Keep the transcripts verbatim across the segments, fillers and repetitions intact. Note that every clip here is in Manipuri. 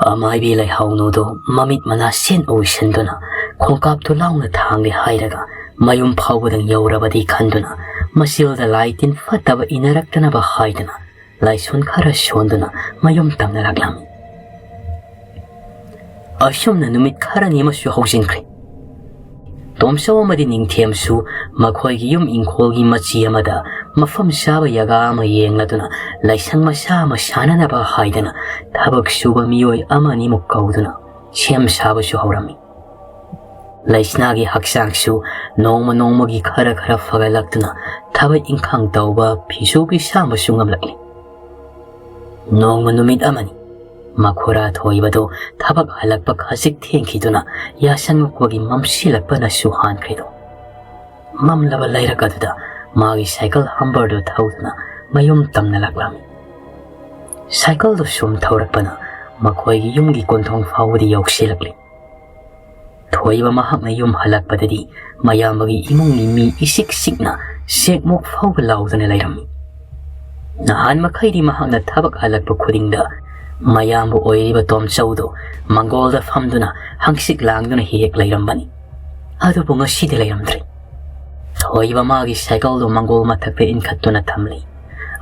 ꯑꯃꯥꯏꯕꯤ ꯂꯩꯍꯥꯎꯅꯨꯗꯨ ꯃꯃꯤꯠ ꯃꯅꯥ ꯁꯦꯟ ꯑꯣꯏꯁꯤꯟꯗꯨꯅ, ꯈꯣꯡꯀꯥꯞꯇꯨ ꯂꯥꯎꯅ ꯊꯥꯡꯂꯦ ꯍꯥꯏꯔꯒ ꯃꯌꯨꯝ ꯐꯥꯎꯕꯗꯪ ꯌꯧꯔꯕꯗꯤ ꯈꯟꯗꯨꯅ, ꯃꯆꯤꯜꯗ ꯂꯥꯏ ꯇꯤꯟ ꯐꯠꯇꯕ ꯏꯟꯅꯔꯛꯇꯅꯕ ꯍꯥꯏꯗꯨꯅ, ꯂꯥꯏꯁꯣꯟ ꯈꯔ ꯁꯣꯟꯗꯨꯅ ꯃꯌꯨꯝ ꯇꯝꯅ ꯂꯥꯛꯂꯝꯃꯤ꯫ ꯑꯁꯨꯝꯅ ꯅꯨꯃꯤꯠ ꯈꯔꯅꯤ ꯑꯃꯁꯨ ꯍꯧꯖꯤꯟꯈ꯭ꯔꯦ꯫ ꯇꯣꯝꯆꯧ ꯑꯃꯗꯤ ꯅꯤꯡꯊꯦꯝꯁꯨ ꯃꯈꯣꯏꯒꯤ ꯌꯨꯝ ꯏꯪꯈꯣꯜꯒꯤ ꯃꯆꯤ ꯑꯃꯗ ꯃꯐꯝ ꯆꯥꯕ ꯖꯒꯥ ꯑꯃ ꯌꯦꯡꯂꯗꯨꯅ, ꯂꯥꯏꯁꯪ ꯃꯆꯥ ꯑꯃ ꯁꯥꯅꯅꯕ ꯍꯥꯏꯗꯅ ꯊꯕꯛ ꯁꯨꯕ ꯃꯤꯑꯣꯏ ꯑꯃꯅꯤꯃꯨꯛ ꯀꯧꯗꯨꯅ ꯁꯦꯝ ꯁꯥꯕꯁꯨ ꯍꯧꯔꯝꯃꯤ꯫ ꯂꯩꯁꯅꯥꯒꯤ ꯍꯛꯆꯥꯡꯁꯨ ꯅꯣꯡꯃ ꯅꯣꯡꯃꯒꯤ ꯈꯔ ꯈꯔ ꯐꯒꯠꯂꯛꯇꯨꯅ, ꯊꯕꯛ ꯏꯪꯈꯥꯡ ꯇꯧꯕ, ꯐꯤꯁꯨ ꯐꯤꯁꯥꯝꯕꯁꯨ ꯉꯝꯂꯛꯂꯤ꯫ ꯅꯣꯡꯃ ꯅꯨꯃꯤꯠ ꯑꯃꯅꯤ, ꯃꯈꯣꯔꯥ ꯊꯣꯏꯕꯗꯨ ꯊꯕꯛ ꯍꯜꯂꯛꯄ ꯈꯖꯤꯛ ꯊꯦꯡꯈꯤꯗꯨꯅ, ꯌꯥꯁꯪ ꯃꯨꯛꯄꯒꯤ ꯃꯝꯁꯤꯜꯂꯛꯄꯅꯁꯨ ꯍꯥꯟꯈ꯭ꯔꯤꯗꯣ꯫ ꯃꯝꯂꯕ ꯂꯩꯔꯛ ꯑꯗꯨꯗ ꯃꯥꯒꯤ ꯁꯥꯏꯀꯜ ꯍꯝꯕꯔꯗꯨ ꯊꯧꯗꯨꯅ ꯃꯌꯨꯝ ꯇꯝꯅ ꯂꯥꯛꯂꯝꯃꯤ꯫ ꯁꯥꯏꯀꯜꯗꯨ ꯁꯨꯝ ꯊꯧꯔꯛꯄꯅ ꯃꯈꯣꯏꯒꯤ ꯌꯨꯝꯒꯤ ꯀꯣꯟꯊꯣꯡ ꯐꯥꯎꯕꯗꯤ ꯌꯧꯁꯤꯜꯂꯛꯂꯤ꯫ ꯊꯣꯏꯕ ꯃꯍꯥꯛꯅ ꯌꯨꯝ ꯍꯜꯂꯛꯄꯗꯗꯤ ꯃꯌꯥꯝꯕꯒꯤ ꯏꯃꯨꯡꯒꯤ ꯃꯤ ꯏꯁꯤꯛ ꯁꯤꯛꯅ ꯁꯦꯛꯃꯨꯛ ꯐꯥꯎꯕ ꯂꯥꯎꯗꯨꯅ ꯂꯩꯔꯝꯃꯤ꯫ ꯅꯍꯥꯟ ꯃꯈꯩꯗꯤ ꯃꯍꯥꯛꯅ ꯊꯕꯛ ꯍꯜꯂꯛꯄ ꯈꯨꯗꯤꯡꯗ ꯃꯌꯥꯝꯕ ꯑꯣꯏꯔꯤꯕ ꯇꯣꯝꯆꯧꯗꯨ ꯃꯪꯒꯣꯜꯗ ꯐꯝꯗꯨꯅ ꯍꯪꯆꯤꯠ ꯂꯥꯡꯗꯨꯅ ꯍꯦꯛ ꯍꯦꯛ ꯂꯩꯔꯝꯕꯅꯤ꯫ ꯑꯗꯨꯕꯨ ꯉꯁꯤꯗꯤ ꯂꯩꯔꯝꯗ꯭ꯔꯦ꯫ ꯊꯣꯏꯕ ꯃꯥꯒꯤ ꯁꯥꯏꯀꯜꯗꯨ ꯃꯪꯒꯣꯜ ꯃꯊꯛꯇ ꯏꯟꯈꯠꯇꯨꯅ ꯊꯝꯂꯤ꯫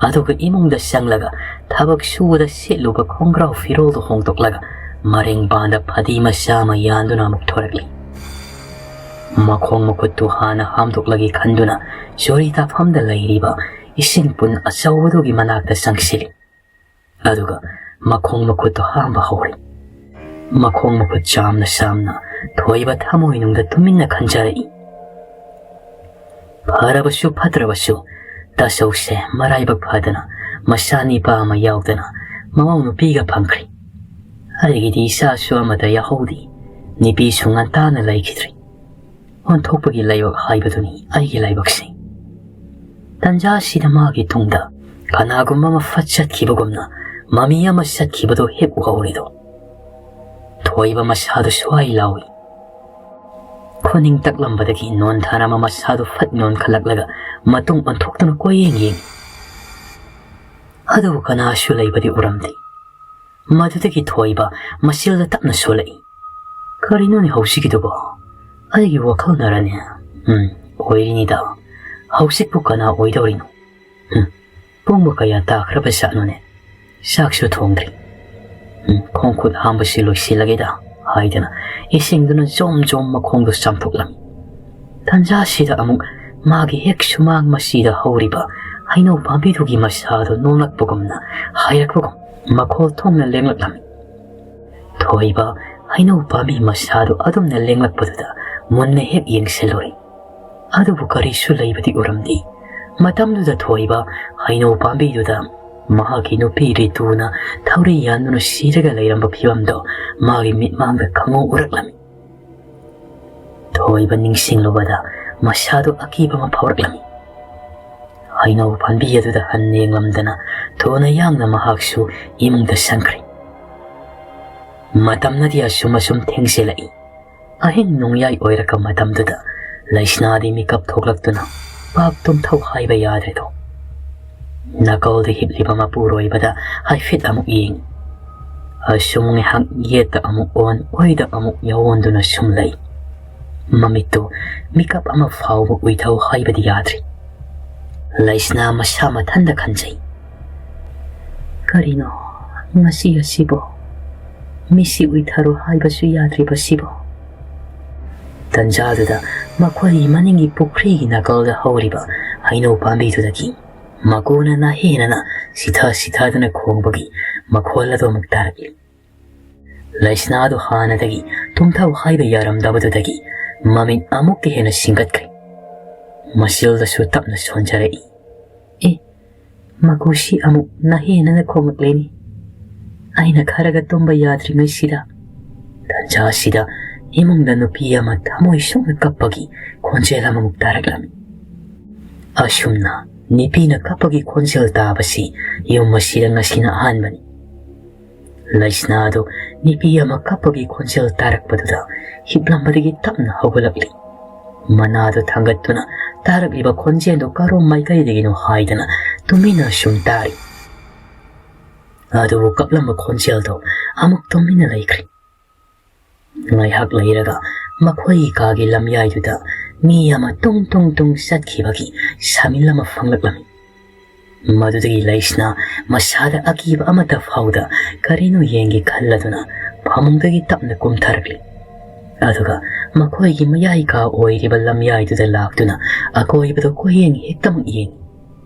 ꯑꯗꯨꯒ ꯏꯃꯨꯡꯗ ꯆꯪꯂꯒ ꯊꯕꯛ ꯁꯨꯕꯗ ꯁꯦꯠꯂꯨꯕ ꯈꯣꯡꯒ꯭ꯔꯥꯎ ꯐꯤꯔꯣꯜꯗꯨ ꯍꯣꯡꯗꯣꯛꯂꯒ ꯃꯔꯦꯡ ꯄꯥꯟꯗ ꯐꯗꯤ ꯃꯆꯥ ꯑꯃ ꯌꯥꯟꯗꯨꯅ ꯑꯃꯨꯛ ꯊꯣꯔꯛꯂꯤ꯫ ꯃꯈꯣꯡ ꯃꯈꯨꯠꯇꯨ ꯍꯥꯟꯅ ꯍꯥꯝꯗꯣꯛꯂꯒꯦ ꯈꯟꯗꯨꯅ ꯆꯨꯔꯤ ꯇꯥꯐꯝꯗ ꯂꯩꯔꯤꯕ ꯏꯁꯤꯡ ꯄꯨꯟ ꯑꯆꯧꯕꯗꯨꯒꯤ ꯃꯅꯥꯛꯇ ꯆꯪꯁꯤꯜꯂꯤ꯫ ꯑꯗꯨꯒ ꯃꯈꯣꯡ ꯃꯈꯨꯠꯇꯨ ꯍꯥꯝꯕ ꯍꯧꯔꯦ꯫ ꯃꯈꯣꯡ ꯃꯈꯨꯠ ꯆꯥꯝꯅ ꯆꯥꯝꯅ ꯊꯣꯏꯕ ꯊꯃꯣꯏꯅꯨꯡꯗ ꯇꯨꯃꯤꯟꯅ ꯈꯟꯖꯔꯛꯏ, "ꯐꯔꯕꯁꯨ ꯐꯠꯇ꯭ꯔꯕꯁꯨ ꯇꯥꯆꯧꯁꯦ ꯃꯔꯥꯏꯕꯛ ꯐꯗꯅ ꯃꯆꯥ ꯅꯤꯄꯥ ꯑꯃ ꯌꯥꯎꯗꯅ ꯃꯃꯧ ꯅꯨꯄꯤꯒ ꯐꯪꯈ꯭ꯔꯦ꯫ ꯑꯩꯒꯤꯗꯤ ꯏꯆꯥꯁꯨ ꯑꯃꯠꯇ ꯌꯥꯎꯍꯧꯗꯦ꯫ ꯅꯨꯄꯤꯁꯨ ꯉꯟꯇꯥꯅ ꯂꯩꯈꯤꯗ꯭ꯔꯦ꯫ ꯑꯣꯟꯊꯣꯛꯄꯒꯤ ꯂꯥꯏꯕꯛ ꯍꯥꯏꯕꯗꯨꯅꯤ ꯑꯩꯒꯤ ꯂꯥꯏꯕꯛꯁꯦ꯫" ꯇꯟꯖꯥꯁꯤꯗ ꯃꯥꯒꯤ ꯇꯨꯡꯗ ꯀꯅꯥꯒꯨꯝꯕ ꯑꯃ ꯐꯠ ꯆꯠꯈꯤꯕꯒꯨꯝꯅ ꯃꯃꯤ ꯑꯃ ꯆꯠꯈꯤꯕꯗꯨ ꯍꯦꯛ ꯎꯍꯧꯔꯤꯗꯣ꯫ ꯊꯣꯏꯕ ꯃꯁꯥꯗꯨ ꯁ꯭ꯋꯥꯏ ꯂꯥꯎꯏ꯫ ꯈꯨꯅꯤꯡ ꯇꯛꯂꯝꯕꯗꯒꯤ ꯅꯣꯟꯊꯔꯝꯕ ꯃꯁꯥꯗꯨ ꯐꯠ ꯅꯣꯟꯈꯠꯂꯛꯂꯒ ꯃꯇꯨꯡ ꯑꯣꯟꯊꯣꯛꯇꯨꯅ ꯀꯣꯏꯌꯦꯡ ꯌꯦꯡꯏ꯫ ꯑꯗꯨꯕꯨ ꯀꯅꯥꯁꯨ ꯂꯩꯕꯗꯤ ꯎꯔꯝꯗꯦ꯫ ꯃꯗꯨꯗꯒꯤ ꯊꯣꯏꯕ ꯃꯁꯤꯜꯗ ꯇꯞꯅ ꯁꯣꯜꯂꯛꯏ꯫ "ꯀꯔꯤꯅꯣꯅꯦ ꯍꯧꯖꯤꯛꯀꯤꯗꯨꯕꯣ? ꯑꯩꯒꯤ ꯋꯥꯈꯜꯅꯔꯅꯦ? ꯎꯝ, ꯑꯣꯏꯔꯤꯅꯤꯗ꯫ ꯍꯧꯖꯤꯛꯄꯨ ꯀꯅꯥ ꯑꯣꯏꯗꯧꯔꯤꯅꯣ? ꯎꯝ, ꯄꯨꯡꯕꯨ ꯀꯌꯥ ꯇꯥꯈ꯭ꯔꯕ ꯖꯥꯠꯅꯣꯅꯦ? ꯆꯥꯛꯁꯨ ꯊꯣꯡꯗ꯭ꯔꯤ꯫ ꯎꯝ, ꯈꯣꯡ ꯈꯨꯠ ꯍꯥꯝꯕꯁꯤ ꯂꯣꯏꯁꯤꯜꯂꯒꯦꯗ" ꯍꯥꯏꯗꯅ ꯏꯁꯤꯡꯗꯨꯅ ꯖꯣꯝ ꯖꯣꯝ ꯃꯈꯣꯡꯗꯨ ꯆꯥꯝꯊꯣꯛꯂꯝꯃꯤ꯫ ꯇꯟꯖꯥꯁꯤꯗ ꯑꯃꯨꯛ ꯃꯥꯒꯤ ꯍꯦꯛ ꯁꯨꯃꯥꯡ ꯃꯁꯤꯗ ꯍꯧꯔꯤꯕ ꯍꯩꯅꯧ ꯄꯥꯝꯕꯤꯗꯨꯒꯤ ꯃꯁꯥꯗꯨ ꯅꯣꯝꯂꯛꯄꯒꯨꯝꯅ, ꯍꯥꯏꯔꯛꯄꯒꯨꯝ ꯃꯈꯣꯜ ꯊꯣꯛꯅ ꯂꯦꯡꯂꯛꯂꯝꯃꯤ꯫ ꯊꯣꯏꯕ ꯍꯩꯅꯧ ꯄꯥꯝꯕꯤ ꯃꯁꯥꯗꯨ ꯑꯗꯨꯝꯅ ꯂꯦꯡꯂꯛꯄꯗꯨꯗ ꯃꯨꯟꯅ ꯍꯦꯛ ꯌꯦꯡꯁꯤꯜꯂꯨꯔꯦ꯫ ꯑꯗꯨꯕꯨ ꯀꯔꯤꯁꯨ ꯂꯩꯕꯗꯤ ꯎꯔꯝꯗꯦ꯫ ꯃꯇꯝꯗꯨꯗ ꯊꯣꯏꯕ ꯍꯩꯅꯧ ꯄꯥꯝꯕꯤꯗꯨꯗ ꯃꯍꯥꯛꯀꯤ ꯅꯨꯄꯤ ꯔꯤꯇꯨꯅ ꯊꯧꯔꯤ ꯌꯥꯟꯗꯨꯅ ꯁꯤꯔꯒ ꯂꯩꯔꯝꯕ ꯐꯤꯕꯝꯗꯨ ꯃꯥꯒꯤ ꯃꯤꯠꯃꯥꯡꯗ ꯈꯪꯍꯧ ꯎꯔꯛꯂꯝꯃꯤ꯫ ꯊꯣꯏꯕ ꯅꯤꯡꯁꯤꯡꯂꯨꯕꯗ ꯃꯁꯥꯗꯨ ꯑꯀꯤꯕ ꯑꯃ ꯐꯥꯎꯔꯛꯂꯝꯃꯤ꯫ ꯍꯩꯅꯧ ꯄꯥꯝꯕꯤ ꯑꯗꯨꯗ ꯍꯟꯅ ꯌꯦꯡꯂꯝꯗꯅ ꯊꯨꯅ ꯌꯥꯡꯅ ꯃꯍꯥꯛꯁꯨ ꯏꯃꯨꯡꯗ ꯆꯪꯈ꯭ꯔꯦ꯫ ꯃꯇꯝꯅꯗꯤ ꯑꯁꯨꯝ ꯑꯁꯨꯝ ꯊꯦꯡꯖꯤꯜꯂꯛꯏ꯫ ꯑꯍꯤꯡ ꯅꯣꯡꯌꯥꯏ ꯑꯣꯏꯔꯛꯄ ꯃꯇꯝꯗꯨꯗ ꯂꯩꯁꯅꯥꯗꯤ ꯃꯤꯀꯞ ꯊꯣꯛꯂꯛꯇꯨꯅ ꯄꯥꯛ ꯇꯨꯝꯊꯧ ꯍꯥꯏꯕ ꯌꯥꯗ꯭ꯔꯦꯗꯣ꯫ ꯅꯥꯀꯜꯗ ꯍꯤꯞꯂꯤꯕ ꯃꯄꯨꯔꯣꯏꯕꯗ ꯍꯥꯏꯐꯦꯠ ꯑꯃꯨꯛ ꯌꯦꯡ꯫ ꯑꯁꯨꯝ ꯉꯥꯏꯍꯥꯛ ꯌꯦꯠꯇ ꯑꯃꯨꯛ ꯑꯣꯟ, ꯑꯣꯏꯗ ꯑꯃꯨꯛ ꯌꯥꯑꯣꯟꯗꯨꯅ ꯁꯨꯝ ꯂꯩ꯫ ꯃꯃꯤꯠꯇꯨ ꯃꯤꯀꯞ ꯑꯃ ꯐꯥꯎꯕ ꯎꯏꯊꯧ ꯍꯥꯏꯕꯗꯤ ꯌꯥꯗ꯭ꯔꯤ꯫ ꯂꯩꯁꯅꯥ ꯃꯁꯥ ꯃꯊꯟꯗ ꯈꯟꯖꯩ꯫ "ꯀꯔꯤꯅꯣ ꯉꯁꯤ ꯑꯁꯤꯕꯣ? ꯃꯤꯠꯁꯤ ꯎꯏꯊꯔꯣ ꯍꯥꯏꯕꯁꯨ ꯌꯥꯗ꯭ꯔꯤꯕꯁꯤꯕꯣ?" ꯇꯟꯖꯥꯗꯨꯗ ꯃꯈꯣꯏꯒꯤ ꯃꯅꯤꯡꯒꯤ ꯄꯨꯈ꯭ꯔꯤꯒꯤ ꯅꯥꯀꯜꯗ ꯍꯧꯔꯤꯕ ꯍꯩꯅꯧ ꯄꯥꯝꯕꯤꯗꯨꯗꯒꯤ ꯃꯀꯨꯅ ꯅꯥꯍꯦꯅꯅ ꯁꯤꯊ ꯁꯤꯊꯗꯨꯅ ꯈꯣꯡꯕꯒꯤ ꯃꯈꯣꯜ ꯑꯗꯨ ꯑꯃꯨꯛ ꯇꯥꯔꯛꯂꯤ꯫ ꯂꯩꯁꯅꯥꯗꯨ ꯍꯥꯟꯅꯗꯒꯤ ꯇꯨꯝꯊꯧ ꯍꯥꯏꯕ ꯌꯥꯔꯝꯗꯕꯗꯨꯗꯒꯤ ꯃꯃꯤꯠ ꯑꯃꯨꯛꯀ ꯍꯦꯟꯅ ꯁꯤꯡꯒꯠꯈ꯭ꯔꯦ꯫ ꯃꯁꯤꯜꯗꯁꯨ ꯇꯞꯅ ꯁꯣꯟꯖꯔꯛꯏ꯫ "ꯑꯦ, ꯃꯀꯨꯁꯤ ꯑꯃꯨꯛ ꯅꯥꯍꯦꯅꯅ ꯈꯣꯡꯂꯛꯂꯦꯅꯦ꯫ ꯑꯩꯅ ꯈꯔꯒ ꯇꯨꯝꯕ ꯌꯥꯗ꯭ꯔꯤꯉꯩꯁꯤꯗ"꯫ ꯇꯟꯖꯥꯁꯤꯗ ꯏꯃꯨꯡꯗ ꯅꯨꯄꯤ ꯑꯃ ꯊꯃꯣꯏ ꯁꯣꯛꯅ ꯀꯞꯄꯒꯤ ꯈꯣꯟꯖꯦꯜ ꯑꯃꯃꯨꯛ ꯇꯥꯔꯛꯂꯝꯃꯤ꯫ ꯑꯁꯨꯝꯅ ꯅꯨꯄꯤꯅ ꯀꯞꯄꯒꯤ ꯈꯣꯟꯖꯦꯜ ꯇꯥꯕꯁꯤ ꯌꯨꯝ ꯑꯁꯤꯗ ꯉꯁꯤꯅ ꯑꯍꯥꯟꯕꯅꯤ꯫ ꯂꯩꯁꯅꯥꯗꯨ ꯅꯨꯄꯤ ꯑꯃ ꯀꯞꯄꯒꯤ ꯈꯣꯟꯖꯦꯜ ꯇꯥꯔꯛꯄꯗꯨꯗ ꯍꯤꯞꯂꯝꯕꯗꯒꯤ ꯇꯞꯅ ꯍꯧꯒꯠꯂꯛꯂꯤ꯫ ꯃꯅꯥꯗꯨ ꯊꯥꯡꯒꯠꯇꯨꯅ ꯇꯥꯔꯛꯂꯤꯕ ꯈꯣꯟꯖꯦꯜꯗꯨ ꯀꯔꯣꯝ ꯃꯥꯏꯀꯩꯗꯒꯤꯅꯣ ꯍꯥꯏꯗꯅ ꯇꯨꯃꯤꯟꯅ ꯁꯨꯝ ꯇꯥꯔꯤ꯫ ꯑꯗꯨꯕꯨ ꯀꯞꯂꯝꯕ ꯈꯣꯟꯖꯦꯜꯗꯣ ꯑꯃꯨꯛ ꯇꯨꯃꯤꯟꯅ ꯂꯩꯈ꯭ꯔꯦ꯫ ꯉꯥꯏꯍꯥꯛ ꯂꯩꯔꯒ ꯃꯈꯣꯏꯒꯤ ꯀꯥꯒꯤ ꯂꯝꯌꯥꯏꯗꯨꯗ ꯃꯤ ꯑꯃ ꯇꯨꯡ ꯇꯨꯡ ꯇꯨꯡ ꯆꯠꯈꯤꯕꯒꯤ ꯁꯃꯤꯜ ꯑꯃ ꯐꯪꯂꯛꯂꯝꯃꯤ꯫ ꯃꯗꯨꯗꯒꯤ ꯂꯩꯁꯅꯥ ꯃꯁꯥꯗ ꯑꯀꯤꯕ ꯑꯃꯠꯇ ꯐꯥꯎꯗ ꯀꯔꯤꯅꯣ ꯌꯦꯡꯒꯦ ꯈꯜꯂꯗꯨꯅ ꯐꯃꯨꯡꯗꯒꯤ ꯇꯞꯅ ꯀꯨꯝꯊꯔꯛꯂꯤ꯫ ꯑꯗꯨꯒ ꯃꯈꯣꯏꯒꯤ ꯃꯌꯥꯏ ꯀꯥ ꯑꯣꯏꯔꯤꯕ ꯂꯝꯌꯥꯏꯗꯨꯗ ꯂꯥꯛꯇꯨꯅ ꯑꯀꯣꯏꯕꯗ ꯀꯣꯏꯌꯦꯡ ꯍꯦꯛꯇꯃꯛ ꯌꯦꯡꯉꯤ꯫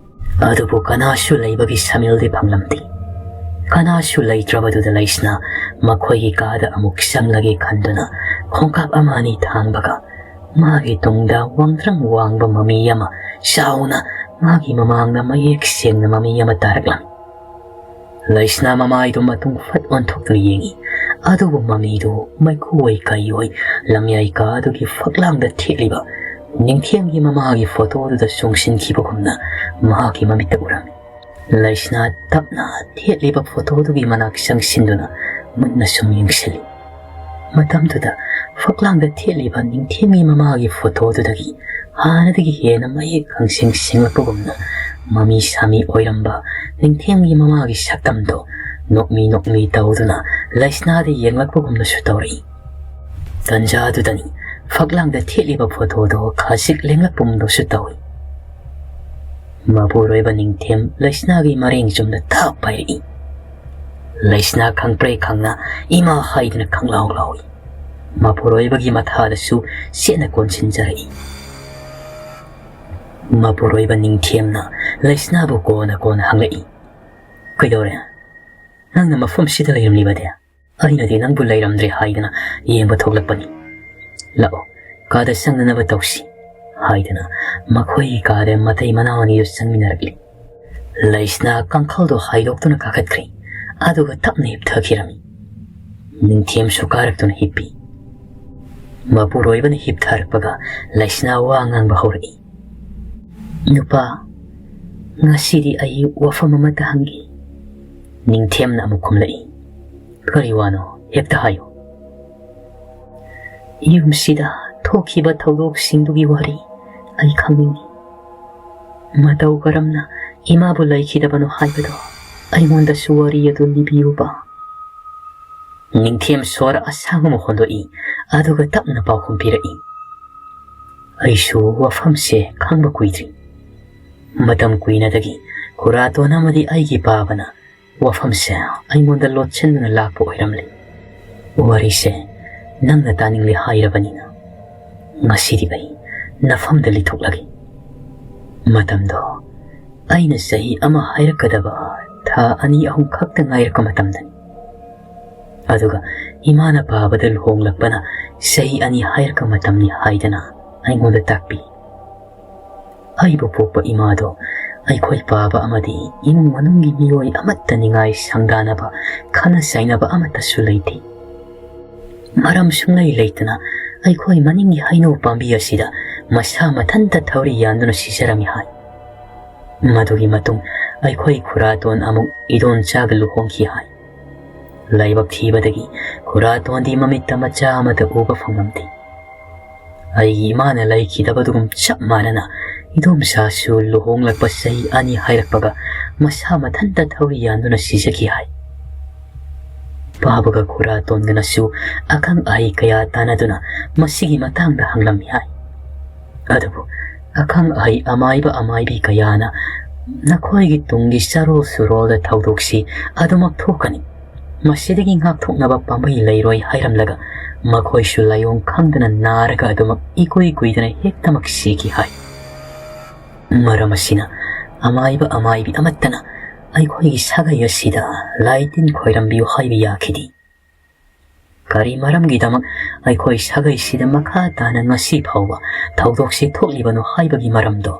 ꯑꯗꯨꯕꯨ ꯀꯅꯥꯁꯨ ꯂꯩꯕꯒꯤ ꯁꯃꯤꯜꯗꯤ ꯐꯪꯂꯝꯗꯦ꯫ ꯀꯅꯥꯁꯨ ꯂꯩꯇ꯭ꯔꯕꯗꯨꯗ ꯂꯩꯁꯅꯥ ꯃꯈꯣꯏꯒꯤ ꯀꯥꯗ ꯑꯃꯨꯛ ꯆꯪꯂꯒꯦ ꯈꯟꯗꯨꯅ ꯈꯣꯡꯀꯥꯞ ꯑꯃ ꯑꯅꯤ ꯊꯥꯡꯕꯒ ꯃꯥꯒꯤ ꯇꯨꯡꯗ ꯋꯥꯡꯗ꯭ꯔꯪ ꯋꯥꯡꯕ ꯃꯃꯤ ꯑꯃ, ꯆꯥꯎꯅ ꯃꯥꯒꯤ ꯃꯃꯥꯡꯗ ꯃꯌꯦꯛ ꯁꯦꯡꯅ ꯃꯃꯤ ꯑꯃ ꯇꯥꯔꯛꯂꯝꯃꯤ꯫ ꯂꯩꯁꯅꯥ ꯃꯃꯥꯏꯗꯨ ꯃꯇꯨꯡ ꯐꯠ ꯑꯣꯟꯊꯣꯛꯇꯨꯅ ꯌꯦꯡꯉꯤ꯫ ꯑꯗꯨꯕꯨ ꯃꯃꯤꯗꯨ ꯃꯩꯈꯨ ꯑꯣꯏ ꯀꯩ ꯑꯣꯏ ꯂꯝꯌꯥꯏ ꯀꯥ ꯑꯗꯨꯒꯤ ꯐꯛꯂꯥꯡꯗ ꯊꯦꯠꯂꯤꯕ ꯅꯤꯡꯊꯦꯝꯒꯤ ꯃꯃꯥꯒꯤ ꯐꯣꯇꯣꯗꯨꯗ ꯆꯣꯡꯁꯤꯟꯈꯤꯕꯒꯨꯝꯅ ꯃꯍꯥꯛꯀꯤ ꯃꯃꯤꯠꯇ ꯎꯔꯝꯃꯤ꯫ ꯂꯩꯁꯅꯥ ꯇꯞꯅ ꯊꯦꯠꯂꯤꯕ ꯐꯣꯇꯣꯗꯨꯒꯤ ꯃꯅꯥꯛ ꯆꯪꯁꯤꯟꯗꯨꯅ ꯃꯨꯟꯅ ꯁꯨꯝ ꯌꯦꯡꯁꯤꯜꯂꯤ꯫ ꯃꯇꯝꯗꯨꯗ ꯐꯛꯂꯥꯡꯗ ꯊꯦꯠꯂꯤꯕ ꯅꯤꯡꯊꯦꯝꯒꯤ ꯃꯃꯥꯒꯤ ꯐꯣꯇꯣꯗꯨꯗꯒꯤ ꯍꯥꯟꯅꯗꯒꯤ ꯍꯦꯟꯅ ꯃꯌꯦꯛ ꯈꯪꯁꯤꯡ ꯁꯤꯡꯂꯛꯄꯒꯨꯝꯅ ꯃꯃꯤ ꯁꯥꯃꯤ ꯑꯣꯏꯔꯝꯕ ꯅꯤꯡꯊꯦꯝꯒꯤ ꯃꯃꯥꯒꯤ ꯁꯛꯇꯝꯗꯣ ꯅꯣꯛꯃꯤ ꯅꯣꯛꯃꯤ ꯇꯧꯗꯨꯅ ꯂꯩꯁꯅꯥꯗ ꯌꯦꯡꯂꯛꯄꯒꯨꯝꯅꯁꯨ ꯇꯧꯔꯛꯏ꯫ ꯇꯟꯖꯥꯗꯨꯗꯅꯤ ꯐꯛꯂꯥꯡꯗ ꯊꯦꯠꯂꯤꯕ ꯐꯣꯇꯣꯗꯣ ꯈꯖꯤꯛ ꯂꯦꯡꯂꯛꯄꯒꯨꯝꯗꯁꯨ ꯇꯧꯏ꯫ ꯃꯄꯨꯔꯣꯏꯕ ꯅꯤꯡꯊꯦꯝ ꯂꯩꯁꯅꯥꯒꯤ ꯃꯔꯦꯡ ꯆꯨꯝꯅ ꯊꯥꯞ ꯄꯥꯏꯔꯛꯏ꯫ ꯂꯩꯁꯅꯥ ꯈꯪꯄ꯭ꯔꯦ ꯈꯪꯅ "ꯏꯃꯥ" ꯍꯥꯏꯗꯨꯅ ꯈꯪꯂꯥꯎ ꯂꯥꯎꯏ꯫ ꯃꯄꯨꯔꯣꯏꯕꯒꯤ ꯃꯊꯥꯗꯁꯨ ꯆꯦꯠꯅ ꯀꯣꯟꯁꯤꯟꯖꯔꯛꯏ꯫ ꯃꯄꯨꯔꯣꯏꯕ ꯅꯤꯡꯊꯦꯝꯅ ꯂꯩꯁꯅꯥꯕꯨ ꯀꯣꯟꯅ ꯀꯣꯟꯅ ꯍꯪꯂꯛꯏ, "ꯀꯩꯗꯧꯔꯦ? ꯅꯪꯅ ꯃꯐꯝꯁꯤꯗ ꯂꯩꯔꯝꯂꯤꯕꯗꯤ? ꯑꯩꯅꯗꯤ ꯅꯪꯕꯨ ꯂꯩꯔꯝꯗ꯭ꯔꯦ ꯍꯥꯏꯗꯅ ꯌꯦꯡꯕ ꯊꯣꯛꯂꯛꯄꯅꯤ꯫ ꯂꯥꯛꯑꯣ, ꯀꯥꯗ ꯆꯪꯅꯅꯕ ꯇꯧꯁꯤ" ꯍꯥꯏꯗꯅ ꯃꯈꯣꯏꯒꯤ ꯀꯥꯗ ꯃꯇꯩ ꯃꯅꯥꯎ ꯑꯅꯤꯗꯨ ꯆꯪꯃꯤꯟꯅꯔꯛꯂꯤ꯫ ꯂꯩꯁꯅꯥ ꯀꯥꯡꯈꯜꯗꯣ ꯍꯥꯏꯗꯣꯛꯇꯨꯅ ꯀꯥꯈꯠꯈ꯭ꯔꯦ, ꯑꯗꯨꯒ ꯇꯞꯅ ꯍꯤꯞꯊꯈꯤꯔꯝꯃꯤ꯫ ꯅꯤꯡꯊꯦꯝꯁꯨ ꯀꯥꯔꯛꯇꯨꯅ ꯍꯤꯞꯄꯤ꯫ ꯃꯄꯨꯔꯣꯏꯕꯅ ꯍꯤꯞꯊꯔꯛꯄꯒ ꯂꯩꯁꯅꯥ ꯋꯥ ꯉꯥꯡꯕ ꯍꯧꯔꯛꯏ꯫ "ꯅꯨꯄꯥ, ꯉꯁꯤꯗꯤ ꯑꯩ ꯋꯥꯐꯝ ꯑꯃꯇ ꯍꯪꯒꯦ꯫" ꯅꯤꯡꯊꯦꯝꯅ ꯑꯃꯨꯛ ꯈꯨꯝꯂꯛꯏ, "ꯀꯔꯤ ꯋꯥꯅꯣ? ꯍꯦꯛꯇ ꯍꯥꯏꯌꯨ꯫" "ꯌꯨꯝꯁꯤꯗ ꯊꯣꯛꯈꯤꯕ ꯊꯧꯗꯣꯛꯁꯤꯡꯗꯨꯒꯤ ꯋꯥꯔꯤ ꯑꯩ ꯈꯪꯅꯤꯡꯏ꯫ ꯃꯇꯧ ꯀꯔꯝꯅ ꯏꯃꯥꯕꯨ ꯂꯩꯈꯤꯗꯕꯅꯣ ꯍꯥꯏꯕꯗꯣ ꯑꯩꯉꯣꯟꯗꯁꯨ ꯋꯥꯔꯤ ꯑꯗꯨ ꯂꯤꯕꯤꯌꯨꯕ꯫ ꯅꯤꯡꯊꯦꯝ ꯁ꯭ꯋꯔ ꯑꯁꯥꯡꯕ ꯑꯃ ꯍꯣꯟꯗꯣꯛꯏ, ꯑꯗꯨꯒ ꯇꯞꯅ ꯄꯥꯎꯈꯨꯝ ꯄꯤꯔꯛꯏ꯫ ꯑꯩꯁꯨ ꯋꯥꯐꯝꯁꯦ ꯈꯪꯕ ꯀꯨꯏꯗ꯭ꯔꯤ꯫ ꯃꯇꯝ ꯀꯨꯏꯅꯗꯒꯤ ꯈꯨꯔꯥꯇꯣꯟ ꯑꯃꯗꯤ ꯑꯩꯒꯤ ꯄꯥꯕꯅ ꯋꯥꯐꯝꯁꯦ ꯑꯩꯉꯣꯟꯗ ꯂꯣꯠꯁꯤꯟꯗꯨꯅ ꯂꯥꯛꯄ ꯑꯣꯏꯔꯝꯂꯦ꯫ ꯋꯥꯔꯤꯁꯦ ꯅꯪꯅ ꯇꯥꯅꯤꯡꯂꯦ ꯍꯥꯏꯔꯕꯅꯤꯅ, ꯉꯁꯤꯗꯤ ꯑꯩ ꯅꯐꯝꯗ ꯂꯤꯊꯣꯛꯂꯒꯦ꯫ ꯃꯇꯝꯗꯣ ꯑꯩꯅ ꯆꯍꯤ ꯑꯃ ꯍꯥꯏꯔꯛꯀꯗꯕ ꯊꯥ ꯑꯅꯤ ꯑꯍꯨꯝ ꯈꯛꯇ ꯉꯥꯏꯔꯛꯄ ꯃꯇꯝꯗꯅꯤ꯫ ꯑꯗꯨꯒ ꯏꯃꯥꯅ ꯄꯥꯕꯗ ꯂꯨꯍꯣꯡꯂꯛꯄꯅ ꯆꯍꯤ ꯑꯅꯤ ꯍꯥꯏꯔꯛꯄ ꯃꯇꯝꯅꯤ ꯍꯥꯏꯗꯅ ꯑꯩꯉꯣꯟꯗ ꯇꯥꯛꯄꯤ꯫ ꯑꯩꯕꯨ ꯄꯣꯛꯄ ꯏꯃꯥꯗꯣ ꯑꯩꯈꯣꯏ ꯄꯥꯕ ꯑꯃꯗꯤ ꯏꯃꯨꯡ ꯃꯅꯨꯡꯒꯤ ꯃꯤꯑꯣꯏ ꯑꯃꯠꯇ ꯅꯤꯡꯉꯥꯏ ꯁꯪꯗꯥꯅꯕ, ꯈꯠꯅ ꯆꯩꯅꯕ ꯑꯃꯠꯇꯁꯨ ꯂꯩꯇꯦ꯫ ꯃꯔꯝ ꯁꯨꯡꯂꯩ ꯂꯩꯇꯅ ꯑꯩꯈꯣꯏ ꯃꯅꯤꯡꯒꯤ ꯍꯩꯅꯧ ꯄꯥꯝꯕꯤ ꯑꯁꯤꯗ ꯃꯁꯥ ꯃꯊꯟꯇ ꯊꯧꯔꯤ ꯌꯥꯟꯗꯨꯅ ꯁꯤꯖꯔꯝꯃꯤ ꯍꯥꯏ꯫ ꯃꯗꯨꯒꯤ ꯃꯇꯨꯡ ꯑꯩꯈꯣꯏ ꯈꯨꯔꯥꯇꯣꯟ ꯑꯃꯨꯛ ꯏꯗꯣꯟꯆꯥꯒ ꯂꯨꯍꯣꯡꯈꯤ ꯍꯥꯏ꯫ ꯂꯥꯏꯕꯛ ꯊꯤꯕꯗꯒꯤ ꯈꯨꯔꯥꯇꯣꯟꯗꯤ ꯃꯃꯤꯠꯇ ꯃꯆꯥ ꯑꯃꯠꯇ ꯎꯕ ꯐꯪꯂꯝꯗꯦ꯫ ꯑꯩꯒꯤ ꯏꯃꯥꯅ ꯂꯩꯈꯤꯗꯕꯗꯨꯒꯨꯝ ꯆꯞ ꯃꯥꯟꯅꯅ ꯏꯗꯣꯝꯆꯥꯁꯨ ꯂꯨꯍꯣꯡꯂꯛꯄ ꯆꯍꯤ ꯑꯅꯤ ꯍꯥꯏꯔꯛꯄꯒ ꯃꯁꯥ ꯃꯊꯟꯇ ꯊꯧꯔꯤ ꯌꯥꯟꯗꯨꯅ ꯁꯤꯖꯈꯤ ꯍꯥꯏ꯫ ꯄꯥꯕꯒ ꯈꯨꯔꯥꯇꯣꯟꯒꯅꯁꯨ ꯑꯈꯪ ꯑꯍꯩ ꯀꯌꯥ ꯇꯥꯟꯅꯗꯨꯅ ꯃꯁꯤꯒꯤ ꯃꯇꯥꯡꯗ ꯍꯪꯂꯝꯃꯤ ꯍꯥꯏ꯫ ꯑꯗꯨꯕꯨ ꯑꯈꯪ ꯑꯍꯩ ꯑꯃꯥꯏꯕ ꯑꯃꯥꯏꯕꯤ ꯀꯌꯥꯅ ꯅꯈꯣꯏꯒꯤ ꯇꯨꯡꯒꯤ ꯆꯔꯣꯜ ꯁꯨꯔꯣꯜꯗ ꯊꯧꯗꯣꯛꯁꯤ ꯑꯗꯨꯃꯛ ꯊꯣꯛꯀꯅꯤ, ꯃꯁꯤꯗꯒꯤ ꯉꯥꯛꯊꯣꯛꯅꯕ ꯄꯥꯝꯕꯩ ꯂꯩꯔꯣꯏ ꯍꯥꯏꯔꯝꯂꯒ ꯃꯈꯣꯏꯁꯨ ꯂꯥꯏꯑꯣꯡ ꯈꯪꯗꯅ ꯅꯥꯔꯒ ꯑꯗꯨꯃꯛ ꯏꯀꯨꯏ ꯀꯨꯏꯗꯅ ꯍꯦꯛꯇꯃꯛ ꯁꯤꯈꯤ ꯍꯥꯏ꯫ ꯃꯔꯝ ꯑꯁꯤꯅ ꯑꯃꯥꯏꯕ ꯑꯃꯥꯏꯕꯤ ꯑꯃꯠꯇꯅ ꯑꯩꯈꯣꯏꯒꯤ ꯁꯥꯒꯩ ꯑꯁꯤꯗ ꯂꯥꯏ ꯇꯤꯟ ꯈꯣꯏꯔꯝꯕꯤꯌꯨ ꯍꯥꯏꯕ ꯌꯥꯈꯤꯗꯦ꯫ ꯀꯔꯤ ꯃꯔꯝꯒꯤꯗꯃꯛ ꯑꯩꯈꯣꯏ ꯁꯥꯒꯩꯁꯤꯗ ꯃꯈꯥ ꯇꯥꯅ ꯉꯁꯤ ꯐꯥꯎꯕ ꯊꯧꯗꯣꯛꯁꯤ ꯊꯣꯛꯂꯤꯕꯅꯣ ꯍꯥꯏꯕꯒꯤ ꯃꯔꯝꯗꯣ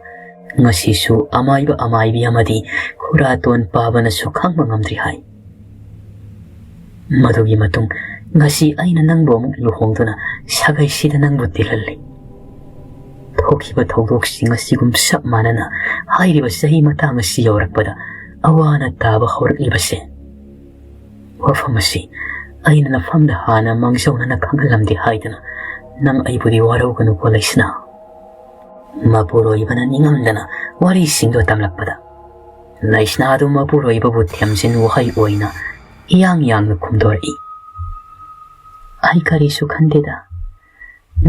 ꯉꯁꯤꯁꯨ ꯑꯃꯥꯏꯕ ꯑꯃꯥꯏꯕꯤ ꯑꯃꯗꯤ ꯈꯨꯔꯥꯇꯣꯟ ꯄꯥꯕꯅꯁꯨ ꯈꯪꯕ ꯉꯝꯗ꯭ꯔꯤ ꯍꯥꯏ꯫ ꯃꯗꯨꯒꯤ ꯃꯇꯨꯡ ꯉꯁꯤ ꯑꯩꯅ ꯅꯪꯕꯨ ꯑꯃꯨꯛ ꯂꯨꯍꯣꯡꯗꯨꯅ ꯁꯥꯒꯩꯁꯤꯗ ꯅꯪꯕꯨ ꯇꯤꯜꯍꯜꯂꯤ꯫ ꯊꯣꯛꯈꯤꯕ ꯊꯧꯗꯣꯛꯁꯤꯡ ꯑꯁꯤꯒꯨꯝ ꯆꯞ ꯃꯥꯟꯅꯅ ꯍꯥꯏꯔꯤꯕ ꯆꯍꯤ ꯃꯇꯥꯡ ꯑꯁꯤ ꯌꯧꯔꯛꯄꯗ ꯑꯋꯥꯅ ꯇꯥꯕ ꯍꯧꯔꯛꯂꯤꯕꯁꯦ, ꯋꯥꯐꯝ ꯑꯁꯤ ꯑꯩꯅ ꯅꯐꯝꯗ ꯍꯥꯟꯅ ꯃꯥꯡꯖꯧꯅꯅ ꯈꯪꯍꯜꯂꯝꯗꯦ ꯍꯥꯏꯗꯅ ꯅꯪ ꯑꯩꯕꯨꯗꯤ ꯋꯥꯔꯧꯒꯅꯨꯀꯣ ꯂꯩꯁꯅꯥ꯫ ꯃꯄꯨꯔꯣꯏꯕꯅ ꯅꯤꯡꯉꯝꯗꯅ ꯋꯥꯔꯤꯁꯤꯡꯗꯣ ꯇꯝꯂꯛꯄꯗ ꯂꯩꯁꯅꯥꯗꯨ ꯃꯄꯨꯔꯣꯏꯕꯕꯨ ꯊꯦꯝꯖꯤꯟ ꯋꯥꯍꯩ ꯑꯣꯏꯅ ꯏꯌꯥꯡ ꯌꯥꯡꯅ ꯈꯨꯝꯗꯣꯔꯛꯏ꯫ "ꯑꯩ ꯀꯔꯤꯁꯨ ꯈꯟꯗꯦꯗ꯫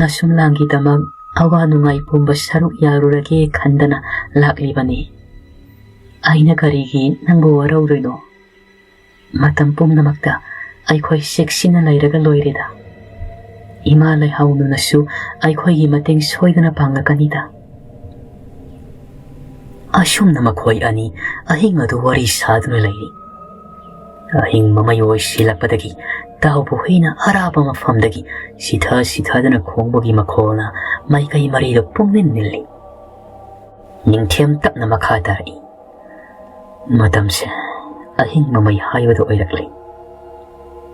ꯅꯁꯨꯝꯂꯥꯡꯒꯤꯗꯃꯛ ꯑꯋꯥ ꯅꯨꯡꯉꯥꯏ ꯄꯨꯝꯕ ꯁꯔꯨꯛ ꯌꯥꯔꯨꯔꯒꯦ ꯈꯟꯗꯅ ꯂꯥꯛꯂꯤꯕꯅꯤ꯫ ꯑꯩꯅ ꯀꯔꯤꯒꯤ ꯅꯪꯕꯨ ꯋꯥꯔꯧꯗꯣꯏꯅꯣ? ꯃꯇꯝ ꯄꯨꯝꯅꯃꯛꯇ ꯑꯩꯈꯣꯏ ꯆꯦꯛꯁꯤꯟꯅ ꯂꯩꯔꯒ ꯂꯣꯏꯔꯦꯗ꯫ ꯏꯃꯥ ꯂꯩꯍꯥꯎ ꯅꯨꯅꯁꯨ ꯑꯩꯈꯣꯏꯒꯤ ꯃꯇꯦꯡ ꯁꯣꯏꯗꯅ ꯄꯥꯡꯂꯛꯀꯅꯤꯗ"꯫ ꯑꯁꯨꯝꯅ ꯃꯈꯣꯏ ꯑꯅꯤ ꯑꯍꯤꯡ ꯑꯗꯨ ꯋꯥꯔꯤ ꯁꯥꯗꯨꯅ ꯂꯩꯔꯤ꯫ ꯑꯍꯤꯡ ꯃꯃꯩ ꯑꯣꯏꯁꯤꯜꯂꯛꯄꯗꯒꯤ ꯇꯥꯎꯕ ꯍꯨꯏꯅ ꯑꯔꯥꯞꯄ ꯃꯐꯝꯗꯒꯤ ꯁꯤꯊ ꯁꯤꯊꯗꯨꯅ ꯈꯣꯡꯕꯒꯤ ꯃꯈꯣꯜꯅ ꯃꯥꯏꯀꯩ ꯃꯔꯤꯗ ꯄꯨꯡꯅꯤꯜ ꯅꯤꯜꯂꯤ꯫ ꯅꯤꯡꯊꯦꯝ ꯇꯞꯅ ꯃꯈꯥ ꯇꯥꯔꯛꯏ꯫ ꯃꯇꯝꯁꯦ ꯑꯍꯤꯡ ꯃꯃꯩ ꯍꯥꯏꯕꯗꯨ ꯑꯣꯏꯔꯛꯂꯤ꯫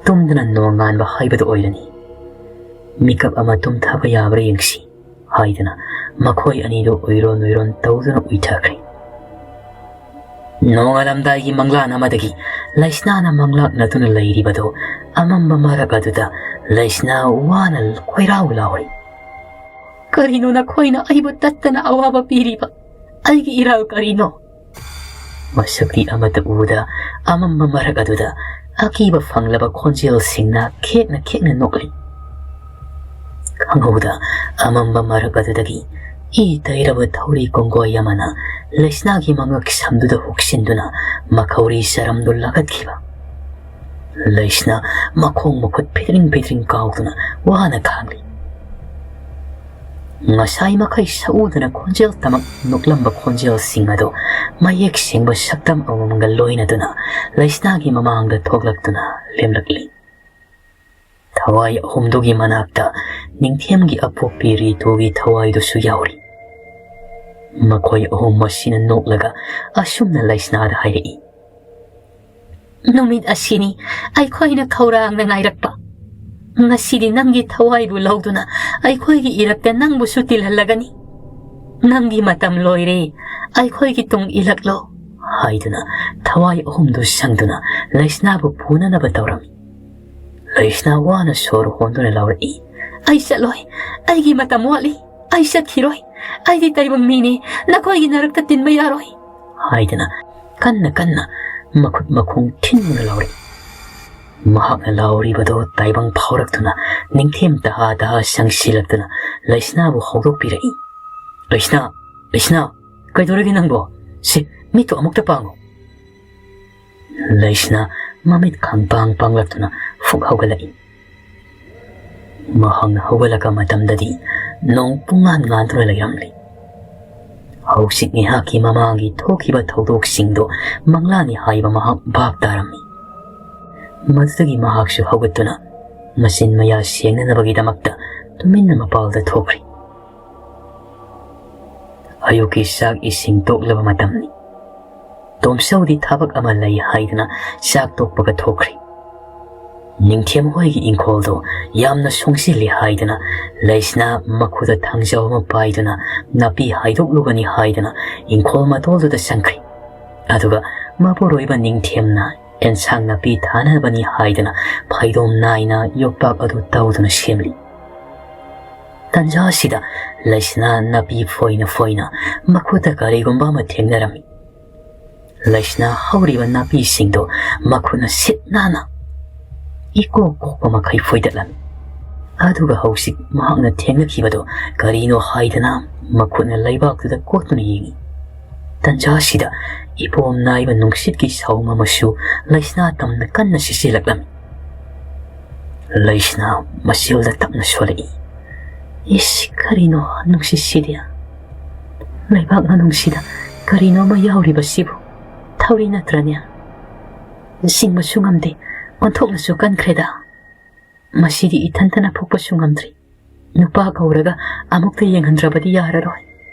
ꯇꯨꯝꯗꯅ ꯅꯣꯡꯉꯥꯟꯕ ꯍꯥꯏꯕꯗꯨ ꯑꯣꯏꯔꯅꯤ꯫ "ꯃꯤꯀꯞ ꯑꯃ ꯇꯨꯝꯊꯕ ꯌꯥꯕ꯭ꯔꯥ ꯌꯦꯡꯁꯤ" ꯍꯥꯏꯗꯨꯅ ꯃꯈꯣꯏ ꯑꯅꯤꯗꯨ ꯎꯏꯔꯣꯟ ꯎꯏꯔꯣꯟ ꯇꯧꯗꯨꯅ ꯎꯏꯊꯈ꯭ꯔꯦ꯫ ꯅꯣꯡꯉꯥꯜꯂꯝꯗꯥꯏꯒꯤ ꯃꯪꯂꯥꯟ ꯑꯃꯗꯒꯤ ꯂꯩꯁꯅꯥꯅ ꯃꯪꯂꯥꯛꯅꯗꯨꯅ ꯂꯩꯔꯤꯕꯗꯨ ꯑꯃꯝꯕ ꯃꯔꯛ ꯑꯗꯨꯗ ꯂꯩꯁꯅꯥ ꯋꯥꯅ ꯈꯣꯏꯔꯥꯎ ꯂꯥꯎꯔꯤ꯫ "ꯀꯔꯤꯅꯣ ꯅꯈꯣꯏꯅ ꯑꯩꯕꯨ ꯇꯠꯇꯅ ꯑꯋꯥꯕ ꯄꯤꯔꯤꯕ? ꯑꯩꯒꯤ ꯏꯔꯥꯜ ꯀꯔꯤꯅꯣ?" ꯃꯁꯛꯇꯤ ꯑꯃꯠꯇ ꯎꯗ ꯑꯃꯝꯕ ꯃꯔꯛ ꯑꯗꯨꯗ ꯑꯀꯤꯕ ꯐꯪꯂꯕ ꯈꯣꯟꯖꯦꯜꯁꯤꯡꯅ ꯈꯦꯛꯅ ꯈꯦꯛꯅ ꯅꯣꯛꯂꯤ꯫ ꯈꯪꯍꯧꯗ ꯑꯃꯝꯕ ꯃꯔꯛ ꯑꯗꯨꯗꯒꯤ ꯏ ꯇꯩꯔꯕ ꯊꯧꯔꯤ ꯀꯣꯡꯒꯣꯏ ꯑꯃꯅ ꯂꯩꯁꯅꯥꯒꯤ ꯃꯉꯛ ꯁꯝꯗꯨꯗ ꯍꯨꯛꯁꯤꯟꯗꯨꯅ ꯃꯈꯧꯔꯤ ꯆꯔꯝꯗꯨ ꯂꯥꯈꯠꯈꯤꯕ꯫ ꯂꯩꯁꯅꯥ ꯃꯈꯣꯡ ꯃꯈꯨꯠ ꯐꯤꯗ꯭ꯔꯤꯡ ꯐꯤꯗ꯭ꯔꯤꯡ ꯀꯥꯎꯗꯨꯅ ꯋꯥꯅ ꯈꯥꯡꯂꯤ꯫ ꯉꯁꯥꯏ ꯃꯈꯩ ꯁꯛꯎꯗꯅ ꯈꯣꯟꯖꯦꯜ ꯇꯃꯛ ꯅꯣꯛꯂꯝꯕ ꯈꯣꯟꯖꯦꯜꯁꯤꯡ ꯑꯗꯨ ꯃꯌꯦꯛ ꯁꯦꯡꯕ ꯁꯛꯇꯝ ꯑꯃꯃꯝꯒ ꯂꯣꯏꯅꯗꯨꯅ ꯂꯩꯁꯅꯥꯒꯤ ꯃꯃꯥꯡꯗ ꯊꯣꯛꯂꯛꯇꯨꯅ ꯂꯦꯝꯂꯛꯂꯤ꯫ ꯊꯋꯥꯏ ꯑꯍꯨꯝꯗꯨꯒꯤ ꯃꯅꯥꯛꯇ ꯅꯤꯡꯊꯦꯝꯒꯤ ꯑꯄꯣꯛꯄꯤ ꯔꯤꯇꯨꯒꯤ ꯊꯋꯥꯏꯗꯨꯁꯨ ꯌꯥꯎꯔꯤ꯫ ꯃꯈꯣꯏ ꯑꯍꯨꯝ ꯑꯁꯤꯅ ꯅꯣꯛꯂꯒ ꯑꯁꯨꯝꯅ ꯂꯩꯁꯅꯥꯗ ꯍꯥꯏꯔꯛꯏ: "ꯅꯨꯃꯤꯠ ꯑꯁꯤꯅꯤ ꯑꯩꯈꯣꯏꯅ ꯈꯧꯔꯥꯡꯅ ꯉꯥꯏꯔꯛꯄ꯫ ꯉꯁꯤꯗꯤ ꯅꯪꯒꯤ ꯊꯋꯥꯏꯕꯨ ꯂꯧꯗꯨꯅ ꯑꯩꯈꯣꯏꯒꯤ ꯏꯔꯛꯇ ꯅꯪꯕꯨꯁꯨ ꯇꯤꯜꯍꯜꯂꯒꯅꯤ꯫ ꯅꯪꯒꯤ ꯃꯇꯝ ꯂꯣꯏꯔꯦ, ꯑꯩꯈꯣꯏꯒꯤ ꯇꯨꯡ ꯏꯜꯂꯛꯂꯣ" ꯍꯥꯏꯗꯨꯅ ꯊꯋꯥꯏ ꯑꯍꯨꯝꯗꯨ ꯁꯪꯗꯨꯅ ꯂꯩꯁꯅꯥꯕꯨ ꯄꯨꯅꯅꯕ ꯇꯧꯔꯝꯃꯤ꯫ ꯂꯩꯁꯅꯥ ꯋꯥꯅ ꯁꯣꯔ ꯍꯣꯟꯗꯨꯅ ꯂꯥꯎꯔꯛꯏ: "ꯑꯩ ꯆꯠꯂꯣꯏ, ꯑꯩꯒꯤ ꯃꯇꯝ ꯋꯥꯠꯂꯤ, ꯑꯩ ꯆꯠꯈꯤꯔꯣꯏ꯫ ꯑꯩꯗꯤ ꯇꯥꯏꯕꯪ ꯃꯤꯅꯤ, ꯅꯈꯣꯏꯒꯤ ꯅꯔꯛꯇ ꯇꯤꯟꯕ ꯌꯥꯔꯣꯏ" ꯍꯥꯏꯗꯅ ꯀꯟꯅ ꯀꯟꯅ ꯃꯈꯨꯠ ꯃꯈꯣꯡ ꯊꯤꯟꯗꯨꯅ ꯂꯥꯎꯔꯛꯏ꯫ ꯃꯍꯥꯛꯅ ꯂꯥꯎꯔꯤꯕꯗꯨ ꯇꯥꯏꯕꯪ ꯐꯥꯎꯔꯛꯇꯨꯅ ꯅꯤꯡꯊꯦꯝ ꯇꯍꯥ ꯇꯍꯥ ꯁꯪꯁꯤꯜꯂꯛꯇꯨꯅ ꯂꯩꯁꯅꯥꯕꯨ ꯍꯧꯗꯣꯛꯄꯤꯔꯛꯏ꯫ "ꯂꯩꯁꯅꯥ, ꯂꯩꯁꯅꯥ, ꯀꯩꯗꯧꯔꯒꯦ ꯅꯪꯕꯣ? ꯁꯤ, ꯃꯤꯠꯇꯣ ꯑꯃꯨꯛꯇ ꯄꯥꯡꯉꯨ!" ꯂꯩꯁꯅꯥ ꯃꯃꯤꯠ ꯈꯪꯄꯥꯡ ꯄꯥꯡꯂꯛꯇꯨꯅ ꯐꯨꯛ ꯍꯧꯒꯠꯂꯛꯏ꯫ ꯃꯍꯥꯛꯅ ꯍꯧꯒꯠꯂꯛꯄ ꯃꯇꯝꯗꯗꯤ ꯅꯣꯡ ꯄꯨꯡꯉꯥꯟ ꯉꯥꯟꯗꯨꯅ ꯂꯩꯔꯝꯂꯤ꯫ ꯍꯧꯖꯤꯛ ꯉꯥꯏꯍꯥꯛꯀꯤ ꯃꯃꯥꯡꯒꯤ ꯊꯣꯛꯈꯤꯕ ꯊꯧꯗꯣꯛꯁꯤꯡꯗꯣ ꯃꯪꯂꯥꯅꯤ ꯍꯥꯏꯕ ꯃꯍꯥꯛ ꯚꯥꯞ ꯇꯥꯔꯝꯃꯤ꯫ ꯃꯗꯨꯗꯒꯤ ꯃꯍꯥꯛꯁꯨ ꯍꯧꯒꯠꯇꯨꯅ ꯃꯆꯤꯟ ꯃꯌꯥ ꯁꯦꯡꯅꯅꯕꯒꯤꯗꯃꯛꯇ ꯇꯨꯃꯤꯟꯅ ꯃꯄꯥꯜꯗ ꯊꯣꯛꯈ꯭ꯔꯦ꯫ ꯑꯌꯨꯛꯀꯤ ꯆꯥꯛ ꯏꯁꯤꯡ ꯇꯣꯛꯂꯕ ꯃꯇꯝꯅꯤ꯫ ꯇꯣꯝꯆꯧꯗꯤ ꯊꯕꯛ ꯑꯃ ꯂꯩ ꯍꯥꯏꯗꯨꯅ ꯆꯥꯛ ꯇꯣꯛꯄꯒ ꯊꯣꯛꯈ꯭ꯔꯦ꯫ ꯅꯤꯡꯊꯦꯝ ꯍꯣꯏꯒꯤ ꯏꯪꯈꯣꯜꯗꯣ ꯌꯥꯝꯅ ꯁꯣꯡꯁꯤꯜꯂꯤ ꯍꯥꯏꯗꯨꯅ ꯂꯩꯁꯅꯥ ꯃꯈꯨꯠꯇ ꯊꯥꯡꯖꯧ ꯑꯃ ꯄꯥꯏꯗꯨꯅ ꯅꯥꯄꯤ ꯍꯥꯏꯗꯣꯛꯂꯨꯒꯅꯤ ꯍꯥꯏꯗꯨꯅ ꯏꯪꯈꯣꯜ ꯃꯇꯣꯜꯗꯨꯗ ꯆꯪꯈ꯭ꯔꯦ꯫ ꯑꯗꯨꯒ ꯃꯄꯨꯔꯣꯏꯕ ꯅꯤꯡꯊꯦꯝꯅ ꯑꯦꯟꯁꯥꯡ ꯅꯥꯄꯤ ꯊꯥꯅꯕꯅꯤ ꯍꯥꯏꯗꯨꯅ ꯐꯩꯗꯣꯝ ꯅꯥꯏꯅ ꯌꯣꯄꯥꯛ ꯑꯗꯨ ꯇꯧꯗꯨꯅ ꯁꯦꯝꯂꯤ꯫ ꯇꯟꯖꯥ ꯑꯁꯤꯗ ꯂꯩꯁꯅꯥ ꯅꯥꯄꯤ ꯐꯣꯏꯅ ꯐꯣꯏꯅ ꯃꯈꯨꯠꯇ ꯀꯔꯤꯒꯨꯝꯕ ꯑꯃ ꯊꯦꯡꯅꯔꯝꯃꯤ꯫ ꯂꯩꯁꯅꯥ ꯍꯧꯔꯤꯕ ꯅꯥꯄꯤꯁꯤꯡꯗꯨ ꯃꯈꯨꯠꯅ ꯁꯤꯠ ꯅꯥꯟꯅ ꯏꯀꯣꯛ ꯀꯣꯛꯄ ꯃꯈꯩ ꯐꯣꯏꯗꯠꯂꯝꯃꯤ꯫ ꯑꯗꯨꯒ ꯍꯧꯖꯤꯛ ꯃꯍꯥꯛꯅ ꯊꯦꯡꯅꯈꯤꯕꯗꯨ ꯀꯔꯤꯅꯣ ꯍꯥꯏꯗꯅ ꯃꯈꯨꯠꯅ ꯂꯩꯕꯥꯛꯇꯨꯗ ꯀꯣꯠꯇꯨꯅ ꯌꯦꯡꯏ꯫ ꯇꯟꯖꯥ ꯑꯁꯤꯗ ꯏꯄꯣꯝ ꯅꯥꯏꯕ ꯅꯨꯡꯁꯤꯠꯀꯤ ꯁꯥꯎꯝ ꯑꯃꯁꯨ ꯂꯩꯁꯅꯥ ꯇꯝꯅ ꯀꯟꯅ ꯁꯤꯠꯆꯤꯜꯂꯛꯂꯝꯃꯤ꯫ ꯂꯩꯁꯅꯥ ꯃꯆꯤꯜꯗ ꯇꯞꯅ ꯁꯣꯜꯂꯛꯏ꯫ "ꯏꯁ, ꯀꯔꯤꯅꯣ ꯅꯨꯡꯁꯤꯠꯁꯤꯗꯤ? ꯂꯩꯕꯥꯛ ꯃꯅꯨꯡꯁꯤꯗ ꯀꯔꯤꯅꯣ ꯑꯃ ꯌꯥꯎꯔꯤꯕꯁꯤꯕꯨ? ꯊꯧꯔꯤ ꯅꯠꯇ꯭ꯔꯅꯦ? ꯆꯤꯡꯕꯁꯨ ꯉꯝꯗꯦ, ꯑꯣꯟꯊꯣꯛꯅꯁꯨ ꯀꯟꯈ꯭ꯔꯦꯗ꯫ ꯃꯁꯤꯗꯤ ꯏꯊꯟꯇꯅ ꯐꯨꯛꯄꯁꯨ ꯉꯝꯗ꯭ꯔꯤ꯫ ꯅꯨꯄꯥ ꯀꯧꯔꯒ ꯑꯃꯨꯛꯇ ꯌꯦꯡꯍꯟꯗ꯭ꯔꯕꯗꯤ ꯌꯥꯔꯔꯣꯏ"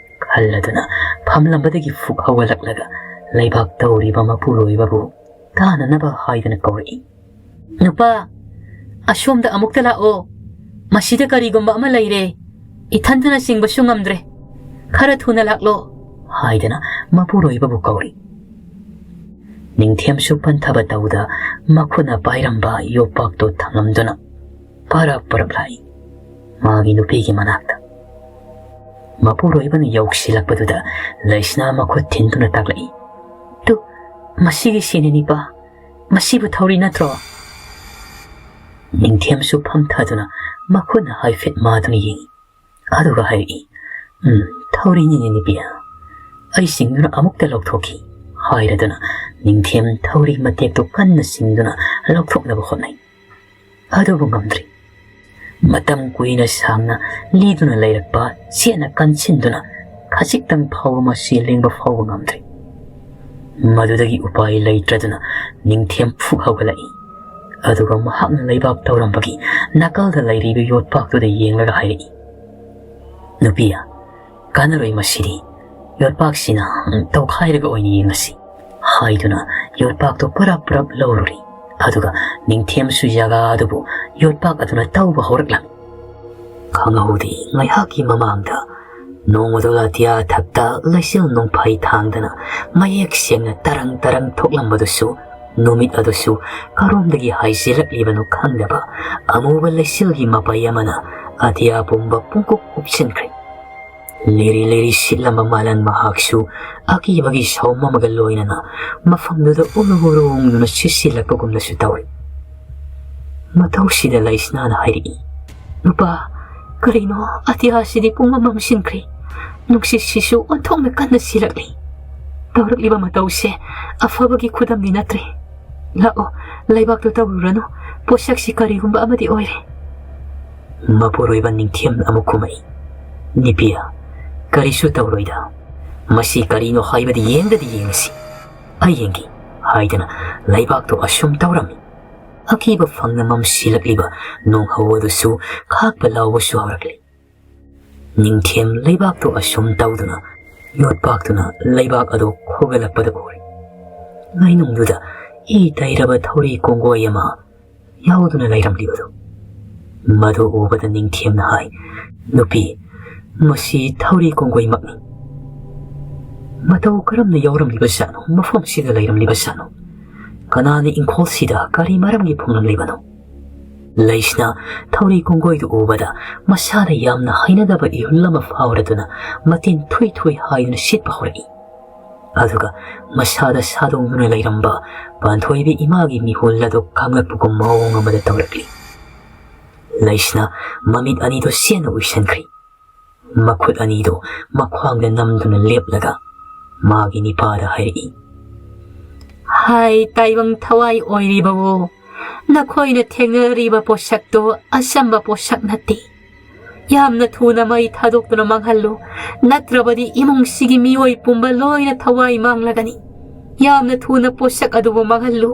ꯈꯜꯂꯗꯨꯅ ꯐꯝꯂꯝꯕꯗꯒꯤ ꯐꯨꯛ ꯍꯧꯒꯠꯂꯛꯂꯒ ꯂꯩꯕꯥꯛ ꯇꯧꯔꯤꯕ ꯃꯄꯨꯔꯣꯏꯕꯕꯨ ꯇꯥꯅꯅꯕ ꯍꯥꯏꯗꯅ ꯀꯧꯔꯛꯏ꯫ "ꯅꯨꯄꯥ, ꯑꯁꯣꯝꯗ ꯑꯃꯨꯛꯇ ꯂꯥꯛꯑꯣ꯫ ꯃꯁꯤꯗ ꯀꯔꯤꯒꯨꯝꯕ ꯑꯃ ꯂꯩꯔꯦ꯫ ꯏꯊꯟꯇꯅ ꯆꯤꯡꯕꯁꯨ ꯉꯝꯗ꯭ꯔꯦ꯫ ꯈꯔ ꯊꯨꯅ ꯂꯥꯛꯂꯣ" ꯍꯥꯏꯗꯅ ꯃꯄꯨꯔꯣꯏꯕꯕꯨ ꯀꯧꯔꯤ꯫ ꯅꯤꯡꯊꯦꯝꯁꯨ ꯄꯟꯊꯕ ꯇꯧꯗ ꯃꯈꯨꯠꯅ ꯄꯥꯏꯔꯝꯕ ꯌꯣꯄꯥꯛꯇꯨ ꯊꯥꯡꯂꯝꯗꯨꯅ ꯄꯔꯞ ꯄꯔꯞ ꯂꯥꯛꯏ ꯃꯥꯒꯤ ꯅꯨꯄꯤꯒꯤ ꯃꯅꯥꯛꯇ꯫ ꯃꯄꯨꯔꯣꯏꯕꯅ ꯌꯧꯁꯤꯜꯂꯛꯄꯗꯨꯗ ꯂꯩꯁꯅꯥ ꯃꯈꯨꯠ ꯊꯤꯟꯗꯨꯅ ꯇꯥꯛꯂꯛꯏ, "ꯇꯨ, "ꯃꯁꯤꯒꯤ ꯁꯤꯅꯤ, ꯅꯤꯄꯥ꯫ ꯃꯁꯤꯕꯨ ꯊꯧꯔꯤ ꯅꯠꯇ꯭ꯔꯣ?" ꯅꯤꯡꯊꯦꯝꯁꯨ ꯐꯝꯊꯗꯨꯅ ꯃꯈꯨꯠꯅ ꯍꯥꯏꯐꯦꯠ ꯃꯥꯗꯨꯅ ꯌꯦꯡꯏ꯫ ꯑꯗꯨꯒ ꯍꯥꯏꯔꯛꯏ, "ꯎꯝ, ꯊꯧꯔꯤꯅꯤꯅꯦ, ꯅꯤꯄꯤ꯫ ꯑꯩ ꯆꯤꯡꯗꯨꯅ ꯑꯃꯨꯛꯇ ꯂꯧꯊꯣꯛꯈꯤ" ꯍꯥꯏꯔꯗꯨꯅ ꯅꯤꯡꯊꯦꯝ ꯊꯧꯔꯤ ꯃꯇꯦꯛꯇꯨ ꯀꯟꯅ ꯆꯤꯡꯗꯨꯅ ꯂꯧꯊꯣꯛꯅꯕ ꯍꯣꯠꯅꯩ꯫ ꯑꯗꯨꯕꯨ ꯉꯝꯗ꯭ꯔꯤ꯫ ꯃꯇꯝ ꯀꯨꯏꯅ ꯁꯥꯡꯅ ꯂꯤꯗꯨꯅ ꯂꯩꯔꯛꯄ ꯆꯦꯠꯅ ꯀꯟꯁꯤꯟꯗꯨꯅ ꯈꯖꯤꯛꯇꯪ ꯐꯥꯎꯕ ꯃꯁꯤ ꯂꯦꯡꯕ ꯐꯥꯎꯕ ꯉꯝꯗ꯭ꯔꯤ꯫ ꯃꯗꯨꯗꯒꯤ ꯎꯄꯥꯏ ꯂꯩꯇ꯭ꯔꯗꯨꯅ ꯅꯤꯡꯊꯦꯝ ꯐꯨꯛ ꯍꯧꯒꯠꯂꯛꯏ꯫ ꯑꯗꯨꯒ ꯃꯍꯥꯛꯅ ꯂꯩꯕꯥꯛ ꯇꯧꯔꯝꯕꯒꯤ ꯅꯥꯀꯜꯗ ꯂꯩꯔꯤꯕ ꯌꯣꯠꯄꯥꯛꯇꯨꯗ ꯌꯦꯡꯂꯒ ꯍꯥꯏꯔꯛꯏ, "ꯅꯨꯄꯤ, ꯀꯥꯟꯅꯔꯣꯏ ꯃꯁꯤꯗꯤ꯫ ꯌꯣꯠꯄꯥꯛꯁꯤꯅ ꯇꯧꯈꯥꯏꯔꯒ ꯑꯣꯏꯅ ꯌꯦꯡꯉꯁꯤ" ꯍꯥꯏꯗꯨꯅ ꯌꯣꯠꯄꯥꯛꯇꯨ ꯄꯨꯔꯞ ꯄꯨꯔꯞ ꯂꯧꯔꯨꯔꯤ꯫ ꯑꯗꯨꯒ ꯅꯤꯡꯊꯦꯝꯁꯨ ꯖꯒꯥ ꯑꯗꯨꯕꯨ ꯌꯣꯠꯄꯥꯛ ꯑꯗꯨꯅ ꯇꯧꯕ ꯍꯧꯔꯛꯂꯝꯃꯤ꯫ ꯈꯪꯍꯧꯗꯦ, ꯉꯥꯏꯍꯥꯛꯀꯤ ꯃꯃꯥꯡꯗ ꯅꯣꯡꯃꯗꯣ ꯑꯇꯤꯌꯥ ꯊꯛꯇ ꯂꯩꯆꯤꯜ ꯅꯣꯡꯐꯩ ꯊꯥꯡꯗꯅ ꯃꯌꯦꯛ ꯁꯦꯡꯅ ꯇꯔꯪ ꯇꯔꯪ ꯊꯣꯛꯂꯝꯕꯗꯨꯁꯨ, ꯅꯨꯃꯤꯠ ꯑꯗꯨꯁꯨ ꯀꯔꯣꯝꯗꯒꯤ ꯍꯥꯏꯖꯤꯜꯂꯛꯂꯤꯕꯅꯣ ꯈꯪꯗꯕ ꯑꯃꯨꯕ ꯂꯩꯆꯤꯜꯒꯤ ꯃꯄꯩ ꯑꯃꯅ ꯑꯇꯤꯌꯥ ꯄꯨꯝꯕ ꯄꯨꯡꯀꯨꯞ ꯀꯨꯞꯁꯤꯟꯈ꯭ꯔꯦ꯫ ꯂꯤꯔꯤ ꯂꯤꯔꯤ ꯁꯤꯠꯂꯝꯕ ꯃꯥꯂꯪ ꯃꯍꯥꯛꯁꯨ ꯑꯀꯤꯕꯒꯤ ꯁꯥꯎꯝ ꯑꯃꯒ ꯂꯣꯏꯅꯅ ꯃꯐꯝꯗꯨꯗ ꯎꯔꯨ ꯎꯔꯨ ꯎꯪꯗꯨꯅ ꯁꯤꯠ ꯁꯤꯠꯂꯛꯄꯒꯨꯝꯅꯁꯨ ꯇꯧꯏ꯫ ꯃꯇꯧꯁꯤꯗ ꯂꯩꯁꯅꯥꯅ ꯍꯥꯏꯔꯛꯏ, "ꯅꯨꯄꯥ, ꯀꯔꯤꯅꯣ ꯑꯇꯤꯌꯥꯁꯤꯗꯤ ꯄꯨꯡꯃꯝ ꯃꯝꯁꯤꯟꯈ꯭ꯔꯦ? ꯅꯨꯡꯁꯤꯠꯁꯤꯁꯨ ꯑꯣꯟꯊꯣꯛꯅ ꯀꯟꯅ ꯁꯤꯔꯛꯂꯤ꯫ ꯇꯧꯔꯛꯂꯤꯕ ꯃꯇꯧꯁꯦ ꯑꯐꯕꯒꯤ ꯈꯨꯗꯝꯗꯤ ꯅꯠꯇ꯭ꯔꯦ꯫ ꯂꯥꯛꯑꯣ, ꯂꯩꯕꯥꯛꯇꯣ ꯇꯧꯔꯨꯔꯅꯨ꯫ ꯄꯣꯠꯁꯛꯁꯤ ꯀꯔꯤꯒꯨꯝꯕ ꯑꯃꯗꯤ ꯑꯣꯏꯔꯦ"꯫ ꯃꯄꯨꯔꯣꯏꯕ ꯅꯤꯡꯊꯦꯝꯅ ꯑꯃꯨꯛ ꯈꯨꯝꯃꯛꯏ, "ꯅꯤꯄꯤ, ꯀꯔꯤꯁꯨ ꯇꯧꯔꯣꯏꯗ꯫ ꯃꯁꯤ ꯀꯔꯤꯅꯣ ꯍꯥꯏꯕꯗꯤ ꯌꯦꯡꯗꯗꯤ ꯌꯦꯡꯉꯁꯤ꯫ ꯑꯩ ꯌꯦꯡꯒꯦ" ꯍꯥꯏꯗꯅ ꯂꯩꯕꯥꯛꯇꯣ ꯑꯁꯨꯝ ꯇꯧꯔꯝꯃꯤ꯫ ꯑꯀꯤꯕ ꯐꯪꯅ ꯃꯝꯁꯤꯜꯂꯛꯂꯤꯕ ꯅꯣꯡꯍꯧ ꯑꯗꯨꯁꯨ ꯈꯥꯛꯄ ꯂꯥꯎꯕꯁꯨ ꯍꯧꯔꯛꯂꯤ꯫ ꯅꯤꯡꯊꯦꯝ ꯂꯩꯕꯥꯛꯇꯨ ꯑꯁꯨꯝ ꯇꯧꯗꯨꯅ ꯌꯣꯠꯄꯥꯛꯇꯨꯅ ꯂꯩꯕꯥꯛ ꯑꯗꯨ ꯈꯨꯒꯠꯂꯛꯄꯗ ꯎꯔꯦ꯫ ꯂꯩꯅꯨꯡꯗꯨꯗ ꯏ ꯇꯩꯔꯕ ꯊꯧꯔꯤ ꯀꯣꯡꯒꯣꯏ ꯑꯃ ꯌꯥꯎꯗꯨꯅ ꯂꯩꯔꯝꯂꯤꯕꯗꯨ꯫ ꯃꯗꯨ ꯎꯕꯗ ꯅꯤꯡꯊꯦꯝꯅ ꯍꯥꯏ, "ꯅꯨꯄꯤ, ꯃꯁꯤ ꯊꯧꯔꯤ ꯀꯣꯡꯒꯣꯏꯃꯛꯅꯤ꯫ ꯃꯇꯧ ꯀꯔꯝꯅ ꯌꯥꯎꯔꯝꯂꯤꯕ ꯖꯥꯠꯅꯣ? ꯃꯐꯝꯁꯤꯗ ꯂꯩꯔꯝꯂꯤꯕ ꯖꯥꯠꯅꯣ? ꯀꯅꯥꯅ ꯏꯪꯈꯣꯜꯁꯤꯗ ꯀꯔꯤ ꯃꯔꯝꯒꯤ ꯐꯪꯂꯝꯂꯤꯕꯅꯣ?" ꯂꯩꯁꯅꯥ ꯊꯧꯔꯤ ꯀꯣꯡꯒꯣꯏꯗꯨ ꯎꯕꯗ ꯃꯁꯥꯗ ꯌꯥꯝꯅ ꯍꯩꯅꯗꯕ ꯏꯍꯨꯜ ꯑꯃ ꯐꯥꯎꯔꯗꯨꯅ ꯃꯇꯤꯟ ꯊꯨꯏ ꯊꯨꯏ ꯍꯥꯏꯗꯨꯅ ꯁꯤꯠꯄ ꯍꯧꯔꯛꯏ꯫ ꯑꯗꯨꯒ ꯃꯁꯥꯗ ꯁꯥꯗꯣꯡꯗꯨꯅ ꯂꯩꯔꯝꯕ ꯄꯥꯟꯊꯣꯏꯕꯤ ꯏꯃꯥꯒꯤ ꯃꯤꯍꯨꯜ ꯑꯗꯨ ꯈꯪꯂꯛꯄꯒꯨꯝ ꯃꯑꯣꯡ ꯑꯃꯗ ꯇꯧꯔꯛꯂꯤ꯫ ꯂꯩꯁꯅꯥ ꯃꯃꯤꯠ ꯑꯅꯤꯗꯨ ꯁꯦꯟꯅ ꯎꯏꯁꯟꯈ꯭ꯔꯤ꯫ ꯃꯈꯨꯠ ꯑꯅꯤꯗꯨ ꯃꯈ꯭ꯋꯥꯡꯗ ꯅꯝꯗꯨꯅ ꯂꯦꯞꯂꯒ ꯃꯥꯒꯤ ꯅꯤꯄꯥꯗ ꯍꯥꯏꯔꯛꯏ, "ꯍꯥꯏ ꯇꯥꯏꯕꯪ ꯊꯋꯥꯏ ꯑꯣꯏꯔꯤꯕꯋꯣ, ꯅꯈꯣꯏꯅ ꯊꯦꯡꯅꯔꯤꯕ ꯄꯣꯠꯁꯛꯇꯣ ꯑꯆꯝꯕ ꯄꯣꯠꯁꯛ ꯅꯠꯇꯦ꯫ ꯌꯥꯝꯅ ꯊꯨꯅ ꯃꯩ ꯊꯥꯗꯣꯛꯇꯨꯅ ꯃꯥꯡꯍꯜꯂꯨ, ꯅꯠꯇ꯭ꯔꯕꯗꯤ ꯏꯃꯨꯡꯁꯤꯒꯤ ꯃꯤꯑꯣꯏ ꯄꯨꯝꯕ ꯂꯣꯏꯅ ꯊꯋꯥꯏ ꯃꯥꯡꯂꯒꯅꯤ꯫ ꯌꯥꯝꯅ ꯊꯨꯅ ꯄꯣꯠꯁꯛ ꯑꯗꯨꯕꯨ ꯃꯥꯡꯍꯜꯂꯨ,"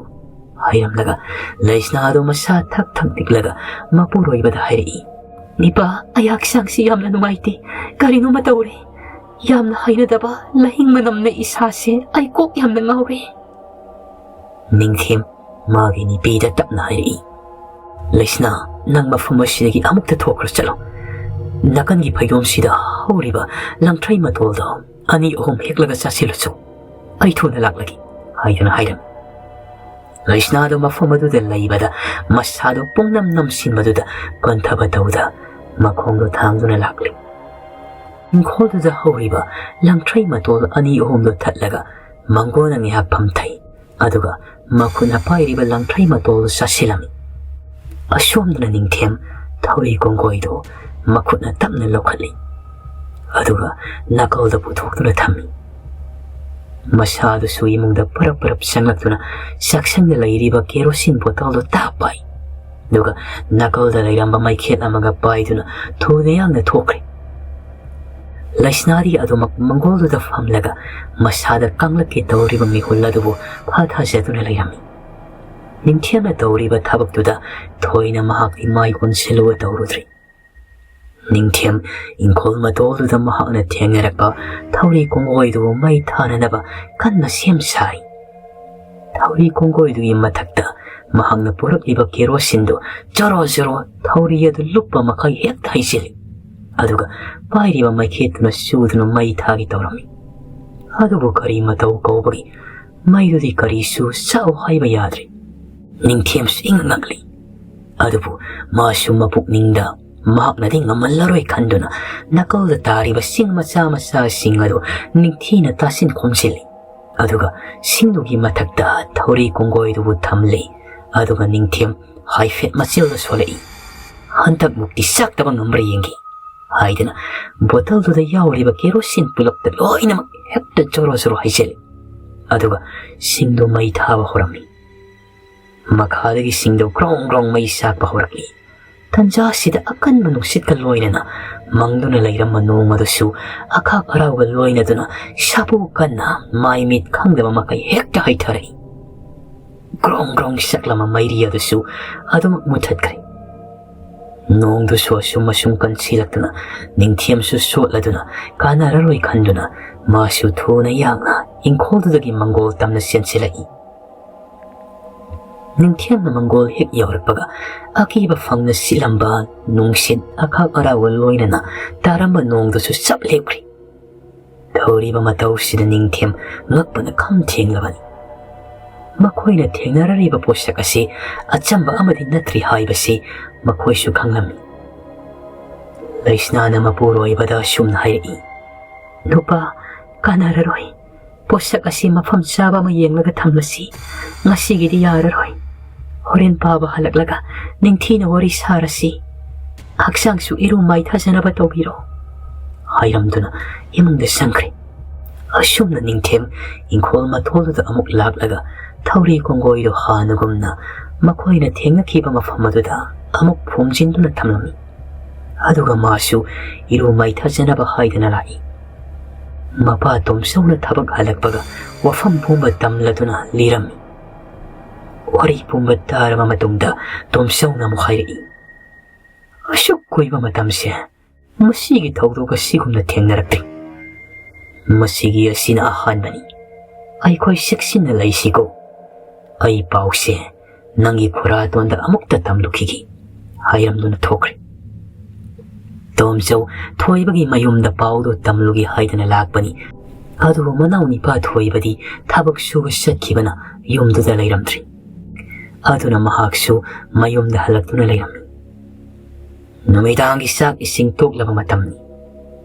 ꯍꯥꯏꯔꯝꯂꯒ ꯂꯩꯁꯅꯥ ꯑꯗꯨ ꯃꯁꯥ ꯊꯛ ꯊꯛ ꯅꯤꯛꯂꯒ ꯃꯄꯨꯔꯣꯏꯕꯗ ꯍꯥꯏꯔꯛꯏ, "ꯅꯤꯄꯥ, ꯑꯩ ꯍꯛꯆꯥꯡꯁꯤ ꯌꯥꯝꯅ ꯅꯨꯡꯉꯥꯏꯇꯦ, ꯀꯔꯤꯅꯣꯃ ꯇꯧꯔꯦ꯫ ꯌꯥꯝꯅ ꯍꯩꯅꯗꯕ ꯂꯍꯤꯡ ꯃꯅꯝꯅ ꯏꯁꯥꯁꯦ, ꯑꯩ ꯀꯣꯛ ꯌꯥꯝꯅ ꯉꯥꯎꯔꯦ꯫" ꯅꯤꯡꯊꯦꯝ ꯃꯥꯒꯤ ꯅꯨꯄꯤꯗ ꯇꯞꯅ ꯍꯥꯏꯔꯛꯏ, "ꯂꯩꯁꯅꯥ, ꯅꯪ ꯃꯐꯝ ꯑꯁꯤꯗꯒꯤ ꯑꯃꯨꯛꯇ ꯊꯣꯛꯈ꯭ꯔ ꯆꯠꯂꯣ꯫ ꯅꯥꯀꯟꯒꯤ ꯐꯩꯗꯣꯝꯁꯤꯗ ꯍꯧꯔꯤꯕ ꯂꯪꯊ꯭ꯔꯩ ꯃꯇꯣꯜꯗꯣ ꯑꯅꯤ ꯑꯍꯨꯝ ꯍꯦꯛꯂꯒ ꯆꯥꯁꯤꯜꯂꯨꯆꯣ꯫ ꯑꯩ ꯊꯨꯅ ꯂꯥꯛꯂꯒꯦ," ꯍꯥꯏꯗꯨꯅ ꯍꯥꯏꯔꯝꯃꯤ꯫ ꯂꯩꯁꯅꯥꯗꯨ ꯃꯐꯝ ꯑꯗꯨꯗ ꯂꯩꯕꯗ ꯃꯁꯥꯗꯨ ꯄꯨꯡꯅꯝ ꯅꯝꯁꯤꯟꯕꯗꯨꯗ ꯄꯟꯊꯕ ꯇꯧꯗ ꯃꯈꯣꯡꯗꯨ ꯊꯥꯡꯗꯨꯅ ꯂꯥꯛꯂꯤ꯫ ꯏꯪꯈꯣꯜꯗꯨꯗ ꯍꯧꯔꯤꯕ ꯂꯪꯊ꯭ꯔꯩ ꯃꯇꯣꯜ ꯑꯅꯤ ꯑꯍꯨꯝꯗꯨ ꯊꯠꯂꯒ ꯃꯪꯒꯣꯟꯅ ꯉꯥꯏꯍꯥꯛ ꯐꯝꯊꯩ꯫ ꯑꯗꯨꯒ ꯃꯈꯨꯠꯅ ꯄꯥꯏꯔꯤꯕ ꯂꯪꯊ꯭ꯔꯩ ꯃꯇꯣꯜꯗꯨ ꯆꯥꯁꯤꯜꯂꯝꯃꯤ꯫ ꯑꯁꯣꯝꯗꯅ ꯅꯤꯡꯊꯦꯝ ꯊꯧꯔꯤ ꯀꯣꯡꯒꯣꯏꯗꯨ ꯃꯈꯨꯠꯅ ꯇꯞꯅ ꯂꯧꯈꯠꯂꯤ꯫ ꯑꯗꯨꯒ ꯅꯥꯀꯜꯗ ꯄꯨꯊꯣꯛꯇꯨꯅ ꯊꯝꯃꯤ꯫ ꯃꯁꯥꯗꯨꯁꯨ ꯏꯃꯨꯡꯗ ꯄꯔꯞ ꯄꯔꯞ ꯆꯪꯂꯛꯇꯨꯅ ꯆꯥꯛꯁꯪꯗ ꯂꯩꯔꯤꯕ ꯀꯦꯔꯣꯁꯤꯟ ꯕꯣꯇꯜꯗꯨ ꯇꯥꯞ ꯄꯥꯏ꯫ ꯑꯗꯨꯒ ꯅꯥꯀꯜꯗ ꯂꯩꯔꯝꯕ ꯃꯩꯈꯦꯠ ꯑꯃꯒ ꯄꯥꯏꯗꯨꯅ ꯊꯨꯅ ꯌꯥꯡꯅ ꯊꯣꯛꯈ꯭ꯔꯦ꯫ ꯂꯩꯁꯅꯥꯗꯤ ꯑꯗꯨꯃꯛ ꯃꯪꯒꯣꯜꯗꯨꯗ ꯐꯝꯂꯒ ꯃꯁꯥꯗ ꯀꯪꯂꯛꯀꯦ ꯇꯧꯔꯤꯕ ꯃꯤꯍꯨꯜ ꯑꯗꯨꯕꯨ ꯐꯥꯊꯖꯗꯨꯅ ꯂꯩꯔꯝꯃꯤ꯫ ꯅꯤꯡꯊꯦꯝꯅ ꯇꯧꯔꯤꯕ ꯊꯕꯛꯇꯨꯗ ꯊꯣꯏꯅ ꯃꯍꯥꯛꯇꯤ ꯃꯥꯏ ꯑꯣꯟꯁꯤꯜꯂꯨꯕ ꯇꯧꯔꯨꯗ꯭ꯔꯤ꯫ ꯅꯤꯡꯊꯦꯝ ꯏꯪꯈꯣꯜ ꯃꯇꯣꯜꯗꯨꯗ ꯃꯍꯥꯛꯅ ꯊꯦꯡꯅꯔꯛꯄ ꯊꯧꯔꯤ ꯀꯣꯡꯒꯣꯏꯗꯨꯕꯨ ꯃꯩ ꯊꯥꯅꯅꯕ ꯀꯟꯅ ꯁꯦꯝ ꯁꯥꯔꯤ꯫ ꯊꯧꯔꯤ ꯀꯣꯡꯒꯣꯏꯗꯨꯒꯤ ꯃꯊꯛꯇ ꯃꯍꯥꯛꯅ ꯄꯨꯔꯛꯂꯤꯕ ꯀꯦꯔꯣꯁꯤꯟꯗꯨ ꯖꯔꯣ ꯖꯔꯣ ꯊꯧꯔꯤ ꯑꯗꯨ ꯂꯨꯞꯄ ꯃꯈꯩ ꯍꯦꯛꯇ ꯍꯩꯖꯤꯜꯂꯤ꯫ ꯑꯗꯨꯒ ꯄꯥꯏꯔꯤꯕ ꯃꯩꯈꯦꯠꯇꯨꯅ ꯆꯨꯗꯨꯅ ꯃꯩ ꯊꯥꯒꯦ ꯇꯧꯔꯝꯃꯤ꯫ ꯑꯗꯨꯕꯨ ꯀꯔꯤ ꯃꯇꯧ ꯀꯧꯕꯒꯤ ꯃꯩꯗꯨꯗꯤ ꯀꯔꯤꯁꯨ ꯆꯥꯛꯎ ꯍꯥꯏꯕ ꯌꯥꯗ꯭ꯔꯤ꯫ ꯅꯤꯡꯊꯦꯝꯁꯨ ꯏꯉꯛ ꯉꯛꯂꯤ꯫ ꯑꯗꯨꯕꯨ ꯃꯥꯁꯨ ꯃꯄꯨꯛꯅꯤꯡꯗ ꯃꯍꯥꯛꯅꯗꯤ ꯉꯝꯍꯜꯂꯔꯣꯏ ꯈꯟꯗꯨꯅ ꯅꯥꯀꯜꯗ ꯇꯥꯔꯤꯕ ꯁꯤꯡ ꯃꯆꯥ ꯃꯆꯥꯁꯤꯡ ꯑꯗꯨ ꯅꯤꯡꯊꯤꯅ ꯇꯥꯁꯤꯟ ꯈꯣꯝꯖꯤꯜꯂꯤ꯫ ꯑꯗꯨꯒ ꯁꯤꯡꯗꯨꯒꯤ ꯃꯊꯛꯇ ꯊꯧꯔꯤ ꯀꯣꯡꯒꯣꯏꯗꯨꯕꯨ ꯊꯝꯂꯦ꯫ ꯑꯗꯨꯒ ꯅꯤꯡꯊꯦꯝ ꯍꯥꯏꯐꯦꯠ ꯃꯆꯤꯜꯗ ꯁꯣꯜꯂꯛꯏ꯫ "ꯍꯟꯗꯛꯃꯨꯛꯇꯤ ꯆꯥꯛꯇꯕ ꯉꯝꯕ꯭ꯔꯥ ꯌꯦꯡꯒꯦ" ꯍꯥꯏꯗꯅ ꯕꯣꯇꯜꯗꯨꯗ ꯌꯥꯎꯔꯤꯕ ꯀꯦꯔꯣꯁꯤꯟ ꯄꯨꯂꯞꯇ ꯂꯣꯏꯅꯃꯛ ꯍꯦꯛꯇ ꯖꯣꯔꯣ ꯖꯣꯔꯣ ꯍꯩꯖꯤꯜꯂꯤ꯫ ꯑꯗꯨꯒ ꯁꯤꯡꯗꯨ ꯃꯩ ꯊꯥꯕ ꯍꯧꯔꯝꯃꯤ꯫ ꯃꯈꯥꯗꯒꯤ ꯁꯤꯡꯗꯨ ꯒ꯭ꯔꯣꯡ ꯒ꯭ꯔꯣꯡ ꯃꯩ ꯆꯥꯛꯄ ꯍꯧꯔꯛꯂꯤ꯫ ꯇꯟꯖꯥꯁꯤꯗ ꯑꯀꯟꯕ ꯅꯨꯡꯁꯤꯠꯀ ꯂꯣꯏꯅꯅ ꯃꯪꯗꯨꯅ ꯂꯩꯔꯝꯕ ꯅꯣꯡ ꯑꯗꯨꯁꯨ ꯑꯈꯥꯛ ꯑꯔꯥꯎꯒ ꯂꯣꯏꯅꯗꯨꯅ ꯁꯥꯐꯨ ꯀꯟꯅ ꯃꯥꯏ ꯃꯤꯠ ꯈꯪꯗꯕ ꯃꯈꯩ ꯍꯦꯛꯇ ꯍꯩꯊꯔꯛꯏ꯫ ꯒ꯭ꯔꯣꯡ ꯒ꯭ꯔꯣꯡ ꯁꯛꯂꯝꯕ ꯃꯩꯔꯤ ꯑꯗꯨꯁꯨ ꯑꯗꯨꯃꯛ ꯃꯨꯊꯠꯈ꯭ꯔꯦ꯫ ꯅꯣꯡꯗꯨꯁꯨ ꯑꯁꯨꯝ ꯑꯁꯨꯝ ꯀꯟꯁꯤꯜꯂꯛꯇꯨꯅ ꯅꯤꯡꯊꯦꯝꯁꯨ ꯆꯣꯠꯂꯗꯨꯅ ꯀꯥꯟꯅꯔꯔꯣꯏ ꯈꯟꯗꯨꯅ ꯃꯥꯁꯨ ꯊꯨꯅ ꯌꯥꯡꯅ ꯏꯪꯈꯣꯜꯗꯨꯗꯒꯤ ꯃꯪꯒꯣꯜ ꯇꯝꯅ ꯆꯦꯟꯁꯤꯜꯂꯛꯏ꯫ ꯅꯤꯡꯊꯦꯝꯅ ꯃꯪꯒꯣꯜ ꯍꯦꯛ ꯌꯧꯔꯛꯄꯒ ꯑꯀꯤꯕ ꯐꯪꯅ ꯁꯤꯠꯂꯝꯕ ꯅꯨꯡꯁꯤꯠ ꯑꯈꯥꯛ ꯑꯔꯥꯎꯒ ꯂꯣꯏꯅꯅ ꯇꯥꯔꯝꯕ ꯅꯣꯡꯗꯨꯁꯨ ꯆꯞ ꯂꯦꯞꯈ꯭ꯔꯦ꯫ ꯇꯧꯔꯤꯕ ꯃꯇꯧꯁꯤꯗ ꯅꯤꯡꯊꯦꯝ ꯉꯛꯄꯅ ꯈꯝ ꯊꯦꯡꯂꯕꯅꯤ꯫ ꯃꯈꯣꯏꯅ ꯊꯦꯡꯅꯔꯤꯕ ꯄꯣꯠꯁꯛ ꯑꯁꯤ ꯑꯆꯝꯕ ꯑꯃꯗꯤ ꯅꯠꯇ꯭ꯔꯤ ꯍꯥꯏꯕꯁꯤ ꯃꯈꯣꯏꯁꯨ ꯈꯪꯂꯝꯃꯤ꯫ ꯂꯩꯁꯅꯥꯅ ꯃꯄꯨꯔꯣꯏꯕꯗ ꯑꯁꯨꯝꯅ ꯍꯥꯏꯔꯛꯏ, "ꯅꯨꯄꯥ, ꯀꯥꯟꯅꯔꯔꯣꯏ꯫ ꯄꯣꯠꯁꯛ ꯑꯁꯤ ꯃꯐꯝ ꯆꯥꯕ ꯑꯃ ꯌꯦꯡꯂꯒ ꯊꯝꯂꯁꯤ꯫ ꯉꯁꯤꯒꯤꯗꯤ ꯌꯥꯔꯔꯣꯏ꯫ ꯍꯣꯔꯦꯟ ꯄꯥꯕ ꯍꯜꯂꯛꯂꯒ ꯅꯤꯡꯊꯤꯅ ꯋꯥꯔꯤ ꯁꯥꯔꯁꯤ꯫ ꯍꯛꯆꯥꯡꯁꯨ ꯏꯔꯨ ꯃꯥꯏꯊꯖꯅꯕ ꯇꯧꯕꯤꯔꯣ" ꯍꯥꯏꯔꯝꯗꯨꯅ ꯏꯃꯨꯡꯗ ꯆꯪꯈ꯭ꯔꯦ꯫ ꯑꯁꯨꯝꯅ ꯅꯤꯡꯊꯦꯝ ꯏꯪꯈꯣꯜ ꯃꯇꯣꯜꯗꯨꯗ ꯑꯃꯨꯛ ꯂꯥꯛꯂꯒ ꯊꯧꯔꯤ ꯀꯣꯡꯒꯣꯏꯗꯨ ꯍꯥꯟꯅꯒꯨꯝꯅ ꯃꯈꯣꯏꯅ ꯊꯦꯡꯅꯈꯤꯕ ꯃꯐꯝ ꯑꯗꯨꯗ ꯑꯃꯨꯛ ꯐꯨꯝꯖꯤꯟꯗꯨꯅ ꯊꯝꯂꯝꯃꯤ꯫ ꯑꯗꯨꯒ ꯃꯥꯁꯨ ꯏꯔꯨ ꯃꯥꯏꯊꯖꯅꯕ ꯍꯥꯏꯗꯅ ꯂꯥꯛꯏ꯫ ꯃꯄꯥ ꯇꯣꯝꯆꯧꯅ ꯊꯕꯛ ꯍꯜꯂꯛꯄꯒ ꯋꯥꯐꯝ ꯄꯨꯝꯕ ꯇꯝꯂꯗꯨꯅ ꯂꯤꯔꯝꯃꯤ꯫ ꯋꯥꯔꯤ ꯄꯨꯝꯕ ꯇꯥꯔꯕ ꯃꯇꯨꯡꯗ ꯇꯣꯝꯆꯧꯅ ꯑꯃꯨꯛ ꯍꯥꯏꯔꯛꯏ, "ꯑꯁꯨꯛ ꯀꯨꯏꯕ ꯃꯇꯝꯁꯦ ꯃꯁꯤꯒꯤ ꯊꯧꯗꯣꯛ ꯑꯁꯤꯒꯨꯝꯅ ꯊꯦꯡꯅꯔꯛꯇ꯭ꯔꯤ꯫ ꯃꯁꯤꯒꯤ ꯑꯁꯤꯅ ꯑꯍꯥꯟꯕꯅꯤ꯫ ꯑꯩꯈꯣꯏ ꯆꯦꯛꯁꯤꯟꯅ ꯂꯩꯁꯤꯀꯣ꯫ ꯑꯩ ꯄꯥꯎꯁꯦ ꯅꯪꯒꯤ ꯈꯨꯔꯥꯇꯣꯟꯗ ꯑꯃꯨꯛꯇ ꯇꯝꯂꯨꯈꯤꯒꯦ" ꯍꯥꯏꯔꯝꯗꯨꯅ ꯊꯣꯛꯈ꯭ꯔꯦ꯫ ꯇꯣꯝꯆꯧ ꯊꯣꯏꯕꯒꯤ ꯃꯌꯨꯝꯗ ꯄꯥꯎꯗꯨ ꯇꯝꯂꯨꯒꯦ ꯍꯥꯏꯗꯅ ꯂꯥꯛꯄꯅꯤ꯫ ꯑꯗꯨꯕꯨ ꯃꯅꯥꯎ ꯅꯤꯄꯥ ꯊꯣꯏꯕꯗꯤ ꯊꯕꯛ ꯁꯨꯕ ꯆꯠꯈꯤꯕꯅ ꯌꯨꯝꯗꯨꯗ ꯂꯩꯔꯝꯗ꯭ꯔꯤ꯫ ꯑꯗꯨꯅ ꯃꯍꯥꯛꯁꯨ ꯃꯌꯨꯝꯗ ꯍꯜꯂꯛꯇꯨꯅ ꯂꯩꯔꯝꯃꯤ꯫ ꯅꯨꯃꯤꯗꯥꯡꯒꯤ ꯆꯥꯛ ꯏꯁꯤꯡ ꯇꯣꯛꯂꯕ ꯃꯇꯝꯅꯤ꯫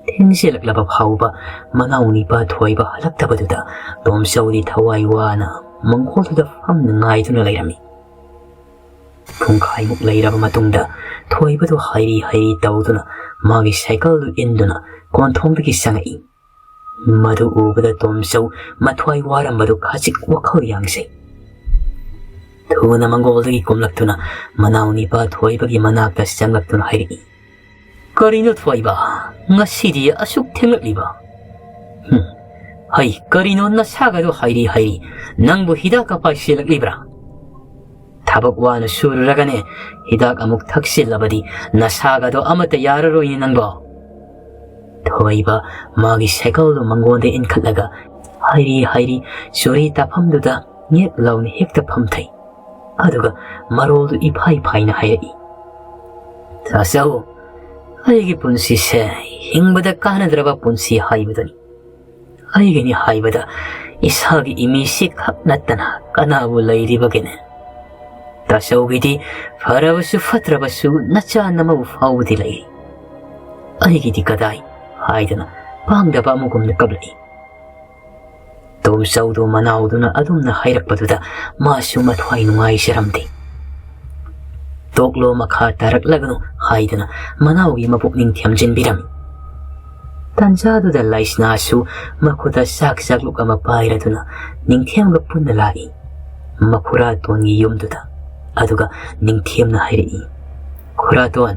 ꯊꯦꯡꯖꯤꯜꯂꯛꯂꯕ ꯐꯥꯎꯕ ꯃꯅꯥꯎ ꯅꯤꯄꯥ ꯊꯣꯏꯕ ꯍꯜꯂꯛꯇꯕꯗꯨꯗ ꯇꯣꯝꯆꯧꯗꯤ ꯊꯋꯥꯏ ꯋꯥꯅ ꯃꯪꯒꯣꯜꯗꯨꯗ ꯐꯝꯅ ꯉꯥꯏꯗꯨꯅ ꯂꯩꯔꯝꯃꯤ꯫ ꯄꯨꯡꯈꯥꯏꯃꯨꯛ ꯂꯩꯔꯕ ꯃꯇꯨꯡꯗ ꯊꯣꯏꯕꯗꯨ ꯍꯥꯏꯔꯤ ꯍꯥꯏꯔꯤ ꯇꯧꯗꯨꯅ ꯃꯥꯒꯤ ꯁꯥꯏꯀꯜꯗꯨ ꯏꯟꯗꯨꯅ ꯀꯣꯟꯊꯣꯡꯗꯒꯤ ꯆꯪꯉꯛꯏ꯫ ꯃꯗꯨ ꯎꯕꯗ ꯇꯣꯝꯆꯧ ꯃꯊ꯭ꯋꯥꯏ ꯋꯥꯔꯝꯕꯗꯨ ꯈꯖꯤꯛ ꯋꯥꯈꯜ ꯌꯥꯡꯖꯩ꯫ ꯊꯨꯅ ꯃꯪꯒꯣꯜꯗꯒꯤ ꯀꯨꯝꯂꯛꯇꯨꯅ ꯃꯅꯥꯎ ꯅꯤꯄꯥ ꯊꯣꯏꯕꯒꯤ ꯃꯅꯥꯛꯇ ꯆꯪꯂꯛꯇꯨꯅ ꯍꯥꯏꯔꯛꯏ, "ꯀꯔꯤꯅꯣ ꯊꯣꯏꯕ, ꯉꯁꯤꯗꯤ ꯑꯁꯨꯛ ꯊꯦꯡꯂꯛꯂꯤꯕ? ꯍꯨꯝ, ꯍꯩ, ꯀꯔꯤꯅꯣ ꯅꯁꯥꯒꯗꯣ ꯍꯥꯏꯔꯤ ꯍꯥꯏꯔꯤ? ꯅꯪꯕꯨ ꯍꯤꯗꯥꯛꯀ ꯄꯥꯏꯁꯤꯜꯂꯛꯂꯤꯕ꯭ꯔꯥ? ꯊꯕꯛ ꯋꯥꯅ ꯁꯨꯔꯨꯔꯒꯅꯦ, ꯍꯤꯗꯥꯛ ꯑꯃꯨꯛ ꯊꯛꯆꯤꯜꯂꯕꯗꯤ ꯅꯁꯥꯒꯗꯣ ꯑꯃꯠꯇ ꯌꯥꯔꯔꯣꯏꯅꯦ ꯅꯪꯕꯣ꯫" ꯊꯣꯏꯕ ꯃꯥꯒꯤ ꯁꯥꯏꯀꯜꯗꯨ ꯃꯪꯒꯣꯟꯗ ꯏꯟꯈꯠꯂꯒ ꯍꯥꯏꯔꯤ ꯍꯥꯏꯔꯤ ꯆꯨꯔꯤ ꯇꯥꯐꯝꯗꯨꯗ ꯉꯦꯛ ꯂꯥꯎꯅ ꯍꯦꯛꯇ ꯐꯝꯊꯩ꯫ ꯑꯗꯨꯒ ꯃꯔꯣꯜꯗꯨ ꯏꯐꯥꯏ ꯐꯥꯏꯅ ꯍꯥꯏꯔꯛꯏ, "ꯇꯥꯆꯧ, ꯑꯩꯒꯤ ꯄꯨꯟꯁꯤꯁꯦ ꯍꯤꯡꯕꯗ ꯀꯥꯟꯅꯗ꯭ꯔꯕ ꯄꯨꯟꯁꯤ ꯍꯥꯏꯕꯗꯨꯅꯤ꯫ ꯑꯩꯒꯤꯅꯤ ꯍꯥꯏꯕꯗ ꯏꯁꯥꯒꯤ ꯏꯃꯤꯁꯤ ꯈꯛ ꯅꯠꯇꯅ ꯀꯅꯥꯕꯨ ꯂꯩꯔꯤꯕꯒꯦꯅꯦ? ꯇꯥꯆꯧꯒꯤꯗꯤ ꯐꯔꯕꯁꯨ ꯐꯠꯇ꯭ꯔꯕꯁꯨ ꯅꯆꯥ ꯅꯃꯧ ꯐꯥꯎꯕꯗꯤ ꯂꯩꯔꯤ꯫ ꯑꯩꯒꯤꯗꯤ ꯀꯗꯥꯏ?" ꯍꯥꯏꯗꯨꯅ ꯄꯥꯡꯗꯕ ꯑꯃꯒꯨꯝꯅ ꯀꯞꯂꯛꯏ꯫ ꯇꯣꯝꯆꯧꯗꯨ ꯃꯅꯥꯎꯗꯨꯅ ꯑꯗꯨꯝꯅ ꯍꯥꯏꯔꯛꯄꯗꯨꯗ ꯃꯥꯁꯨ ꯃꯊ꯭ꯋꯥꯏ ꯅꯨꯡꯉꯥꯏꯖꯔꯝꯗꯦ꯫ "ꯇꯣꯛꯂꯣ, ꯃꯈꯥ ꯇꯥꯔꯛꯂꯒꯅꯨ" ꯍꯥꯏꯗꯨꯅ ꯃꯅꯥꯎꯒꯤ ꯃꯄꯨꯛꯅꯤꯡ ꯊꯦꯝꯖꯤꯟꯕꯤꯔꯝꯃꯤ꯫ ꯇꯥꯟꯖꯥꯗꯨꯗ ꯂꯩꯁꯅꯥꯁꯨ ꯃꯈꯨꯠꯇ ꯆꯥꯛ ꯆꯥꯛꯂꯨꯛ ꯑꯃ ꯄꯥꯏꯔꯗꯨꯅ ꯅꯤꯡꯊꯦꯝꯒ ꯄꯨꯟꯅ ꯂꯥꯛꯏ꯫ ꯃꯈꯨꯔꯥꯇꯣꯟꯒꯤ ꯌꯨꯝꯗꯨꯗ꯫ ꯑꯗꯨꯒ ꯅꯤꯡꯊꯦꯝꯅ ꯍꯥꯏꯔꯛꯏ, "ꯈꯨꯔꯥꯇꯣꯟ,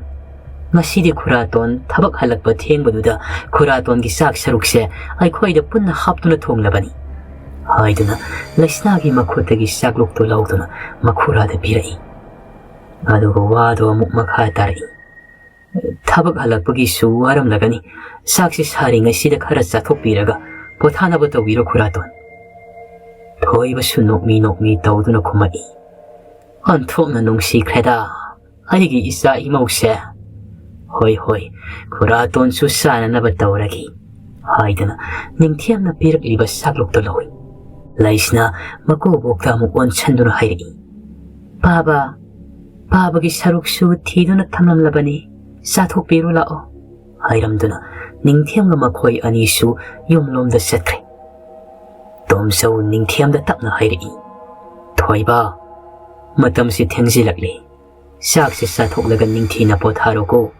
ꯉꯁꯤꯗꯤ ꯈꯨꯔꯥꯇꯣꯟ ꯊꯕꯛ ꯍꯜꯂꯛꯄ ꯊꯦꯡꯕꯗꯨꯗ ꯈꯨꯔꯥꯇꯣꯟꯒꯤ ꯆꯥꯛ ꯁꯔꯨꯛꯁꯦ ꯑꯩꯈꯣꯏꯗ ꯄꯨꯟꯅ ꯍꯥꯞꯇꯨꯅ ꯊꯣꯡꯂꯕꯅꯤ" ꯍꯥꯏꯗꯨꯅ ꯂꯩꯁꯅꯥꯒꯤ ꯃꯈꯨꯠꯇꯒꯤ ꯆꯥꯛꯂꯨꯛꯇꯨ ꯂꯧꯗꯨꯅ ꯃꯈꯨꯔꯥꯗ ꯄꯤꯔꯛꯏ꯫ ꯑꯗꯨꯒ ꯋꯥꯗꯨ ꯑꯃꯨꯛ ꯃꯈꯥ ꯇꯥꯔꯛꯏ, "ꯊꯕꯛ ꯍꯜꯂꯛꯄꯒꯤꯁꯨ ꯋꯥꯔꯝꯂꯒꯅꯤ, ꯆꯥꯛꯁꯤ ꯁꯥꯔꯤꯉꯩꯁꯤꯗ ꯈꯔ ꯆꯥꯊꯣꯛꯄꯤꯔꯒ ꯄꯣꯊꯥꯅꯕ ꯇꯧꯕꯤꯔꯣ ꯈꯨꯔꯥꯇꯣꯟ꯫" ꯊꯣꯏꯕꯁꯨ ꯅꯣꯛꯃꯤ ꯅꯣꯛꯃꯤ ꯇꯧꯗꯨꯅ ꯈꯨꯝꯃꯛꯏ, "ꯑꯣꯟꯊꯣꯛꯅ ꯅꯨꯡꯁꯤꯈ꯭ꯔꯦꯗ ꯑꯩꯒꯤ ꯏꯆꯥ ꯏꯃꯧꯁꯦ꯫ ꯍꯣꯏ ꯍꯣꯏ, ꯈꯨꯔꯥꯇꯣꯟꯁꯨ ꯆꯥꯅꯅꯕ ꯇꯧꯔꯒꯦ" ꯍꯥꯏꯗꯨꯅ ꯅꯤꯡꯊꯦꯝꯅ ꯄꯤꯔꯛꯂꯤꯕ ꯆꯥꯛꯂꯨꯛꯇꯨ ꯂꯧꯏ꯫ ꯂꯩꯁꯅꯥ ꯃꯀꯨꯕꯣꯛꯇ ꯑꯃꯨꯛ ꯑꯣꯟꯁꯤꯟꯗꯨꯅ ꯍꯥꯏꯔꯛꯏ, "ꯄꯥꯕ, ꯄꯥꯕꯒꯤ ꯁꯔꯨꯛꯁꯨ ꯊꯤꯗꯨꯅ ꯊꯝꯂꯝꯂꯕꯅꯤ, "ꯆꯥꯊꯣꯛꯄꯤꯔꯨ ꯂꯥꯛꯑꯣ" ꯍꯥꯏꯔꯝꯗꯨꯅ ꯅꯤꯡꯊꯦꯝꯒ ꯃꯈꯣꯏ ꯑꯅꯤꯁꯨ ꯌꯨꯝꯂꯣꯝꯗ ꯆꯠꯈ꯭ꯔꯦ꯫ ꯇꯣꯝꯆꯧ ꯅꯤꯡꯊꯦꯝꯗ ꯇꯞꯅ ꯍꯥꯏꯔꯛꯏ, "ꯊꯣꯏꯕ, ꯃꯇꯝꯁꯤ ꯊꯦꯡꯖꯤꯜꯂꯛꯂꯦ꯫ ꯆꯥꯛꯁꯦ ꯆꯥꯊꯣꯛꯂꯒ ꯅꯤꯡꯊꯤꯅ ꯄꯣꯊꯥꯔꯣꯀꯣ꯫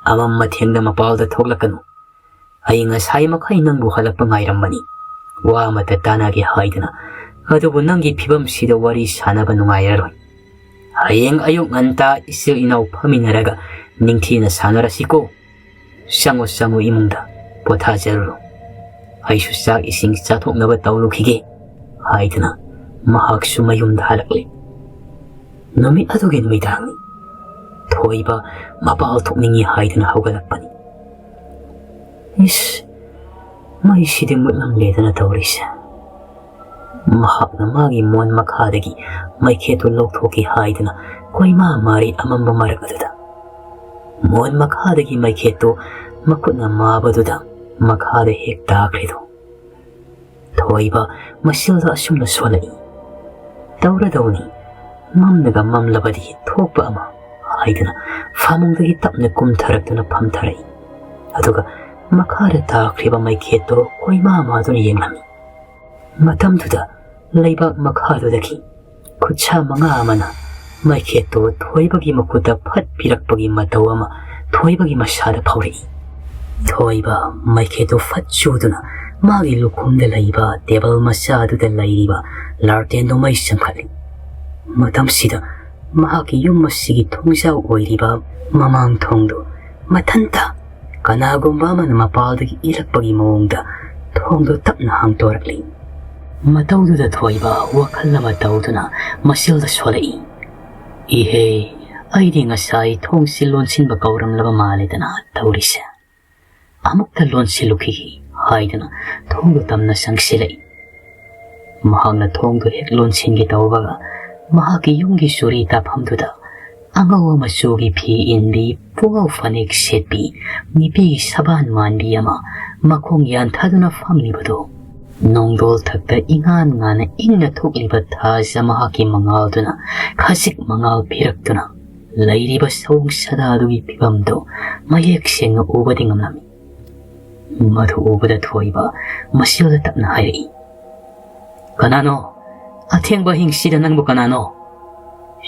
ꯑꯃꯝ ꯑꯊꯦꯡꯗ ꯃꯄꯥꯜꯗ ꯊꯣꯛꯂꯛꯀꯅꯨ꯫ ꯑꯩ ꯉꯁꯥꯏ ꯃꯈꯩ ꯅꯪꯕꯨ ꯍꯜꯂꯛꯄ ꯉꯥꯏꯔꯝꯕꯅꯤ, ꯋꯥ ꯑꯃꯠꯇ ꯇꯥꯟꯅꯒꯦ ꯍꯥꯏꯗꯅ꯫ ꯑꯗꯨꯕꯨ ꯅꯪꯒꯤ ꯐꯤꯕꯝꯁꯤꯗ ꯋꯥꯔꯤ ꯁꯥꯟꯅꯕ ꯅꯨꯡꯉꯥꯏꯔꯔꯣꯏ꯫ ꯍꯌꯦꯡ ꯑꯌꯨꯛ ꯉꯟꯇꯥ ꯏꯆꯤꯜ ꯏꯅꯥꯎ ꯐꯝꯃꯤꯟꯅꯔꯒ ꯅꯤꯡꯊꯤꯅ ꯁꯥꯟꯅꯔꯁꯤꯀꯣ꯫ ꯆꯪꯉꯨ, ꯆꯪꯉꯨ, ꯏꯃꯨꯡꯗ ꯄꯣꯊꯥꯖꯔꯨꯔꯣ꯫ ꯑꯩꯁꯨ ꯆꯥꯛ ꯏꯁꯤꯡ ꯆꯥꯊꯣꯛꯅꯕ ꯇꯧꯔꯨꯈꯤꯒꯦ" ꯍꯥꯏꯗꯨꯅ ꯃꯍꯥꯛꯁꯨ ꯃꯌꯨꯝꯗ ꯍꯜꯂꯛꯂꯦ꯫ ꯅꯨꯃꯤꯠ ꯑꯗꯨꯒꯤ ꯅꯨꯃꯤꯗꯥꯡꯅꯤ꯫ ꯊꯣꯏꯕ ꯃꯄꯥꯜ ꯊꯣꯛꯅꯤꯡꯏ ꯍꯥꯏꯗꯨꯅ ꯍꯧꯒꯠꯂꯛꯄꯅꯤ꯫ "ꯏꯁ, ꯃꯩꯁꯤꯗꯤ ꯃꯨꯠꯂꯝꯂꯦꯗꯅ ꯇꯧꯔꯤꯁꯦ"꯫ ꯃꯍꯥꯛꯅ ꯃꯥꯒꯤ ꯃꯣꯟ ꯃꯈꯥꯗꯒꯤ ꯃꯩꯈꯦꯠꯇꯨ ꯂꯧꯊꯣꯛꯀꯦ ꯍꯥꯏꯗꯨꯅ ꯀꯣꯏꯃꯥ ꯃꯥꯔꯤ ꯑꯃꯝꯕ ꯃꯔꯛ ꯑꯗꯨꯗ꯫ ꯃꯣꯟ ꯃꯈꯥꯗꯒꯤ ꯃꯩꯈꯦꯠꯇꯨ ꯃꯈꯨꯠꯅ ꯃꯥꯕꯗꯨꯗ ꯃꯈꯥꯗ ꯍꯦꯛ ꯇꯥꯈ꯭ꯔꯤꯗꯣ꯫ ꯊꯣꯏꯕ ꯃꯁꯤꯜꯗ ꯑꯁꯨꯝꯅ ꯁꯣꯜꯂꯛꯏ, "ꯇꯧꯔꯗꯧꯅꯤ, ꯃꯝꯂꯒ ꯃꯝꯂꯕꯗꯤ ꯊꯣꯛꯄ ꯑꯃ" ꯍꯥꯏꯗꯨꯅ ꯐꯃꯨꯡꯗꯒꯤ ꯇꯞꯅ ꯀꯨꯝꯊꯔꯛꯇꯨꯅ ꯐꯝꯊꯔꯛꯏ꯫ ꯑꯗꯨꯒ ꯃꯈꯥꯗ ꯇꯥꯈ꯭ꯔꯤꯕ ꯃꯩꯈꯦꯠꯇꯣ ꯀꯣꯏꯃꯥ ꯃꯥꯗꯨꯅ ꯌꯦꯡꯂꯝꯃꯤ꯫ ꯃꯇꯝꯗꯨꯗ ꯂꯩꯕꯥꯛ ꯃꯈꯥꯗꯨꯗꯒꯤ ꯈꯨꯠꯁꯥ ꯃꯉꯥ ꯑꯃꯅ ꯃꯩꯈꯦꯠꯇꯨ ꯊꯣꯏꯕꯒꯤ ꯃꯈꯨꯠꯇ ꯐꯠ ꯄꯤꯔꯛꯄꯒꯤ ꯃꯇꯧ ꯑꯃ ꯊꯣꯏꯕꯒꯤ ꯃꯁꯥꯗ ꯐꯥꯎꯔꯛꯏ꯫ ꯊꯣꯏꯕ ꯃꯩꯈꯦꯠꯇꯨ ꯐꯠ ꯆꯨꯗꯨꯅ ꯃꯥꯒꯤ ꯂꯨꯈꯣꯡꯗ ꯂꯩꯕ ꯇꯦꯕꯜ ꯃꯆꯥ ꯑꯗꯨꯗ ꯂꯩꯔꯤꯕ ꯂꯥꯔꯇꯦꯟꯗꯨ ꯃꯩ ꯆꯪꯈꯠꯂꯤ꯫ ꯃꯇꯝꯁꯤꯗ ꯃꯍꯥꯛꯀꯤ ꯌꯨꯝ ꯑꯁꯤꯒꯤ ꯊꯣꯡꯖꯥꯎ ꯑꯣꯏꯔꯤꯕ ꯃꯃꯥꯡ ꯊꯣꯡꯗꯨ ꯃꯊꯟꯇ ꯀꯅꯥꯒꯨꯝꯕ ꯑꯃꯅ ꯃꯄꯥꯜꯗꯒꯤ ꯏꯜꯂꯛꯄꯒꯤ ꯃꯑꯣꯡꯗ ꯊꯣꯡꯗꯨ ꯇꯞꯅ ꯍꯥꯡꯗꯣꯔꯛꯂꯤ꯫ ꯃꯇꯧꯗꯨꯗ ꯊꯣꯏꯕ ꯋꯥꯈꯜ ꯑꯃ ꯇꯧꯗꯨꯅ ꯃꯁꯤꯜꯗ ꯁꯣꯜꯂꯛꯏ꯫ "ꯏꯍꯦ, ꯑꯩꯗꯤ ꯉꯁꯥꯏ ꯊꯣꯡꯁꯤ ꯂꯣꯟꯁꯤꯟꯕ ꯀꯧꯔꯝꯂꯕ ꯃꯥꯜꯂꯦꯗꯅ ꯇꯧꯔꯤꯁꯦ꯫ ꯑꯃꯨꯛꯇ ꯂꯣꯟꯁꯤꯜꯂꯨꯈꯤꯒꯦ" ꯍꯥꯏꯗꯨꯅ ꯊꯣꯡꯗꯨ ꯇꯞꯅ ꯆꯪꯁꯤꯜꯂꯛꯏ꯫ ꯃꯍꯥꯛꯅ ꯊꯣꯡꯗꯨ ꯍꯦꯛ ꯂꯣꯟꯁꯤꯟꯒꯦ ꯇꯧꯕꯒ, ꯃꯍꯥꯛꯀꯤ ꯌꯨꯝꯒꯤ ꯆꯨꯔꯤ ꯇꯥꯐꯝꯗꯨꯗ ꯑꯉꯧꯕ ꯃꯆꯨꯒꯤ ꯐꯤ ꯏꯟꯕꯤ, ꯄꯨꯉꯧ ꯐꯅꯦꯛ ꯁꯦꯠꯄꯤ, ꯅꯨꯄꯤꯒꯤ ꯁꯕꯥꯟ ꯃꯥꯟꯕꯤ ꯑꯃ ꯃꯈꯣꯡ ꯌꯥꯟꯊꯗꯨꯅ ꯐꯝꯂꯤꯕꯗꯨ, ꯅꯣꯡꯗꯣꯜ ꯊꯛꯇ ꯏꯉꯥꯟ ꯉꯥꯟꯅ ꯏꯪꯅ ꯊꯣꯛꯂꯤꯕ ꯊꯥꯖ ꯃꯍꯥꯛꯀꯤ ꯃꯉꯥꯜꯗꯨꯅ ꯈꯖꯤꯛ ꯃꯉꯥꯜ ꯄꯤꯔꯛꯇꯨꯅ ꯂꯩꯔꯤꯕ ꯁꯑꯣꯡ ꯁꯥꯗꯥꯗꯨꯒꯤ ꯐꯤꯕꯝꯗꯨ ꯃꯌꯦꯛ ꯁꯦꯡꯅ ꯎꯕꯗꯤ ꯉꯝꯂꯝꯃꯤ꯫ ꯃꯗꯨ ꯎꯕꯗ ꯊꯣꯏꯕ ꯃꯁꯤꯜꯗ ꯇꯞꯅ ꯍꯥꯏꯔꯛꯏ, "ꯀꯅꯥꯅꯣ? ꯑꯊꯦꯡꯕ ꯑꯍꯤꯡꯁꯤꯗ ꯅꯪꯕꯨ ꯀꯅꯥꯅꯣ?"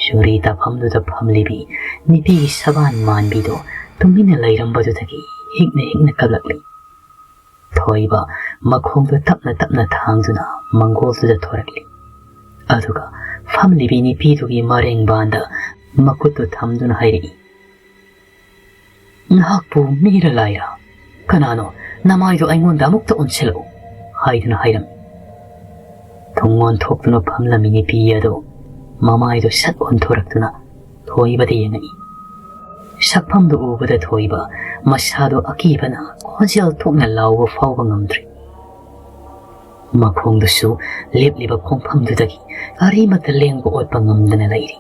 ꯆꯨꯔꯤ ꯇꯥꯐꯝꯗꯨꯗ ꯐꯝꯂꯤꯕꯤ ꯅꯨꯄꯤꯒꯤ ꯁꯕꯥꯟ ꯃꯥꯟꯕꯤꯗꯣ ꯇꯨꯃꯤꯟꯅ ꯂꯩꯔꯝꯕꯗꯨꯗꯒꯤ ꯍꯤꯛꯅ ꯍꯤꯛꯅ ꯀꯞꯂꯛꯂꯤ꯫ ꯊꯣꯏꯕ ꯃꯈꯣꯡꯗꯨ ꯇꯞꯅ ꯇꯞꯅ ꯊꯥꯡꯗꯨꯅ ꯃꯪꯒꯣꯜꯗꯨꯗ ꯊꯣꯔꯛꯂꯤ꯫ ꯑꯗꯨꯒ ꯐꯝꯂꯤꯕꯤ ꯅꯨꯄꯤꯗꯨꯒꯤ ꯃꯔꯦꯡꯕꯥꯟꯗ ꯃꯈꯨꯠꯇꯨ ꯊꯝꯗꯨꯅ ꯍꯥꯏꯔꯛꯏ, "ꯅꯍꯥꯛꯄꯨ ꯃꯤꯔ ꯂꯥꯏꯔ? ꯀꯅꯥꯅꯣ? ꯅꯃꯥꯏꯗꯨ ꯑꯩꯉꯣꯟꯗ ꯑꯃꯨꯛꯇ ꯑꯣꯟꯁꯤꯜꯂꯛꯎ," ꯍꯥꯏꯗꯨꯅ ꯍꯥꯏꯔꯝꯃꯤ꯫ ꯇꯨꯡ ꯑꯣꯟꯊꯣꯛꯇꯨꯅ ꯐꯝꯂꯝꯃꯤ ꯅꯨꯄꯤ ꯑꯗꯨ ꯃꯃꯥꯏꯗꯨ ꯁꯠ ꯑꯣꯟꯊꯣꯔꯛꯇꯨꯅ ꯊꯣꯏꯕꯗ ꯌꯦꯡꯉꯛꯏ꯫ ꯁꯛꯐꯝꯗꯨ ꯎꯕꯗ ꯊꯣꯏꯕ ꯃꯁꯥꯗꯨ ꯑꯀꯤꯕꯅ ꯈꯣꯟꯖꯦꯜ ꯊꯣꯛꯅ ꯂꯥꯎꯕ ꯐꯥꯎꯕ ꯉꯝꯗ꯭ꯔꯤ꯫ ꯃꯈꯣꯡꯗꯨꯁꯨ ꯂꯦꯞꯂꯤꯕ ꯈꯣꯡꯐꯝꯗꯨꯗꯒꯤ ꯀꯔꯤꯃꯠꯇ ꯂꯦꯡꯕ ꯑꯣꯠꯄ ꯉꯝꯗꯅ ꯂꯩꯔꯤ꯫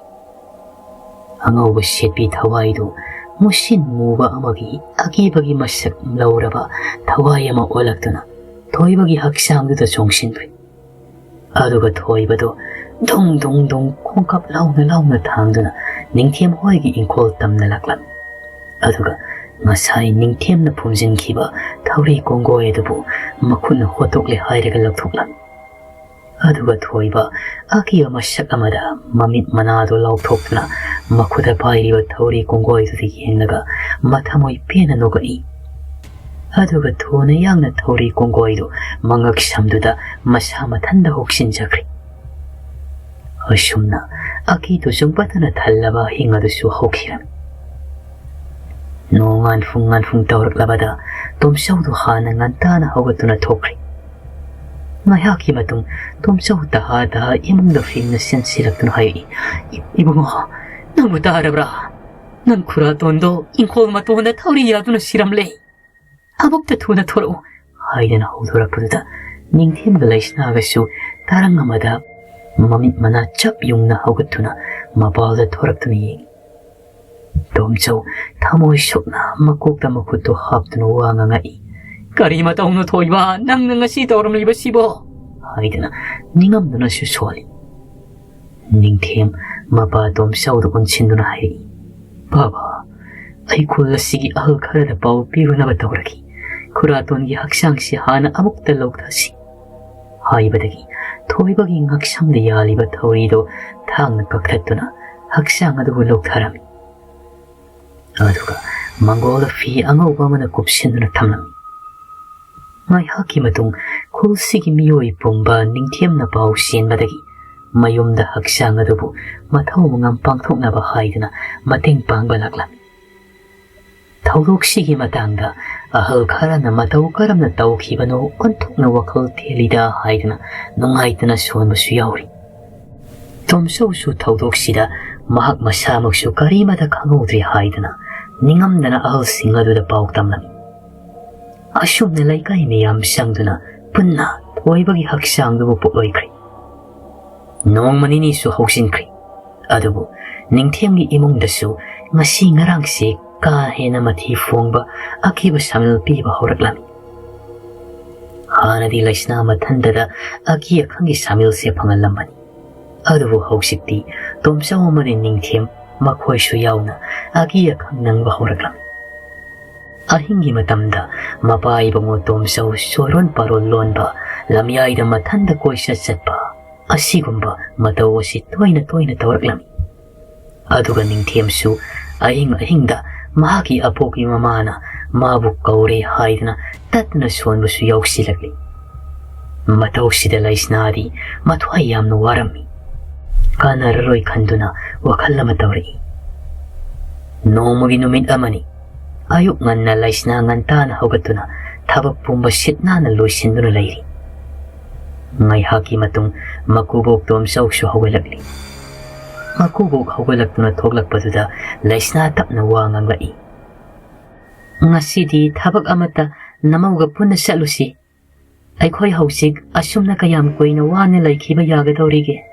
ꯑꯉꯧꯕ ꯁꯦꯠꯄꯤ ꯊꯋꯥꯏꯗꯨ ꯃꯨꯁꯤꯟ ꯃꯨꯕ ꯑꯃꯒꯤ ꯑꯀꯤꯕꯒꯤ ꯃꯁꯛ ꯂꯧꯔꯕ ꯊꯋꯥꯏ ꯑꯃ ꯑꯣꯜꯂꯛꯇꯨꯅ ꯊꯣꯏꯕꯒꯤ ꯍꯛꯆꯥꯡꯗꯨꯗ ꯆꯣꯡꯁꯤꯟꯈ꯭ꯔꯦ꯫ ꯑꯗꯨꯒ ꯊꯣꯏꯕꯗꯨ ꯙꯨꯡ ꯙꯨꯡ ꯙꯨꯡ ꯈꯣꯡꯀꯥꯞ ꯂꯥꯎꯅ ꯂꯥꯎꯅ ꯊꯥꯡꯗꯨꯅ ꯅꯤꯡꯊꯦꯝ ꯍꯣꯏꯒꯤ ꯏꯪꯈꯣꯜ ꯇꯝꯅ ꯂꯥꯛꯂꯝꯃꯤ꯫ ꯑꯗꯨꯒ ꯉꯁꯥꯏ ꯅꯤꯡꯊꯦꯝꯅ ꯐꯨꯝꯖꯤꯟꯈꯤꯕ ꯊꯧꯔꯤ ꯀꯣꯡꯒꯣꯏ ꯑꯗꯨꯕꯨ ꯃꯈꯨꯠꯅ ꯍꯣꯠꯇꯣꯛꯂꯦ ꯍꯥꯏꯔꯒ ꯂꯧꯊꯣꯛꯂꯝꯃꯤ꯫ ꯑꯗꯨꯒ ꯊꯣꯏꯕ ꯑꯀꯤꯕ ꯃꯁꯛ ꯑꯃꯗ ꯃꯃꯤꯠ ꯃꯅꯥꯗꯨ ꯂꯥꯎꯊꯣꯛꯇꯨꯅ ꯃꯈꯨꯠꯇ ꯄꯥꯏꯔꯤꯕ ꯊꯧꯔꯤ ꯀꯣꯡꯒꯣꯏꯗꯨꯗ ꯌꯦꯡꯂꯒ ꯃꯊꯃꯣꯏ ꯄꯦꯟꯅ ꯅꯣꯛꯂꯛꯏ꯫ ꯑꯗꯨꯒ ꯊꯨꯅ ꯌꯥꯡꯅ ꯊꯧꯔꯤ ꯀꯣꯡꯒꯣꯏꯗꯨ ꯃꯉꯛ ꯁꯝꯗꯨꯗ ꯃꯁꯥ ꯃꯊꯟꯗ ꯍꯨꯛꯆꯤꯟꯖꯈ꯭ꯔꯦ꯫ ꯑꯁꯨꯝꯅ ꯑꯀꯤ ꯇꯨꯖꯨꯡ ꯄꯠꯇꯅ ꯊꯜꯂꯕ ꯑꯍꯤꯡ ꯑꯗꯨꯁꯨ ꯍꯧꯈꯤꯔꯝꯃꯤ꯫ ꯅꯣꯡꯉꯥꯟ ꯐꯨꯡ ꯉꯥꯟ ꯐꯨꯡ ꯇꯧꯔꯛꯂꯕꯗ ꯇꯣꯝꯆꯧꯗꯨ ꯍꯥꯟꯅ ꯉꯟꯇꯥꯅ ꯍꯧꯒꯠꯇꯨꯅ ꯊꯣꯛꯈ꯭ꯔꯦ꯫ ꯉꯥꯏꯍꯥꯛꯀꯤ ꯃꯇꯨꯡ ꯇꯣꯝꯆꯧ ꯇꯍꯥ ꯇꯍꯥ ꯏꯃꯨꯡꯗ ꯐꯤꯡꯅ ꯆꯦꯟꯁꯤꯜꯂꯛꯇꯨꯅ ꯍꯥꯏꯔꯛꯏ, "ꯏ-, ꯏꯕꯨꯡꯉꯣ, ꯅꯪꯕꯨ ꯇꯥꯔꯕ꯭ꯔꯥ? ꯅꯪ ꯈꯨꯔꯥꯇꯣꯟꯗꯣ ꯏꯪꯈꯣꯜ ꯃꯇꯣꯟꯗ ꯊꯧꯔꯤ ꯌꯥꯗꯨꯅ ꯁꯤꯔꯝꯂꯦ꯫ ꯑꯃꯨꯛꯇ ꯊꯨꯅ ꯊꯣꯔꯛꯎ," ꯍꯥꯏꯗꯅ ꯍꯧꯗꯣꯔꯛꯄꯗꯨꯗ ꯅꯤꯡꯊꯦꯝꯒ ꯂꯩꯁꯅꯥꯒꯁꯨ ꯇꯔꯪ ꯑꯃꯗ ꯃꯃꯤꯠ ꯃꯅꯥ ꯆꯞ ꯌꯨꯡꯅ ꯍꯧꯒꯠꯇꯨꯅ ꯃꯄꯥꯜꯗ ꯊꯣꯔꯛꯇꯨꯅ ꯌꯦꯡꯏ꯫ ꯇꯣꯝꯆꯧ ꯊꯃꯣꯏ ꯁꯣꯛꯅ ꯃꯀꯣꯛꯇ ꯃꯈꯨꯠꯇꯨ ꯍꯥꯞꯇꯨꯅ ꯋꯥ ꯉꯥꯡꯉꯛꯏ, "ꯀꯔꯤ ꯃꯇꯧꯅꯣ ꯊꯣꯏꯕ, ꯅꯪꯅ ꯉꯁꯤ ꯇꯧꯔꯝꯂꯤꯕꯁꯤꯕꯣ?" ꯍꯥꯏꯗꯅ ꯅꯤꯡꯉꯝꯗꯨꯅꯁꯨ ꯁꯣꯜꯂꯤ꯫ ꯅꯤꯡꯊꯦꯝ ꯃꯄꯥ ꯇꯣꯝꯆꯧꯗ ꯑꯣꯟꯁꯤꯟꯗꯨꯅ ꯍꯥꯏꯔꯛꯏ, "ꯕꯥꯕꯥ, ꯑꯩ ꯈꯨꯜ ꯑꯁꯤꯒꯤ ꯑꯍꯜ ꯈꯔꯗ ꯄꯥꯎ ꯄꯤꯔꯨꯅꯕ ꯇꯧꯔꯒꯦ꯫ ꯈꯨꯔꯥꯇꯣꯟꯒꯤ ꯍꯛꯆꯥꯡꯁꯤ ꯍꯥꯟꯅ ꯑꯃꯨꯛꯇ ꯂꯧꯊꯁꯤ" ꯍꯥꯏꯕꯗꯒꯤ ꯊꯣꯏꯕꯒꯤ ꯉꯛꯁꯝꯗ ꯌꯥꯜꯂꯤꯕ ꯊꯧꯔꯤꯗꯨ ꯊꯥꯡꯅ ꯀꯛꯊꯠꯇꯨꯅ ꯍꯛꯆꯥꯡ ꯑꯗꯨꯕꯨ ꯂꯧꯊꯔꯝꯃꯤ꯫ ꯑꯗꯨꯒ ꯃꯪꯒꯣꯜꯗ ꯐꯤ ꯑꯉꯧꯕ ꯑꯃꯅ ꯀꯨꯞꯁꯤꯟꯗꯨꯅ ꯊꯝꯂꯝꯃꯤ꯫ ꯉꯥꯏꯍꯥꯛꯀꯤ ꯃꯇꯨꯡ ꯈꯨꯜꯁꯤꯒꯤ ꯃꯤꯑꯣꯏ ꯄꯨꯝꯕ ꯅꯤꯡꯊꯦꯝꯅ ꯄꯥꯎ ꯆꯦꯟꯕꯗꯒꯤ ꯃꯌꯨꯝꯗ ꯍꯛꯆꯥꯡ ꯑꯗꯨꯕꯨ ꯃꯊꯧ ꯃꯉꯝ ꯄꯥꯡꯊꯣꯛꯅꯕ ꯍꯥꯏꯗꯨꯅ ꯃꯇꯦꯡ ꯄꯥꯡꯕ ꯂꯥꯛꯂꯝꯃꯤ꯫ ꯊꯧꯗꯣꯛꯁꯤꯒꯤ ꯃꯇꯥꯡꯗ ꯑꯍꯜ ꯈꯔꯅ ꯃꯇꯧ ꯀꯔꯝꯅ ꯇꯧꯈꯤꯕꯅꯣ ꯑꯣꯟꯊꯣꯛꯅ ꯋꯥꯈꯜ ꯊꯦꯜꯂꯤꯗ ꯍꯥꯏꯗꯨꯅ ꯅꯨꯡꯉꯥꯏꯇꯅ ꯁꯣꯟꯕꯁꯨ ꯌꯥꯎꯔꯤ꯫ ꯇꯣꯝꯆꯧꯁꯨ ꯊꯧꯗꯣꯛꯁꯤꯗ ꯃꯍꯥꯛ ꯃꯁꯥꯃꯛꯁꯨ ꯀꯔꯤꯃꯇ ꯈꯪꯍꯧꯗ꯭ꯔꯤ ꯍꯥꯏꯗꯨꯅ ꯅꯤꯡꯉꯝꯗꯅ ꯑꯍꯜꯁꯤꯡ ꯑꯗꯨꯗ ꯄꯥꯎ ꯇꯝꯂꯝꯃꯤ꯫ ꯑꯁꯨꯝꯅ ꯂꯩꯀꯥꯏ ꯃꯤꯌꯥꯝ ꯆꯪꯗꯨꯅ ꯄꯨꯟꯅ ꯊꯣꯏꯕꯒꯤ ꯍꯛꯆꯥꯡꯗꯨꯕꯨ ꯄꯣꯠꯂꯣꯏꯈ꯭ꯔꯦ꯫ ꯅꯣꯡꯃ ꯅꯤꯅꯤꯁꯨ ꯍꯧꯖꯤꯟꯈ꯭ꯔꯦ꯫ ꯑꯗꯨꯕꯨ ꯅꯤꯡꯊꯦꯝꯒꯤ ꯏꯃꯨꯡꯗꯁꯨ ꯉꯁꯤ ꯉꯔꯥꯡꯁꯦ ꯀꯥ ꯍꯦꯟꯅ ꯃꯊꯤ ꯐꯣꯡꯕ ꯑꯀꯤꯕ ꯁꯥꯃꯤꯜ ꯄꯤꯕ ꯍꯧꯔꯛꯂꯝꯃꯤ꯫ ꯍꯥꯟꯅꯗꯤ ꯂꯩꯁꯅꯥ ꯃꯊꯟꯗꯗ ꯑꯀꯤ ꯑꯈꯪꯒꯤ ꯁꯥꯃꯤꯜꯁꯦ ꯐꯪꯍꯜꯂꯝꯕꯅꯤ꯫ ꯑꯗꯨꯕꯨ ꯍꯧꯖꯤꯛꯇꯤ ꯇꯣꯝꯆꯧ ꯑꯃꯗꯤ ꯅꯤꯡꯊꯦꯝ ꯃꯈꯣꯏꯁꯨ ꯌꯥꯎꯅ ꯑꯀꯤ ꯑꯈꯪ ꯅꯪꯕ ꯍꯧꯔꯛꯂꯝꯃꯤ꯫ ꯑꯍꯤꯡꯒꯤ ꯃꯇꯝꯗ ꯃꯄꯥ ꯏꯕꯨꯡꯉꯣ ꯇꯣꯝꯆꯧ ꯆꯣꯏꯔꯣꯟ ꯄꯥꯔꯣꯟ ꯂꯣꯟꯕ, ꯂꯝꯌꯥꯏꯗ ꯃꯊꯟꯗ ꯀꯣꯏꯆꯠ ꯆꯠꯄ, ꯑꯁꯤꯒꯨꯝꯕ ꯃꯇꯧ ꯑꯁꯤ ꯇꯣꯏꯅ ꯇꯣꯏꯅ ꯇꯧꯔꯛꯂꯝꯃꯤ꯫ ꯑꯗꯨꯒ ꯅꯤꯡꯊꯦꯝꯁꯨ ꯑꯍꯤꯡ ꯑꯍꯤꯡꯗ ꯃꯍꯥꯛꯀꯤ ꯑꯄꯣꯛꯄꯤ ꯃꯃꯥꯅ ꯃꯥꯕꯨ ꯀꯧꯔꯦ ꯍꯥꯏꯗꯨꯅ ꯇꯠꯇꯅ ꯁꯣꯟꯕꯁꯨ ꯌꯥꯎꯁꯤꯜꯂꯛꯂꯤ꯫ ꯃꯇꯧꯁꯤꯗ ꯂꯩꯁꯅꯥꯗꯤ ꯃꯊ꯭ꯋꯥꯏ ꯌꯥꯝꯅ ꯋꯥꯔꯝꯃꯤ꯫ ꯀꯥꯟꯅꯔꯔꯣꯏ ꯈꯟꯗꯨꯅ ꯋꯥꯈꯜ ꯑꯃ ꯇꯧꯔꯛꯏ꯫ ꯅꯣꯡꯃꯒꯤ ꯅꯨꯃꯤꯠ ꯑꯃꯅꯤ꯫ ꯑꯌꯨꯛ ꯉꯟꯅ ꯂꯩꯁꯅꯥ ꯉꯟꯇꯥꯅ ꯍꯧꯒꯠꯇꯨꯅ ꯊꯕꯛ ꯄꯨꯝꯕ ꯁꯤꯠ ꯅꯥꯟꯅ ꯂꯣꯏꯁꯤꯟꯗꯨꯅ ꯂꯩꯔꯤ꯫ ꯉꯥꯏꯍꯥꯛꯀꯤ ꯃꯇꯨꯡ ꯃꯀꯨꯕꯣꯛ ꯇꯣꯝꯆꯧꯁꯨ ꯍꯧꯒꯠꯂꯛꯂꯤ꯫ ꯃꯀꯨꯕꯣꯛ ꯍꯧꯒꯠꯂꯛꯇꯨꯅ ꯊꯣꯛꯂꯛꯄꯗꯨꯗ ꯂꯩꯁꯅꯥ ꯇꯞꯅ ꯋꯥ ꯉꯥꯡꯂꯛꯏ꯫ "ꯉꯁꯤꯗꯤ ꯊꯕꯛ ꯑꯃꯠꯇ ꯅꯃꯧꯒ ꯄꯨꯟꯅ ꯆꯠꯂꯨꯁꯤ꯫ ꯑꯩꯈꯣꯏ ꯍꯧꯖꯤꯛ ꯑꯁꯨꯝꯅ ꯀꯌꯥꯝ ꯀꯨꯏꯅ ꯋꯥꯅ ꯂꯩꯈꯤꯕ ꯌꯥꯒꯗꯧꯔꯤꯒꯦ?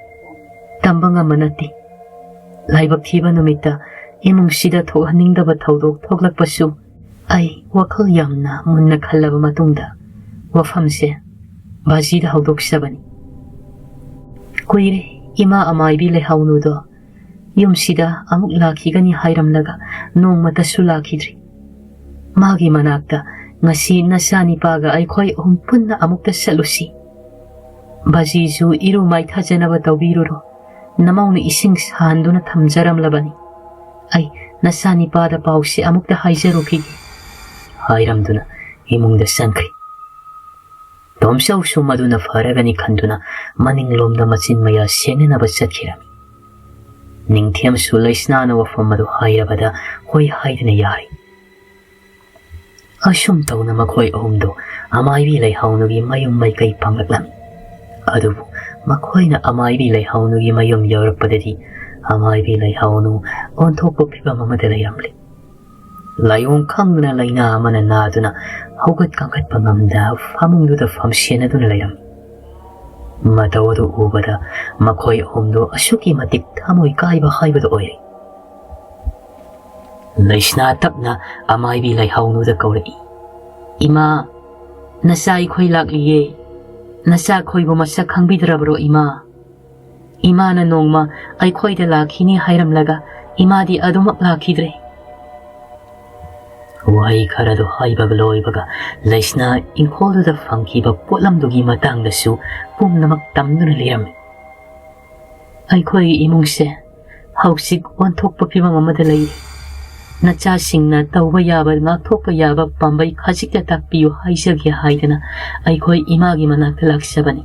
ꯇꯝꯕ ꯉꯝꯕ ꯅꯠꯇꯦ꯫ ꯂꯥꯏꯕꯛ ꯊꯤꯕ ꯅꯨꯃꯤꯠꯇ ꯏꯃꯨꯡꯁꯤꯗ ꯊꯣꯛꯍꯟꯅꯤꯡꯗꯕ ꯊꯧꯗꯣꯛ ꯊꯣꯛꯂꯛꯄꯁꯨ ꯑꯩ ꯋꯥꯈꯜ ꯌꯥꯝꯅ ꯃꯨꯟꯅ ꯈꯜꯂꯕ ꯃꯇꯨꯡꯗ ꯋꯥꯐꯝꯁꯦ ꯕꯥꯖꯤꯗ ꯍꯧꯗꯣꯛꯆꯕꯅꯤ꯫ ꯀꯨꯏꯔꯦ ꯏꯃꯥ ꯑꯃꯥꯏꯕꯤ ꯂꯩꯍꯥꯎꯅꯨꯗꯣ ꯌꯨꯝꯁꯤꯗ ꯑꯃꯨꯛ ꯂꯥꯛꯈꯤꯒꯅꯤ ꯍꯥꯏꯔꯝꯂꯒ ꯅꯣꯡꯃꯇꯁꯨ ꯂꯥꯛꯈꯤꯗ꯭ꯔꯤ꯫ ꯃꯥꯒꯤ ꯃꯅꯥꯛꯇ ꯉꯁꯤ ꯅꯆꯥꯅꯤꯄꯥꯒ ꯑꯩꯈꯣꯏ ꯑꯍꯨꯝ ꯄꯨꯟꯅ ꯑꯃꯨꯛꯇ ꯆꯠꯂꯨꯁꯤ꯫ ꯕꯥꯖꯤꯁꯨ ꯏꯔꯨ ꯃꯥꯏꯊꯖꯅꯕ ꯇꯧꯕꯤꯔꯨꯔꯣ꯫ ꯅꯃꯧꯅ ꯏꯁꯤꯡ ꯁꯥꯍꯟꯗꯨꯅ ꯊꯝꯖꯔꯝꯂꯕꯅꯤ꯫ ꯑꯩ ꯅꯆꯥꯅꯤꯄꯥꯗ ꯄꯥꯎꯁꯤ ꯑꯃꯨꯛꯇ ꯍꯥꯏꯖꯔꯨꯈꯤꯒꯦ꯫" ꯍꯥꯏꯔꯝꯗꯨꯅ ꯏꯃꯨꯡꯗ ꯆꯪꯈ꯭ꯔꯤ꯫ ꯇꯣꯝꯆꯧꯁꯨ ꯃꯗꯨꯅ ꯐꯔꯒꯅꯤ ꯈꯟꯗꯨꯅ ꯃꯅꯤꯡꯂꯣꯝꯗ ꯃꯆꯤꯟ ꯃꯌꯥ ꯁꯦꯡꯅꯅꯕ ꯆꯠꯈꯤꯔꯝꯃꯤ꯫ ꯅꯤꯡꯊꯦꯝꯁꯨ ꯂꯩꯁꯅꯥꯅ ꯋꯥꯐꯝ ꯑꯗꯨ ꯍꯥꯏꯔꯕꯗ ꯍꯣꯏ ꯍꯥꯏꯗꯨꯅ ꯌꯥꯔꯤ꯫ ꯑꯁꯨꯝ ꯇꯧꯅ ꯃꯈꯣꯏ ꯑꯍꯨꯝꯗꯨ ꯑꯃꯥꯏꯕꯤ ꯂꯩꯍꯥꯎꯅꯨꯒꯤ ꯃꯌꯨꯝ ꯃꯥꯏꯀꯩ ꯄꯥꯡꯂꯛꯂꯝꯃꯤ꯫ ꯑꯗꯨꯕꯨ ꯃꯈꯣꯏꯅ ꯑꯃꯥꯏꯕꯤ ꯂꯩꯍꯥꯎꯅꯨꯒꯤ ꯃꯌꯨꯝ ꯌꯧꯔꯛꯄꯗꯗꯤ ꯑꯃꯥꯏꯕꯤ ꯂꯩꯍꯥꯎꯅꯨ ꯑꯣꯟꯊꯣꯛꯄ ꯐꯤꯕꯝ ꯑꯃꯗ ꯂꯩꯔꯝꯂꯤ꯫ ꯂꯥꯏꯑꯣꯡ ꯈꯪꯗꯅ ꯂꯥꯏꯅꯥ ꯑꯃꯅ ꯅꯥꯗꯨꯅ ꯍꯧꯒꯠ ꯀꯥꯡꯈꯠꯄ ꯉꯝꯗ ꯐꯃꯨꯡꯗꯨꯗ ꯐꯝꯁꯦꯟꯅꯗꯨꯅ ꯂꯩꯔꯝꯃꯤ꯫ ꯃꯇꯧ ꯑꯗꯨ ꯎꯕꯗ ꯃꯈꯣꯏ ꯑꯍꯨꯝꯗꯨ ꯑꯁꯨꯛꯀꯤ ꯃꯇꯤꯛ ꯊꯃꯣꯏ ꯀꯥꯏꯕ ꯍꯥꯏꯕꯗꯨ ꯑꯣꯏꯔꯦ꯫ ꯂꯩꯁꯅꯥ ꯇꯞꯅ ꯑꯃꯥꯏꯕꯤ ꯂꯩꯍꯥꯎꯅꯨꯗ ꯀꯧꯔꯛꯏ, "ꯏꯃꯥ, ꯅꯆꯥ ꯑꯩꯈꯣꯏ ꯂꯥꯛꯂꯤꯌꯦ꯫ ꯅꯆꯥ ꯑꯩꯈꯣꯏꯕꯨ ꯃꯁꯛ ꯈꯪꯕꯤꯗ꯭ꯔꯕ꯭ꯔꯣ ꯏꯃꯥ? ꯏꯃꯥꯅ ꯅꯣꯡꯃ ꯑꯩꯈꯣꯏꯗ ꯂꯥꯛꯈꯤꯅꯤ ꯍꯥꯏꯔꯝꯂꯒ ꯏꯃꯥꯗꯤ ꯑꯗꯨꯃꯛ ꯂꯥꯛꯈꯤꯗ꯭ꯔꯦ꯫" ꯋꯥꯍꯩ ꯈꯔꯗꯨ ꯍꯥꯏꯕꯒ ꯂꯣꯏꯕꯒ ꯂꯩꯁꯅꯥ ꯏꯪꯈꯣꯜꯗꯨꯗ ꯐꯪꯈꯤꯕ ꯄꯣꯠꯂꯝꯗꯨꯒꯤ ꯃꯇꯥꯡꯗꯁꯨ ꯄꯨꯝꯅꯃꯛ ꯇꯝꯗꯨꯅ ꯂꯩꯔꯝꯃꯤ꯫ "ꯑꯩꯈꯣꯏꯒꯤ ꯏꯃꯨꯡꯁꯦ ꯍꯧꯖꯤꯛ ꯑꯣꯟꯊꯣꯛꯄ ꯐꯤꯕꯝ ꯑꯃꯗ ꯂꯩꯔꯤ꯫ ꯅꯆꯥꯁꯤꯡꯅ ꯇꯧꯕ ꯌꯥꯕ, ꯉꯥꯛꯊꯣꯛꯄ ꯌꯥꯕ ꯄꯥꯝꯕꯩ ꯈꯖꯤꯛꯇ ꯇꯥꯛꯄꯤꯌꯨ ꯍꯥꯏꯖꯒꯦ ꯍꯥꯏꯗꯅ ꯑꯩꯈꯣꯏ ꯏꯃꯥꯒꯤ ꯃꯅꯥꯛꯇ ꯂꯥꯛꯆꯕꯅꯤ꯫"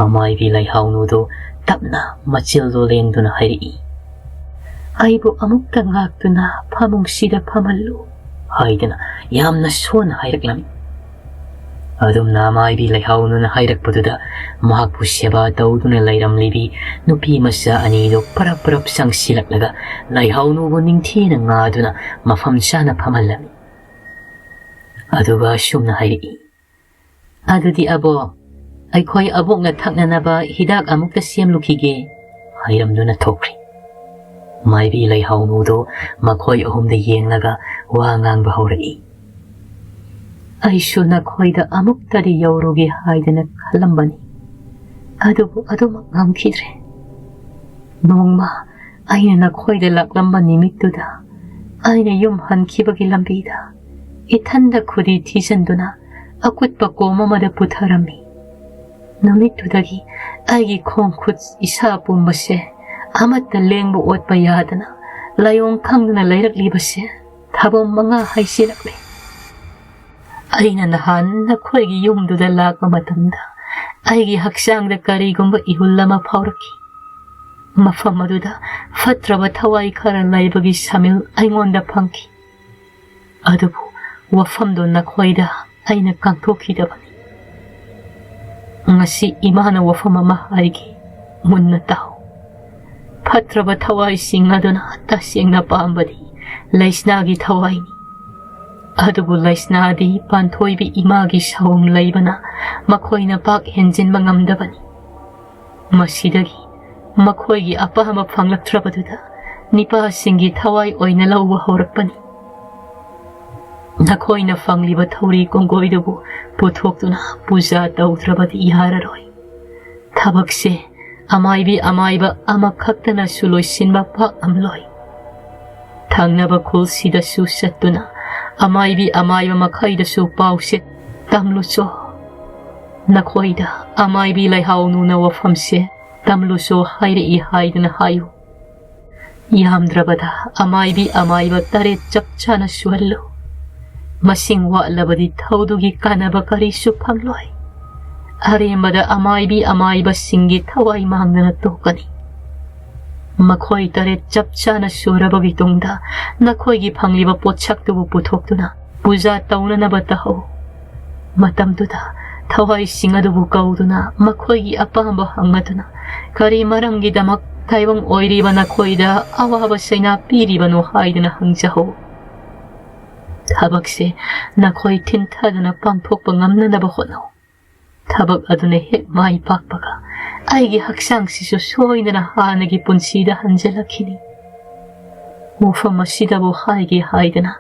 ꯑꯃꯥꯏꯕꯤ ꯂꯩꯍꯥꯎꯅꯨꯗꯨ ꯇꯞꯅ ꯃꯆꯤꯜꯗꯨ ꯂꯦꯡꯗꯨꯅ ꯍꯥꯏꯔꯛꯏ, "ꯑꯩꯕꯨ ꯑꯃꯨꯛꯇ ꯉꯥꯛꯇꯨꯅ ꯐꯃꯨꯡꯁꯤꯗ ꯐꯝꯍꯜꯂꯨ" ꯍꯥꯏꯗꯅ ꯌꯥꯝꯅ ꯁꯣꯟꯅ ꯍꯥꯏꯔꯛꯂꯝꯃꯤ꯫ ꯑꯗꯨꯝꯅ ꯑꯃꯥꯏꯕꯤ ꯂꯩꯍꯥꯎꯅꯨꯅ ꯍꯥꯏꯔꯛꯄꯗꯨꯗ ꯃꯍꯥꯛꯄꯨ ꯁꯦꯕꯥ ꯇꯧꯗꯨꯅ ꯂꯩꯔꯝꯂꯤꯕꯤ ꯅꯨꯄꯤ ꯃꯆꯥ ꯑꯅꯤꯗꯨ ꯄꯔꯞ ꯄꯔꯞ ꯆꯪꯁꯤꯜꯂꯛꯂꯒ ꯂꯩꯍꯥꯎꯅꯨꯕꯨ ꯅꯤꯡꯊꯤꯅ ꯉꯥꯗꯨꯅ ꯃꯐꯝ ꯆꯥꯅ ꯐꯝꯍꯜꯂꯝꯃꯤ꯫ ꯑꯗꯨꯒ ꯑꯁꯨꯝꯅ ꯍꯥꯏꯔꯛꯏ, "ꯑꯗꯨꯗꯤ ꯑꯕꯣ, ꯑꯩꯈꯣꯏ ꯑꯕꯣꯛꯅ ꯊꯛꯅꯅꯕ ꯍꯤꯗꯥꯛ ꯑꯃꯨꯛꯇ ꯁꯦꯝꯂꯨꯈꯤꯒꯦ" ꯍꯥꯏꯔꯝꯗꯨꯅ ꯊꯣꯛꯈ꯭ꯔꯤ꯫ ꯃꯥꯏꯕꯤ ꯂꯩꯍꯥꯎꯅꯨꯗꯨ ꯃꯈꯣꯏ ꯑꯍꯨꯝꯗ ꯌꯦꯡꯂꯒ ꯋꯥ ꯉꯥꯡꯕ ꯍꯧꯔꯛꯏ, "ꯑꯩꯁꯨ ꯅꯈꯣꯏꯗ ꯑꯃꯨꯛꯇꯗꯤ ꯌꯧꯔꯨꯒꯦ ꯍꯥꯏꯗꯅ ꯈꯜꯂꯝꯕꯅꯤ, ꯑꯗꯨꯕꯨ ꯑꯗꯨꯃꯛ ꯉꯝꯈꯤꯗ꯭ꯔꯦ꯫ ꯅꯣꯡꯃ ꯑꯩꯅ ꯅꯈꯣꯏꯗ ꯂꯥꯛꯂꯝꯕ ꯅꯨꯃꯤꯠꯇꯨꯗ ꯑꯩꯅ ꯌꯨꯝ ꯍꯟꯈꯤꯕꯒꯤ ꯂꯝꯕꯤꯗ ꯏꯊꯟꯗ ꯈꯨꯗꯤ ꯊꯤꯖꯤꯟꯗꯨꯅ ꯑꯀꯨꯠꯄ ꯀꯣꯝ ꯑꯃꯗ ꯄꯨꯊꯔꯝꯃꯤ꯫ ꯅꯨꯃꯤꯠꯇꯨꯗꯒꯤ ꯑꯩꯒꯤ ꯈꯣꯡ ꯈꯨꯠ ꯏꯁꯥ ꯄꯨꯝꯕꯁꯦ ꯑꯃꯠꯇ ꯂꯦꯡꯕ ꯑꯣꯠꯄ ꯌꯥꯗꯅ ꯂꯥꯏꯑꯣꯡ ꯈꯪꯗꯅ ꯂꯩꯔꯛꯂꯤꯕꯁꯦ ꯊꯥꯕꯝ ꯃꯉꯥ ꯍꯩꯁꯤꯜꯂꯛꯂꯦ꯫ ꯑꯩꯅ ꯅꯍꯥꯟ ꯅꯈꯣꯏꯒꯤ ꯌꯨꯝꯗꯨꯗ ꯂꯥꯛꯄ ꯃꯇꯝꯗ ꯑꯩꯒꯤ ꯍꯛꯆꯥꯡꯗ ꯀꯔꯤꯒꯨꯝꯕ ꯏꯍꯨꯜ ꯑꯃ ꯐꯥꯎꯔꯛꯈꯤ꯫ ꯃꯐꯝ ꯑꯗꯨꯗ ꯐꯠꯇ꯭ꯔꯕ ꯊꯋꯥꯏ ꯈꯔ ꯂꯩꯕꯒꯤ ꯁꯃꯤꯜ ꯑꯩꯉꯣꯟꯗ ꯐꯪꯈꯤ꯫ ꯑꯗꯨꯕꯨ ꯋꯥꯐꯝꯗꯣ ꯅꯈꯣꯏꯗ ꯑꯩꯅ ꯀꯥꯡꯊꯣꯛꯈꯤꯗꯕꯅꯤ꯫ ꯉꯁꯤ ꯏꯃꯥꯅ ꯋꯥꯐꯝ ꯑꯃ ꯍꯥꯏꯒꯦ, ꯃꯨꯟꯅ ꯇꯥꯎ꯫ ꯐꯠꯇ꯭ꯔꯕ ꯊꯋꯥꯏꯁꯤꯡ ꯑꯗꯨꯅ ꯇꯁꯦꯡꯅ ꯄꯥꯝꯕꯗꯤ ꯂꯩꯁꯅꯥꯒꯤ ꯊꯋꯥꯏꯅꯤ꯫ ꯑꯗꯨꯕꯨ ꯂꯩꯁꯅꯥꯗꯤ ꯄꯥꯟꯊꯣꯏꯕꯤ ꯏꯃꯥꯒꯤ ꯁꯥꯎꯝ ꯂꯩꯕꯅ ꯃꯈꯣꯏꯅ ꯄꯥꯛ ꯍꯦꯟꯖꯤꯟꯕ ꯉꯝꯗꯕꯅꯤ꯫ ꯃꯁꯤꯗꯒꯤ ꯃꯈꯣꯏꯒꯤ ꯑꯄꯥꯝꯕ ꯐꯪꯂꯛꯇ꯭ꯔꯕꯗꯨꯗ ꯅꯤꯄꯥꯁꯤꯡꯒꯤ ꯊꯋꯥꯏ ꯑꯣꯏꯅ ꯂꯧꯕ ꯍꯧꯔꯛꯄꯅꯤ꯫ ꯅꯈꯣꯏꯅ ꯐꯪꯂꯤꯕ ꯊꯧꯔꯤ ꯀꯣꯡꯒꯣꯏꯗꯨꯕꯨ ꯄꯨꯊꯣꯛꯇꯨꯅ ꯄꯨꯖꯥ ꯇꯧꯗ꯭ꯔꯕꯗꯤ ꯌꯥꯔꯔꯣꯏ꯫ ꯊꯕꯛꯁꯦ ꯑꯃꯥꯏꯕꯤ ꯑꯃꯥꯏꯕ ꯑꯃꯈꯛꯇꯅꯁꯨ ꯂꯣꯏꯁꯤꯟꯕ ꯄꯥꯛꯂꯝꯂꯣꯏ꯫ ꯊꯪꯅꯕ ꯈꯨꯜꯁꯤꯗꯁꯨ ꯆꯠꯇꯨꯅ ꯑꯃꯥꯏꯕꯤ ꯑꯃꯥꯏꯕ ꯃꯈꯩꯗꯁꯨ ꯄꯥꯎꯁꯦ ꯇꯝꯂꯨꯆꯣ꯫ ꯅꯈꯣꯏꯗ ꯑꯃꯥꯏꯕꯤ ꯂꯩꯍꯥꯎꯅꯨꯅ ꯋꯥꯐꯝꯁꯦ ꯇꯝꯂꯨꯆꯣ ꯍꯥꯏꯔꯛꯏ ꯍꯥꯏꯗꯨꯅ ꯍꯥꯏꯌꯨ꯫ ꯌꯥꯝꯗ꯭ꯔꯕꯗ ꯑꯃꯥꯏꯕꯤ ꯑꯃꯥꯏꯕ ꯇꯔꯦꯠ ꯆꯞ ꯆꯥꯅ ꯁꯨꯍꯜꯂꯨ꯫ ꯃꯁꯤꯡ ꯋꯥꯠꯂꯕꯗꯤ ꯊꯧꯗꯨꯒꯤ ꯀꯥꯟꯅꯕ ꯀꯔꯤꯁꯨ ꯐꯪꯂꯣꯏ꯫ ꯑꯔꯦꯝꯕꯗ ꯑꯃꯥꯏꯕꯤ ꯑꯃꯥꯏꯕꯁꯤꯡꯒꯤ ꯊꯋꯥꯏ ꯃꯥꯡꯗꯅ ꯇꯣꯛꯀꯅꯤ꯫ ꯃꯈꯣꯏ ꯇꯔꯦꯠ ꯆꯞ ꯆꯥꯅ ꯁꯨꯔꯕꯒꯤ ꯇꯨꯡꯗ ꯅꯈꯣꯏꯒꯤ ꯐꯪꯂꯤꯕ ꯄꯣꯠꯁꯛꯇꯨꯕꯨ ꯄꯨꯊꯣꯛꯇꯨꯅ ꯄꯨꯖꯥ ꯇꯧꯅꯅꯕ ꯇꯧꯍꯧ꯫ ꯃꯇꯝꯗꯨꯗ ꯊꯋꯥꯏꯁꯤꯡ ꯑꯗꯨꯕꯨ ꯀꯧꯗꯨꯅ ꯃꯈꯣꯏꯒꯤ ꯑꯄꯥꯝꯕ ꯍꯪꯂꯗꯨꯅ ꯀꯔꯤ ꯃꯔꯝꯒꯤꯗꯃꯛ ꯇꯥꯏꯕꯪ ꯑꯣꯏꯔꯤꯕ ꯅꯈꯣꯏꯗ ꯑꯋꯥꯕ ꯆꯩꯅꯥ ꯄꯤꯔꯤꯕꯅꯣ ꯍꯥꯏꯗꯨꯅ ꯍꯪꯖꯍꯧ꯫ ꯊꯕꯛꯁꯦ ꯅꯈꯣꯏ ꯊꯤꯟꯊꯗꯨꯅ ꯄꯥꯡꯊꯣꯛꯄ ꯉꯝꯅꯅꯕ ꯍꯣꯠꯅꯧ꯫ ꯊꯕꯛ ꯑꯗꯨꯅ ꯍꯦꯛ ꯃꯥꯏ ꯄꯥꯛꯄꯒ ꯑꯩꯒꯤ ꯍꯛꯆꯥꯡꯁꯤꯁꯨ ꯁꯣꯏꯗꯅ ꯍꯥꯟꯅꯒꯤ ꯄꯨꯟꯁꯤꯗ ꯍꯟꯖꯤꯜꯂꯛꯈꯤꯅꯤ꯫ ꯃꯐꯝ ꯑꯁꯤꯗꯕꯨ ꯍꯥꯏꯒꯦ ꯍꯥꯏꯗꯅ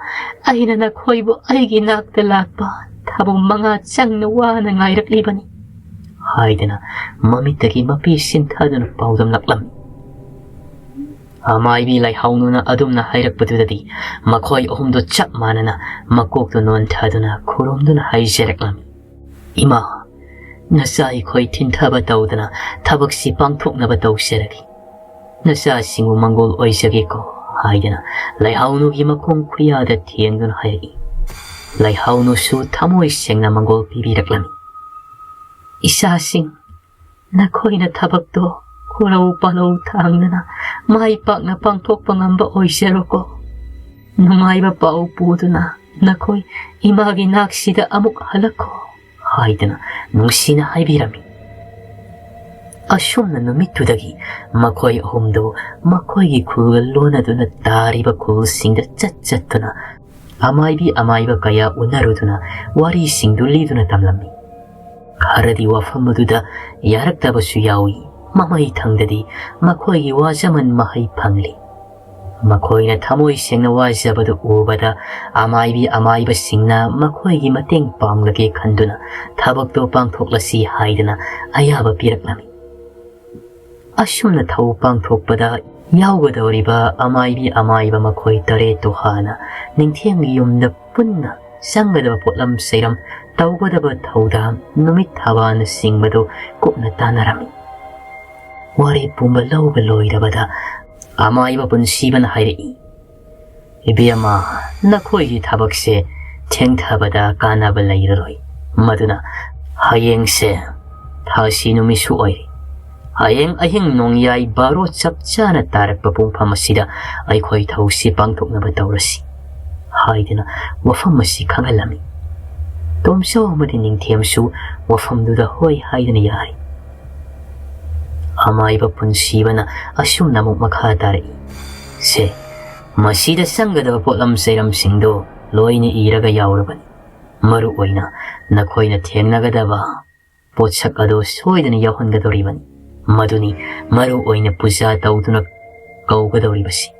ꯑꯩꯅ ꯅꯈꯣꯏꯕꯨ ꯑꯩꯒꯤ ꯅꯥꯛꯇ ꯂꯥꯛꯄ ꯊꯥꯕꯨꯡ ꯃꯉꯥ ꯆꯪꯅ ꯋꯥꯅ ꯉꯥꯏꯔꯛꯂꯤꯕꯅꯤ ꯍꯥꯏꯗꯅ ꯃꯃꯤꯠꯇꯒꯤ ꯃꯄꯤ ꯁꯤꯟꯊꯗꯨꯅ ꯄꯥꯎꯗꯝꯂꯛꯂꯝꯃꯤ꯫ ꯑꯃꯥꯏꯕꯤ ꯂꯥꯏꯍꯥꯎꯅꯨꯅ ꯑꯗꯨꯝꯅ ꯍꯥꯏꯔꯛꯄꯗꯨꯗꯗꯤ ꯃꯈꯣꯏ ꯑꯍꯨꯝꯗꯨ ꯆꯞ ꯃꯥꯟꯅꯅ ꯃꯀꯣꯛꯇꯨ ꯅꯣꯟꯊꯗꯨꯅ ꯈꯨꯔꯨꯝꯗꯨꯅ ꯍꯥꯏꯖꯔꯛꯂꯝꯃꯤ, "ꯏꯃꯥ, ꯅꯆꯥ ꯑꯩꯈꯣꯏ ꯊꯤꯟꯊꯕ ꯇꯧꯗꯅ ꯊꯕꯛꯁꯤ ꯄꯥꯡꯊꯣꯛꯅꯕ ꯇꯧꯖꯔꯒꯦ꯫ ꯅꯆꯥꯁꯤꯡꯕꯨ ꯃꯪꯒꯣꯜ ꯑꯣꯏꯖꯒꯦꯀꯣ" ꯍꯥꯏꯗꯅ ꯂꯥꯏꯍꯥꯎꯅꯨꯒꯤ ꯃꯈꯣꯡ ꯈꯨꯌꯥꯗ ꯊꯦꯡꯗꯨꯅ ꯍꯥꯏꯔꯛꯏ꯫ ꯂꯥꯏꯍꯥꯎꯅꯨꯁꯨ ꯊꯃꯣꯏ ꯁꯦꯡꯅ ꯃꯪꯒꯣꯜ ꯄꯤꯕꯤꯔꯛꯂꯝꯃꯤ꯫ "ꯏꯆꯥꯁꯤꯡ, ꯅꯈꯣꯏꯅ ꯊꯕꯛꯇꯣ ꯈꯨꯔꯧ ꯄꯥꯜꯂꯧ ꯊꯥꯡꯗꯅ ꯃꯥꯏ ꯄꯥꯛꯅ ꯄꯥꯡꯊꯣꯛꯄ ꯉꯝꯕ ꯑꯣꯏꯖꯔꯣꯀꯣ꯫ ꯅꯨꯡꯉꯥꯏꯕ ꯄꯥꯎ ꯄꯨꯗꯨꯅ ꯅꯈꯣꯏ ꯏꯃꯥꯒꯤ ꯅꯥꯛꯁꯤꯗ ꯑꯃꯨꯛ ꯍꯜꯂꯛꯈꯣ" ꯍꯥꯏꯗꯅ ꯅꯨꯡꯁꯤꯅ ꯍꯥꯏꯕꯤꯔꯝꯃꯤ꯫ ꯑꯁꯨꯝꯅ ꯅꯨꯃꯤꯠꯇꯨꯗꯒꯤ ꯃꯈꯣꯏ ꯑꯍꯨꯝꯗꯨ ꯃꯈꯣꯏꯒꯤ ꯈꯨꯜꯒ ꯂꯣꯟꯅꯗꯨꯅ ꯇꯥꯔꯤꯕ ꯈꯨꯜꯁꯤꯡꯗ ꯆꯠ ꯆꯠꯇꯨꯅ ꯑꯃꯥꯏꯕꯤ ꯑꯃꯥꯏꯕ ꯀꯌꯥ ꯎꯅꯔꯨꯗꯨꯅ ꯋꯥꯔꯤꯁꯤꯡꯗꯨ ꯂꯤꯗꯨꯅ ꯇꯝꯂꯝꯃꯤ꯫ ꯈꯔꯗꯤ ꯋꯥꯐꯝ ꯑꯗꯨꯗ ꯌꯥꯔꯛꯇꯕꯁꯨ ꯌꯥꯎꯏ꯫ ꯃꯃꯩ ꯊꯪꯗꯗꯤ ꯃꯈꯣꯏꯒꯤ ꯋꯥꯖꯃꯟ ꯃꯍꯩ ꯐꯪꯂꯤ꯫ ꯃꯈꯣꯏꯅ ꯊꯃꯣꯏ ꯁꯦꯡꯅ ꯋꯥꯖꯕꯗꯨ ꯎꯕꯗ ꯑꯃꯥꯏꯕꯤ ꯑꯃꯥꯏꯕꯁꯤꯡꯅ ꯃꯈꯣꯏꯒꯤ ꯃꯇꯦꯡ ꯄꯥꯡꯂꯒꯦ ꯈꯟꯗꯨꯅ ꯊꯕꯛꯇꯨ ꯄꯥꯡꯊꯣꯛꯂꯁꯤ ꯍꯥꯏꯗꯅ ꯑꯌꯥꯕ ꯄꯤꯔꯛꯂꯝꯃꯤ꯫ ꯑꯁꯨꯝꯅ ꯊꯧ ꯄꯥꯡꯊꯣꯛꯄꯗ ꯌꯥꯎꯒꯗꯧꯔꯤꯕ ꯑꯃꯥꯏꯕꯤ ꯑꯃꯥꯏꯕ ꯃꯈꯣꯏ ꯇꯔꯦꯠꯇꯨ ꯍꯥꯟꯅ ꯅꯤꯡꯊꯦꯝꯒꯤ ꯌꯨꯝꯗ ꯄꯨꯟꯅ ꯆꯪꯒꯗꯕ ꯄꯣꯠꯂꯝ ꯆꯩꯔꯝ, ꯇꯧꯒꯗꯕ ꯊꯧꯗꯥꯡ, ꯅꯨꯃꯤꯠ ꯊꯥꯕꯥꯜꯅꯆꯤꯡꯕꯗꯨ ꯀꯨꯞꯅ ꯇꯥꯟꯅꯔꯝꯃꯤ꯫ ꯋꯥꯔꯦꯞ ꯄꯨꯝꯕ ꯂꯧꯕ ꯂꯣꯏꯔꯕꯗ ꯑꯃꯥꯏꯕ ꯄꯨꯟꯁꯤꯕꯅ ꯍꯥꯏꯔꯛꯏ, "ꯏꯕꯦꯝꯃ, ꯅꯈꯣꯏꯒꯤ ꯊꯕꯛꯁꯦ ꯊꯦꯡꯊꯕꯗ ꯀꯥꯟꯅꯕ ꯂꯩꯔꯔꯣꯏ꯫ ꯃꯗꯨꯅ ꯍꯌꯦꯡꯁꯦ ꯊꯥꯁꯤ ꯅꯨꯃꯤꯠꯁꯨ ꯑꯣꯏꯔꯦ꯫ ꯍꯌꯦꯡ ꯑꯍꯤꯡ ꯅꯣꯡꯌꯥꯏ ꯕꯥꯔꯣ ꯆꯞ ꯆꯥꯅ ꯇꯥꯔꯛꯄ ꯄꯨꯡꯐꯝ ꯑꯁꯤꯗ ꯑꯩꯈꯣꯏ ꯊꯧꯁꯤ ꯄꯥꯡꯊꯣꯛꯅꯕ ꯇꯧꯔꯁꯤ" ꯍꯥꯏꯗꯨꯅ ꯋꯥꯐꯝ ꯑꯁꯤ ꯈꯪꯍꯜꯂꯝꯃꯤ꯫ ꯇꯣꯝꯆꯧ ꯑꯃꯗꯤ ꯅꯤꯡꯊꯦꯝꯁꯨ ꯋꯥꯐꯝꯗꯨꯗ ꯍꯣꯏ ꯍꯥꯏꯗꯨꯅ ꯌꯥꯔꯤ꯫ ꯑꯃꯥꯏꯕ ꯄꯨꯟꯁꯤꯕꯅ ꯑꯁꯨꯝꯅ ꯑꯃꯨꯛ ꯃꯈꯥ ꯇꯥꯔꯛꯏ, "ꯁꯦ, ꯃꯁꯤꯗ ꯆꯪꯒꯗꯕ ꯄꯣꯠꯂꯝ ꯆꯩꯔꯝꯁꯤꯡꯗꯣ ꯂꯣꯏꯅ ꯏꯔꯒ ꯌꯥꯎꯔꯕꯅꯤ꯫ ꯃꯔꯨ ꯑꯣꯏꯅ ꯅꯈꯣꯏꯅ ꯊꯦꯡꯅꯒꯗꯕ ꯄꯣꯠꯁꯛ ꯑꯗꯨ ꯁꯣꯏꯗꯅ ꯌꯥꯎꯍꯟꯒꯗꯧꯔꯤꯕꯅꯤ꯫ ꯃꯗꯨꯅꯤ ꯃꯔꯨ ꯑꯣꯏꯅ ꯄꯨꯖꯥ ꯇꯧꯗꯨꯅ ꯀꯧꯒꯗꯧꯔꯤꯕꯁꯤ"꯫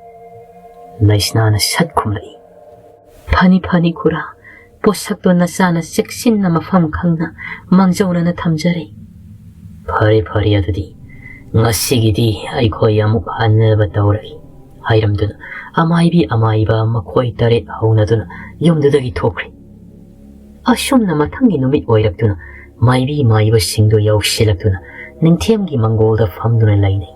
ꯂꯩꯁꯅꯥꯅ ꯁꯠ ꯈꯨꯝꯂꯛꯏ, "ꯐꯅꯤ, ꯐꯅꯤ ꯈꯨꯔꯥ, ꯄꯣꯠꯁꯛꯇꯣ ꯅꯆꯥꯅ ꯆꯦꯛꯁꯤꯟꯅ ꯃꯐꯝ ꯈꯪꯅ ꯃꯥꯡꯖꯧꯅꯅ ꯊꯝꯖꯔꯦ"꯫ "ꯐꯔꯦ, ꯐꯔꯦ, ꯑꯗꯨꯗꯤ "ꯉꯁꯤꯒꯤꯗꯤ ꯑꯩꯈꯣꯏ ꯑꯃꯨꯛ ꯍꯟꯅꯕ ꯇꯧꯔꯒꯦ" ꯍꯥꯏꯔꯝꯗꯨꯅ ꯑꯃꯥꯏꯕꯤ ꯑꯃꯥꯏꯕ ꯃꯈꯣꯏ ꯇꯔꯦꯠ ꯍꯧꯅꯗꯨꯅ ꯌꯨꯝꯗꯨꯗꯒꯤ ꯊꯣꯛꯈ꯭ꯔꯦ꯫ ꯑꯁꯨꯝꯅ ꯃꯊꯪꯒꯤ ꯅꯨꯃꯤꯠ ꯑꯣꯏꯔꯛꯇꯨꯅ ꯃꯥꯏꯕꯤ ꯃꯥꯏꯕꯁꯤꯡꯗꯨ ꯌꯧꯁꯤꯜꯂꯛꯇꯨꯅ ꯅꯤꯡꯊꯦꯝꯒꯤ ꯃꯪꯒꯣꯜꯗ ꯐꯝꯗꯨꯅ ꯂꯩꯅꯩ꯫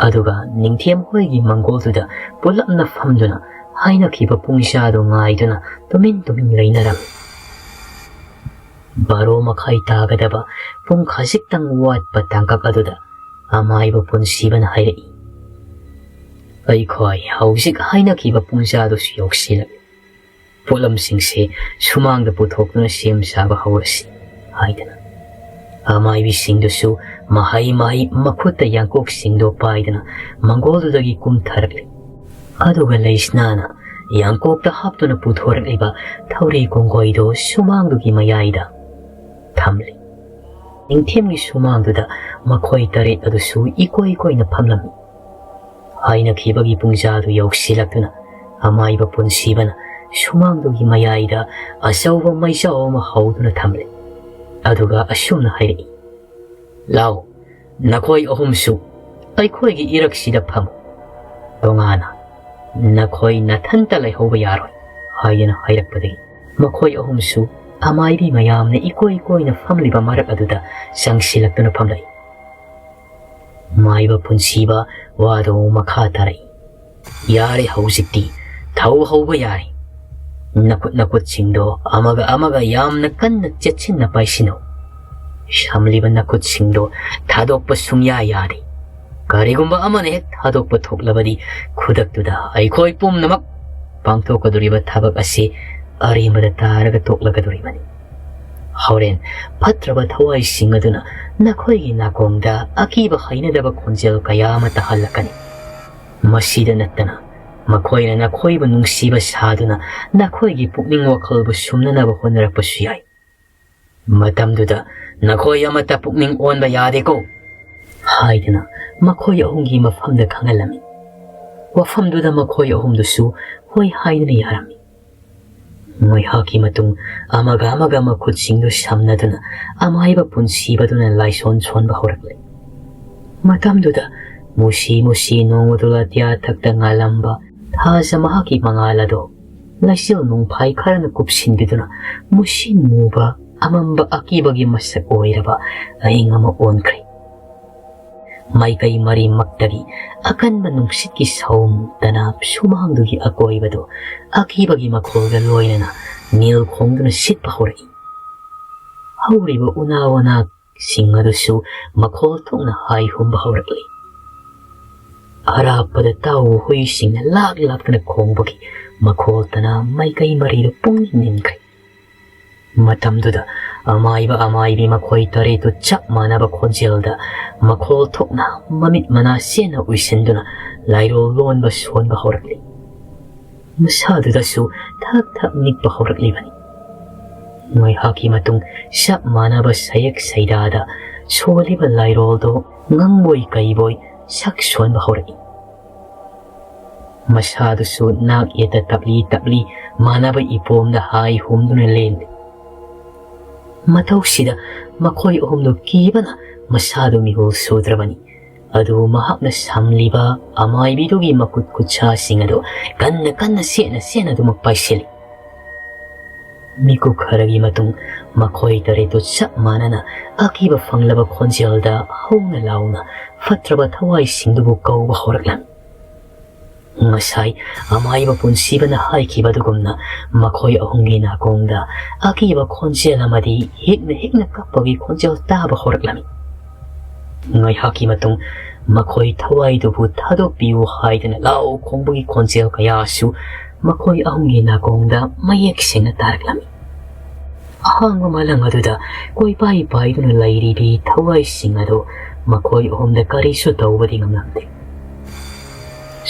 ꯑꯗꯨꯒ ꯅꯤꯡꯊꯦꯝ ꯍꯣꯏꯒꯤ ꯃꯪꯒꯣꯜꯗꯨꯗ ꯄꯨꯂꯞꯅ ꯐꯝꯗꯨꯅ ꯍꯥꯏꯅꯈꯤꯕ ꯄꯨꯡꯖꯥꯗꯨ ꯉꯥꯏꯗꯨꯅ ꯇꯨꯃꯤꯟ ꯇꯨꯃꯤꯟ ꯂꯩꯅꯔꯝꯃꯤ꯫ ꯕꯥꯔꯣ ꯃꯈꯥꯏ ꯇꯥꯒꯗꯕ ꯄꯨꯡ ꯈꯖꯤꯛꯇꯪ ꯋꯥꯠꯄ ꯇꯥꯡꯀꯛ ꯑꯗꯨꯗ ꯑꯃꯥꯏꯕ ꯄꯨꯟꯁꯤꯕꯅ ꯍꯥꯏꯔꯛꯏ, "ꯑꯩꯈꯣꯏ ꯍꯧꯖꯤꯛ ꯍꯥꯏꯅꯈꯤꯕ ꯄꯨꯡꯖꯥꯗꯨꯁꯨ ꯌꯧꯁꯤꯜꯂꯛꯂꯦ꯫ ꯄꯣꯠꯂꯝꯁꯤꯡꯁꯦ ꯁꯨꯃꯥꯡꯗ ꯄꯨꯊꯣꯛꯇꯨꯅ ꯁꯦꯝ ꯁꯥꯕ ꯍꯧꯔꯁꯤ" ꯍꯥꯏꯗꯅ꯫ ꯑꯃꯥꯏꯕꯤꯁꯤꯡꯗꯨꯁꯨ ꯃꯍꯩ ꯃꯍꯩ ꯃꯈꯨꯠꯇ ꯌꯥꯡꯀꯣꯛꯁꯤꯡꯗꯣ ꯄꯥꯏꯗꯨꯅ ꯃꯪꯒꯣꯜꯗꯨꯗꯒꯤ ꯀꯨꯝꯊꯔꯛꯂꯤ꯫ ꯑꯗꯨꯒ ꯂꯩꯁꯅꯥꯅ ꯌꯥꯡꯀꯣꯛꯇ ꯍꯥꯞꯇꯨꯅ ꯄꯨꯊꯣꯔꯛꯂꯤꯕ ꯊꯧꯔꯤ ꯀꯣꯡꯒꯣꯏꯗꯣ ꯁꯨꯃꯥꯡꯗꯨꯒꯤ ꯃꯌꯥꯏꯗ ꯊꯝꯂꯤ꯫ ꯅꯤꯡꯊꯦꯝꯒꯤ ꯁꯨꯃꯥꯡꯗꯨꯗ ꯃꯈꯣꯏ ꯇꯔꯦꯠ ꯑꯗꯨꯁꯨ ꯏꯀꯣꯏ ꯀꯣꯏꯅ ꯐꯝꯂꯝꯃꯤ꯫ ꯍꯥꯏꯅꯈꯤꯕꯒꯤ ꯄꯨꯡꯖꯥꯗꯨ ꯌꯧꯁꯤꯜꯂꯛꯇꯨꯅ ꯑꯃꯥꯏꯕ ꯄꯨꯟꯁꯤꯕꯅ ꯁꯨꯃꯥꯡꯗꯨꯒꯤ ꯃꯌꯥꯏꯗ ꯑꯆꯧꯕ ꯃꯩꯖꯥꯎ ꯑꯃ ꯍꯧꯗꯨꯅ ꯊꯝꯂꯦ꯫ ꯑꯗꯨꯒ ꯑꯁꯨꯝꯅ ꯍꯥꯏꯔꯛꯏ, "ꯂꯥꯎ, ꯅꯈꯣꯏ ꯑꯍꯨꯝꯁꯨ ꯑꯩꯈꯣꯏꯒꯤ ꯏꯔꯛꯁꯤꯗ ꯐꯝꯃꯨ꯫ ꯇꯣꯉꯥꯟꯅ ꯅꯈꯣꯏ ꯅꯊꯟꯇ ꯂꯩꯍꯧꯕ ꯌꯥꯔꯣꯏ" ꯍꯥꯏꯗꯅ ꯍꯥꯏꯔꯛꯄꯗꯒꯤ ꯃꯈꯣꯏ ꯑꯍꯨꯝꯁꯨ ꯑꯃꯥꯏꯕꯤ ꯃꯌꯥꯝꯅ ꯏꯀꯣꯏ ꯀꯣꯏꯅ ꯐꯝꯂꯤꯕ ꯃꯔꯛ ꯑꯗꯨꯗ ꯆꯪꯁꯤꯜꯂꯛꯇꯨꯅ ꯐꯝꯂꯛꯏ꯫ ꯃꯥꯏꯕ ꯄꯨꯟꯁꯤꯕ ꯋꯥꯗꯨ ꯃꯈꯥ ꯇꯥꯔꯛꯏ, "ꯌꯥꯔꯦ, ꯍꯧꯖꯤꯛꯇꯤ ꯊꯧ ꯍꯧꯕ ꯌꯥꯔꯦ꯫ ꯅꯈꯨꯠ ꯅꯈꯨꯠꯁꯤꯡꯗꯣ ꯑꯃꯒ ꯑꯃꯒ ꯌꯥꯝꯅ ꯀꯟꯅ ꯆꯦꯠꯁꯤꯟꯅ ꯄꯥꯏꯁꯤꯟꯅꯧ꯫ ꯁꯝꯂꯤꯕ ꯅꯈꯨꯠꯁꯤꯡꯗꯣ ꯊꯥꯗꯣꯛꯄ ꯁꯨꯡꯌꯥ ꯌꯥꯗꯦ꯫ ꯀꯔꯤꯒꯨꯝꯕ ꯑꯃꯅ ꯍꯦꯛ ꯊꯥꯗꯣꯛꯄ ꯊꯣꯛꯂꯕꯗꯤ ꯈꯨꯗꯛꯇꯨꯗ ꯑꯩꯈꯣꯏ ꯄꯨꯝꯅꯃꯛ ꯄꯥꯡꯊꯣꯛꯀꯗꯧꯔꯤꯕ ꯊꯕꯛ ꯑꯁꯤ ꯑꯔꯦꯝꯕꯗ ꯇꯥꯔꯒ ꯇꯣꯛꯂꯒꯗꯧꯔꯤꯕꯅꯤ꯫ ꯍꯣꯔꯦꯟ ꯐꯠꯇ꯭ꯔꯕ ꯊꯋꯥꯏꯁꯤꯡ ꯑꯗꯨꯅ ꯅꯈꯣꯏꯒꯤ ꯅꯥꯀꯣꯡꯗ ꯑꯀꯤꯕ ꯍꯩꯅꯗꯕ ꯈꯣꯟꯖꯦꯜ ꯀꯌꯥ ꯑꯃ ꯇꯥꯍꯜꯂꯛꯀꯅꯤ꯫ ꯃꯁꯤꯗ ꯅꯠꯇꯅ ꯃꯈꯣꯏꯅ ꯅꯈꯣꯏꯕꯨ ꯅꯨꯡꯁꯤꯕ ꯁꯥꯗꯨꯅ ꯅꯈꯣꯏꯒꯤ ꯄꯨꯛꯅꯤꯡ ꯋꯥꯈꯜꯕꯨ ꯁꯨꯝꯅꯅꯕ ꯍꯣꯠꯅꯔꯛꯄꯁꯨ ꯌꯥꯏ꯫ ꯃꯇꯝꯗꯨꯗ ꯅꯈꯣꯏ ꯑꯃꯠꯇ ꯄꯨꯛꯅꯤꯡ ꯑꯣꯟꯕ ꯌꯥꯗꯦꯀꯣ" ꯍꯥꯏꯗꯨꯅ ꯃꯈꯣꯏ ꯑꯍꯨꯝꯒꯤ ꯃꯐꯝꯗ ꯈꯪꯍꯜꯂꯝꯃꯤ꯫ ꯋꯥꯐꯝꯗꯨꯗ ꯃꯈꯣꯏ ꯑꯍꯨꯝꯗꯨꯁꯨ ꯍꯣꯏ ꯍꯥꯏꯗꯨꯅ ꯌꯥꯔꯝꯃꯤ꯫ ꯉꯥꯏꯍꯥꯛꯀꯤ ꯃꯇꯨꯡ ꯑꯃꯒ ꯑꯃꯒ ꯃꯈꯨꯠꯁꯤꯡꯗꯨ ꯁꯝꯅꯗꯨꯅ ꯑꯃꯥꯏꯕ ꯄꯨꯟꯁꯤꯕꯗꯨꯅ ꯂꯥꯏꯁꯣꯟ ꯁꯣꯟꯕ ꯍꯧꯔꯛꯂꯦ꯫ ꯃꯇꯝꯗꯨꯗ ꯃꯨꯁꯤ ꯃꯨꯁꯤ ꯅꯣꯡ ꯎꯗꯨꯜ ꯑꯇꯤꯌꯥ ꯊꯛꯇ ꯉꯥꯜꯂꯝꯕ ꯊꯥꯖ ꯃꯍꯥꯛꯀꯤ ꯃꯉꯥꯜ ꯑꯗꯣ ꯂꯩꯆꯤꯜ ꯅꯣꯡꯐꯥꯏ ꯈꯔꯅ ꯀꯨꯞꯁꯤꯟꯕꯤꯗꯨꯅ ꯃꯨꯁꯤꯟ ꯃꯨꯕ ꯑꯃꯝꯕ ꯑꯀꯤꯕꯒꯤ ꯃꯁꯛ ꯑꯣꯏꯔꯕ ꯑꯍꯤꯡ ꯑꯃ ꯑꯣꯟꯈ꯭ꯔꯦ꯫ ꯃꯥꯏꯀꯩ ꯃꯔꯤꯃꯛꯇꯒꯤ ꯑꯀꯟꯕ ꯅꯨꯡꯁꯤꯠꯀꯤ ꯁꯧꯝ ꯇꯅꯥꯞ ꯁꯨꯃꯥꯡꯗꯨꯒꯤ ꯑꯀꯣꯏꯕꯗꯨ ꯑꯀꯤꯕꯒꯤ ꯃꯈꯣꯜꯒ ꯂꯣꯏꯅꯅ ꯅꯤꯜ ꯈꯣꯡꯗꯨꯅ ꯁꯤꯠꯄ ꯍꯧꯔꯛꯏ꯫ ꯍꯧꯔꯤꯕ ꯎꯅꯥ ꯋꯥꯅꯥꯁꯤꯡ ꯑꯗꯨꯁꯨ ꯃꯈꯣꯜ ꯊꯣꯛꯅ ꯍꯥꯏ ꯍꯨꯝꯕ ꯍꯧꯔꯛꯂꯤ꯫ ꯑꯔꯥꯞꯄꯗ ꯇꯥꯎꯕ ꯍꯨꯏꯁꯤꯡꯅ ꯂꯥꯛ ꯂꯥꯛꯇꯅ ꯈꯣꯡꯕꯒꯤ ꯃꯈꯣꯜ ꯇꯅꯥ ꯃꯥꯏꯀꯩ ꯃꯔꯤꯗꯨ ꯄꯨꯡꯅꯤꯡ ꯅꯤꯟꯈ꯭ꯔꯦ꯫ ꯃꯇꯝꯗꯨꯗ ꯑꯃꯥꯏꯕ ꯑꯃꯥꯏꯕꯤ ꯃꯈꯣꯏ ꯇꯔꯦꯠꯇꯨ ꯆꯞ ꯃꯥꯟꯅꯕ ꯈꯣꯟꯖꯦꯜꯗ ꯃꯈꯣꯜ ꯊꯣꯛꯅ ꯃꯃꯤꯠ ꯃꯅꯥ ꯁꯦꯟꯅ ꯎꯏꯁꯤꯟꯗꯨꯅ ꯂꯥꯏꯔꯣꯜ ꯂꯣꯟꯕ ꯁꯣꯟꯕ ꯍꯧꯔꯛꯂꯤ꯫ ꯃꯁꯥꯗꯨꯗꯁꯨ ꯊꯛ ꯊꯛ ꯅꯤꯛꯄ ꯍꯧꯔꯛꯂꯤꯕꯅꯤ꯫ ꯉꯥꯏꯍꯥꯛꯀꯤ ꯃꯇꯨꯡ ꯆꯞ ꯃꯥꯟꯅꯕ ꯁꯌꯦꯛ ꯁꯩꯗꯥꯗ ꯁꯣꯜꯂꯤꯕ ꯂꯥꯏꯔꯣꯜꯗꯣ ꯉꯪꯕꯣꯏ ꯀꯩꯕꯣꯏ ꯁꯛ ꯁꯣꯟꯕ ꯍꯧꯔꯛꯏ꯫ ꯃꯁꯥꯗꯨꯁꯨ ꯅꯥꯛ ꯌꯦꯠꯇ ꯇꯞꯂꯤ ꯇꯞꯂꯤ ꯃꯥꯟꯅꯕ ꯏꯄꯣꯝꯗ ꯍꯥꯏ ꯍꯨꯝꯗꯨꯅ ꯂꯦꯡꯂꯤ꯫ ꯃꯇꯧꯁꯤꯗ ꯃꯈꯣꯏ ꯑꯍꯨꯝꯗꯨ ꯀꯤꯕꯅ ꯃꯁꯥꯗꯨ ꯃꯤꯍꯨꯜ ꯁꯨꯗ꯭ꯔꯕꯅꯤ꯫ ꯑꯗꯨꯕꯨ ꯃꯍꯥꯛꯅ ꯁꯝꯂꯤꯕ ꯑꯃꯥꯏꯕꯤꯗꯨꯒꯤ ꯃꯈꯨꯠ ꯈꯨꯠꯁꯥꯁꯤꯡ ꯑꯗꯨ ꯀꯟꯅ ꯀꯟꯅ ꯁꯦꯠꯅ ꯁꯦꯠꯅ ꯑꯗꯨꯃꯛ ꯄꯥꯏꯁꯤꯜꯂꯤ꯫ ꯃꯤꯀꯨꯞ ꯈꯔꯒꯤ ꯃꯇꯨꯡ ꯃꯈꯣꯏ ꯇꯔꯦꯠꯇꯨ ꯆꯞ ꯃꯥꯟꯅꯅ ꯑꯀꯤꯕ ꯐꯪꯂꯕ ꯈꯣꯟꯖꯦꯜꯗ ꯍꯧꯅ ꯂꯥꯎꯅ ꯐꯠꯇ꯭ꯔꯕ ꯊꯋꯥꯏꯁꯤꯡꯗꯨꯕꯨ ꯀꯧꯕ ꯍꯧꯔꯛꯂꯝꯃꯤ꯫ ꯉꯁꯥꯏ ꯑꯃꯥꯏꯕ ꯄꯨꯟꯁꯤꯕꯅ ꯍꯥꯏꯈꯤꯕ ꯑꯗꯨꯒꯨꯝꯅ ꯃꯈꯣꯏ ꯑꯍꯨꯝꯒꯤ ꯅꯥꯀꯣꯡꯗ ꯑꯀꯤꯕ ꯈꯣꯟꯖꯦꯜ ꯑꯃꯗꯤ ꯍꯤꯛꯅ ꯍꯤꯛꯅ ꯀꯞꯄꯒꯤ ꯈꯣꯟꯖꯦꯜ ꯇꯥꯕ ꯍꯧꯔꯛꯂꯝꯃꯤ꯫ ꯉꯥꯏꯍꯥꯛꯀꯤ ꯃꯇꯨꯡ ꯃꯈꯣꯏ ꯊꯋꯥꯏꯗꯨꯕꯨ ꯊꯥꯗꯣꯛꯄꯤꯌꯨ ꯍꯥꯏꯗꯅ ꯂꯥꯎ ꯈꯣꯡꯕꯒꯤ ꯈꯣꯟꯖꯦꯜ ꯀꯌꯥꯁꯨ ꯃꯈꯣꯏ ꯑꯍꯨꯝꯒꯤ ꯅꯥꯀꯣꯡꯗ ꯃꯌꯦꯛ ꯁꯦꯡꯅ ꯇꯥꯔꯛꯂꯝꯃꯤ꯫ ꯑꯍꯥꯡꯕ ꯃꯥꯂꯪ ꯑꯗꯨꯗ ꯀꯣꯏꯄꯥꯏ ꯄꯥꯏꯗꯨꯅ ꯂꯩꯔꯤꯕꯤ ꯊꯋꯥꯏꯁꯤꯡ ꯑꯗꯨ ꯃꯈꯣꯏ ꯑꯍꯨꯝꯗ ꯀꯔꯤꯁꯨ ꯇꯧꯕꯗꯤ ꯉꯝꯂꯝꯗꯦ꯫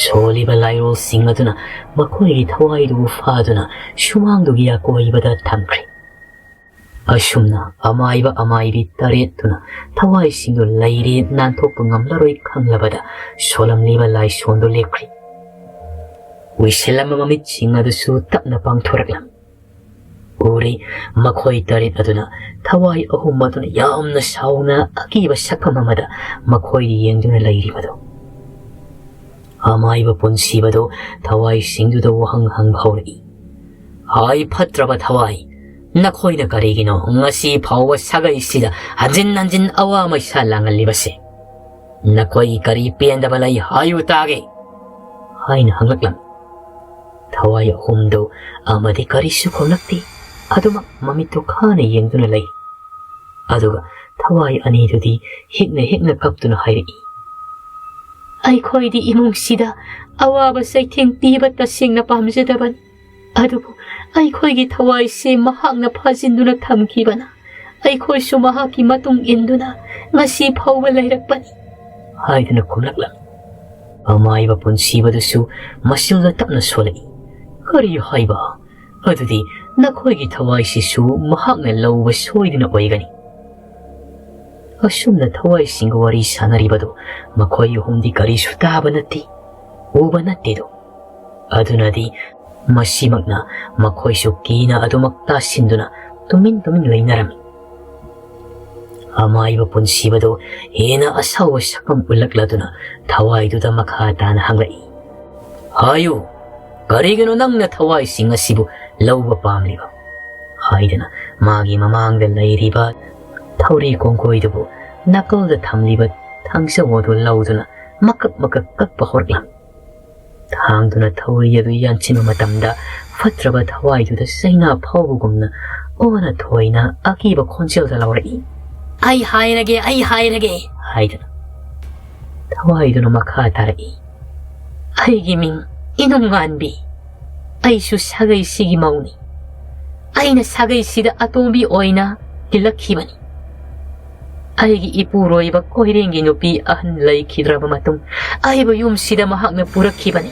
ꯁꯣꯜꯂꯤꯕ ꯂꯥꯏꯔꯣꯜꯁꯤꯡ ꯑꯗꯨꯅ ꯃꯈꯣꯏꯒꯤ ꯊꯋꯥꯏꯗꯨꯕꯨ ꯐꯥꯗꯨꯅ ꯁꯨꯃꯥꯡꯗꯨꯒꯤ ꯑꯀꯣꯏꯕꯗ ꯊꯝꯈ꯭ꯔꯦ꯫ ꯑꯁꯨꯝꯅ ꯑꯃꯥꯏꯕ ꯑꯃꯥꯏꯕꯤ ꯇꯔꯦꯠꯇꯨꯅ ꯊꯋꯥꯏꯁꯤꯡꯗꯨ ꯂꯩꯔꯦ ꯅꯥꯟꯊꯣꯛꯄ ꯉꯝꯂꯔꯣꯏ ꯈꯪꯂꯕꯗ ꯁꯣꯜꯂꯝꯂꯤꯕ ꯂꯥꯏꯁꯣꯟꯗꯨ ꯂꯦꯞꯈ꯭ꯔꯦ꯫ ꯎꯏꯁꯤꯜꯂꯝꯕ ꯃꯃꯤꯠꯁꯤꯡ ꯑꯗꯨꯁꯨ ꯇꯞꯅ ꯄꯥꯡꯊꯣꯔꯛꯂꯝꯃꯤ꯫ ꯎꯔꯦ꯫ ꯃꯈꯣꯏ ꯇꯔꯦꯠ ꯑꯗꯨꯅ ꯊꯋꯥꯏ ꯑꯍꯨꯝ ꯑꯗꯨꯅ ꯌꯥꯝꯅ ꯁꯥꯎꯅ ꯑꯀꯤꯕ ꯁꯛꯐꯝ ꯑꯃꯗ ꯃꯈꯣꯏ ꯌꯦꯡꯗꯨꯅ ꯂꯩꯔꯤꯕꯗꯨ꯫ ꯑꯃꯥꯏꯕ ꯄꯨꯟꯁꯤꯕꯗꯨ ꯊꯋꯥꯏꯁꯤꯡꯗꯨꯗ ꯋꯥꯍꯪ ꯍꯪꯕ ꯍꯧꯔꯛꯏ꯫ "ꯍꯥꯏ ꯐꯠꯇ꯭ꯔꯕ ꯊꯋꯥꯏ, ꯅꯈꯣꯏꯅ ꯀꯔꯤꯒꯤꯅꯣ ꯉꯁꯤ ꯐꯥꯎꯕ ꯁꯥꯒꯩꯁꯤꯗ ꯍꯟꯖꯤꯟ ꯍꯟꯖꯤꯟ ꯑꯋꯥ ꯃꯩꯁꯥ ꯂꯥꯡꯍꯜꯂꯤꯕꯁꯦ? ꯅꯈꯣꯏꯒꯤ ꯀꯔꯤ ꯄꯦꯟꯗꯕ ꯂꯩ ꯍꯥꯏꯌꯨ ꯇꯥꯒꯦ?" ꯍꯥꯏꯅ ꯍꯪꯂꯛꯂꯝꯃꯤ꯫ ꯊꯋꯥꯏ ꯑꯍꯨꯝꯗꯨ ꯑꯃꯗꯤ ꯀꯔꯤꯁꯨ ꯈꯨꯝꯂꯛꯇꯦ꯫ ꯑꯗꯨꯃꯛ ꯃꯃꯤꯠꯇꯨ ꯈꯥꯅ ꯌꯦꯡꯗꯨꯅ ꯂꯩ꯫ ꯑꯗꯨꯒ ꯊꯋꯥꯏ ꯑꯅꯤꯗꯨꯗꯤ ꯍꯤꯛꯅ ꯍꯤꯛꯅ ꯀꯞꯇꯨꯅ ꯍꯥꯏꯔꯛꯏ, "ꯑꯩꯈꯣꯏꯗꯤ ꯏꯃꯨꯡꯁꯤꯗ ꯑꯋꯥꯕ ꯆꯩꯊꯦꯡ ꯄꯤꯕ ꯇꯁꯦꯡꯅ ꯄꯥꯝꯖꯗꯕꯅꯤ꯫ ꯑꯗꯨꯕꯨ ꯑꯩꯈꯣꯏꯒꯤ ꯊꯋꯥꯏꯁꯦ ꯃꯍꯥꯛꯅ ꯐꯥꯖꯤꯟꯗꯨꯅ ꯊꯝꯈꯤꯕꯅ ꯑꯩꯈꯣꯏꯁꯨ ꯃꯍꯥꯛꯀꯤ ꯃꯇꯨꯡ ꯏꯟꯗꯨꯅ ꯉꯁꯤ ꯐꯥꯎꯕ ꯂꯩꯔꯛꯄꯅꯤ" ꯍꯥꯏꯗꯨꯅ ꯈꯨꯝꯂꯛꯂꯝꯃꯤ꯫ ꯑꯃꯥꯏꯕ ꯄꯨꯟꯁꯤꯕꯗꯨꯁꯨ ꯃꯆꯤꯜꯗ ꯇꯞꯅ ꯁꯣꯜꯂꯛꯏ꯫ "ꯀꯔꯤ ꯍꯥꯏꯕ? ꯑꯗꯨꯗꯤ ꯅꯈꯣꯏꯒꯤ ꯊꯋꯥꯏꯁꯤꯁꯨ ꯃꯍꯥꯛꯅ ꯂꯧꯕ ꯁꯣꯏꯗꯅ ꯑꯣꯏꯒꯅꯤ"꯫ ꯑꯁꯨꯝꯅ ꯊꯋꯥꯏꯁꯤꯡꯒ ꯋꯥꯔꯤ ꯁꯥꯟꯅꯔꯤꯕꯗꯨ ꯃꯈꯣꯏ ꯑꯍꯨꯝꯗꯤ ꯀꯔꯤꯁꯨ ꯇꯥꯕ ꯅꯠꯇꯦ, ꯎꯕ ꯅꯠꯇꯦꯗꯣ꯫ ꯑꯗꯨꯅꯗꯤ ꯃꯁꯤꯃꯛꯅ ꯃꯈꯣꯏꯁꯨ ꯀꯤꯅ ꯑꯗꯨꯃꯛ ꯇꯥꯁꯤꯟꯗꯨꯅ ꯇꯨꯃꯤꯟ ꯇꯨꯃꯤꯟ ꯂꯩꯅꯔꯝꯃꯤ꯫ ꯑꯃꯥꯏꯕ ꯄꯨꯟꯁꯤꯕꯗꯨ ꯍꯦꯟꯅ ꯑꯁꯥꯎꯕ ꯁꯛꯐꯝ ꯎꯠꯂꯛꯂꯗꯨꯅ ꯊꯋꯥꯏꯗꯨꯗ ꯃꯈꯥ ꯇꯥꯅ ꯍꯪꯂꯛꯏ, "ꯍꯥꯏꯌꯨ, ꯀꯔꯤꯒꯤꯅꯣ ꯅꯪꯅ ꯊꯋꯥꯏꯁꯤꯡ ꯑꯁꯤꯕꯨ ꯂꯧꯕ ꯄꯥꯝꯂꯤꯕ?" ꯍꯥꯏꯗꯅ ꯃꯥꯒꯤ ꯃꯃꯥꯡꯗ ꯂꯩꯔꯤꯕ ꯊꯧꯔꯤ ꯀꯣꯡꯒꯣꯏꯗꯨꯕꯨ ꯅꯥꯀꯜꯗ ꯊꯝꯂꯤꯕ ꯊꯥꯡꯖꯧ ꯑꯗꯨ ꯂꯧꯗꯨꯅ ꯃꯀꯛ ꯃꯀꯛ ꯀꯛꯄ ꯍꯧꯔꯛꯂꯝꯃꯤ꯫ ꯊꯥꯡꯗꯨꯅ ꯊꯧꯔꯤ ꯑꯗꯨ ꯌꯥꯟꯁꯤꯟꯕ ꯃꯇꯝꯗ ꯐꯠꯇ꯭ꯔꯕ ꯊꯋꯥꯏꯗꯨꯗ ꯆꯩꯅꯥ ꯐꯥꯎꯕꯒꯨꯝꯅ ꯑꯣꯟꯅ ꯊꯣꯏꯅ ꯑꯀꯤꯕ ꯈꯣꯟꯖꯦꯜꯗ ꯂꯥꯎꯔꯛꯏ, "ꯑꯩ ꯍꯥꯏꯔꯒꯦ, ꯑꯩ ꯍꯥꯏꯔꯒꯦ" ꯍꯥꯏꯗꯨꯅ꯫ ꯊꯋꯥꯏꯗꯨꯅ ꯃꯈꯥ ꯇꯥꯔꯛꯏ, "ꯑꯩꯒꯤ ꯃꯤꯡ ꯏꯅꯨꯡꯉꯥꯟꯕꯤ꯫ ꯑꯩꯁꯨ ꯁꯥꯒꯩꯁꯤꯒꯤ ꯃꯧꯅꯤ꯫ ꯑꯩꯅ ꯁꯥꯒꯩꯁꯤꯗ ꯑꯇꯣꯝꯕꯤ ꯑꯣꯏꯅ ꯇꯤꯜꯂꯛꯈꯤꯕꯅꯤ꯫ ꯑꯩꯒꯤ ꯏꯄꯨꯔꯣꯏꯕ ꯀꯣꯏꯔꯦꯡꯒꯤ ꯅꯨꯄꯤ ꯑꯍꯟ ꯂꯩꯈꯤꯗ꯭ꯔꯕ ꯃꯇꯨꯡ ꯑꯩꯕꯨ ꯌꯨꯝꯁꯤꯗ ꯃꯍꯥꯛꯅ ꯄꯨꯔꯛꯈꯤꯕꯅꯤ꯫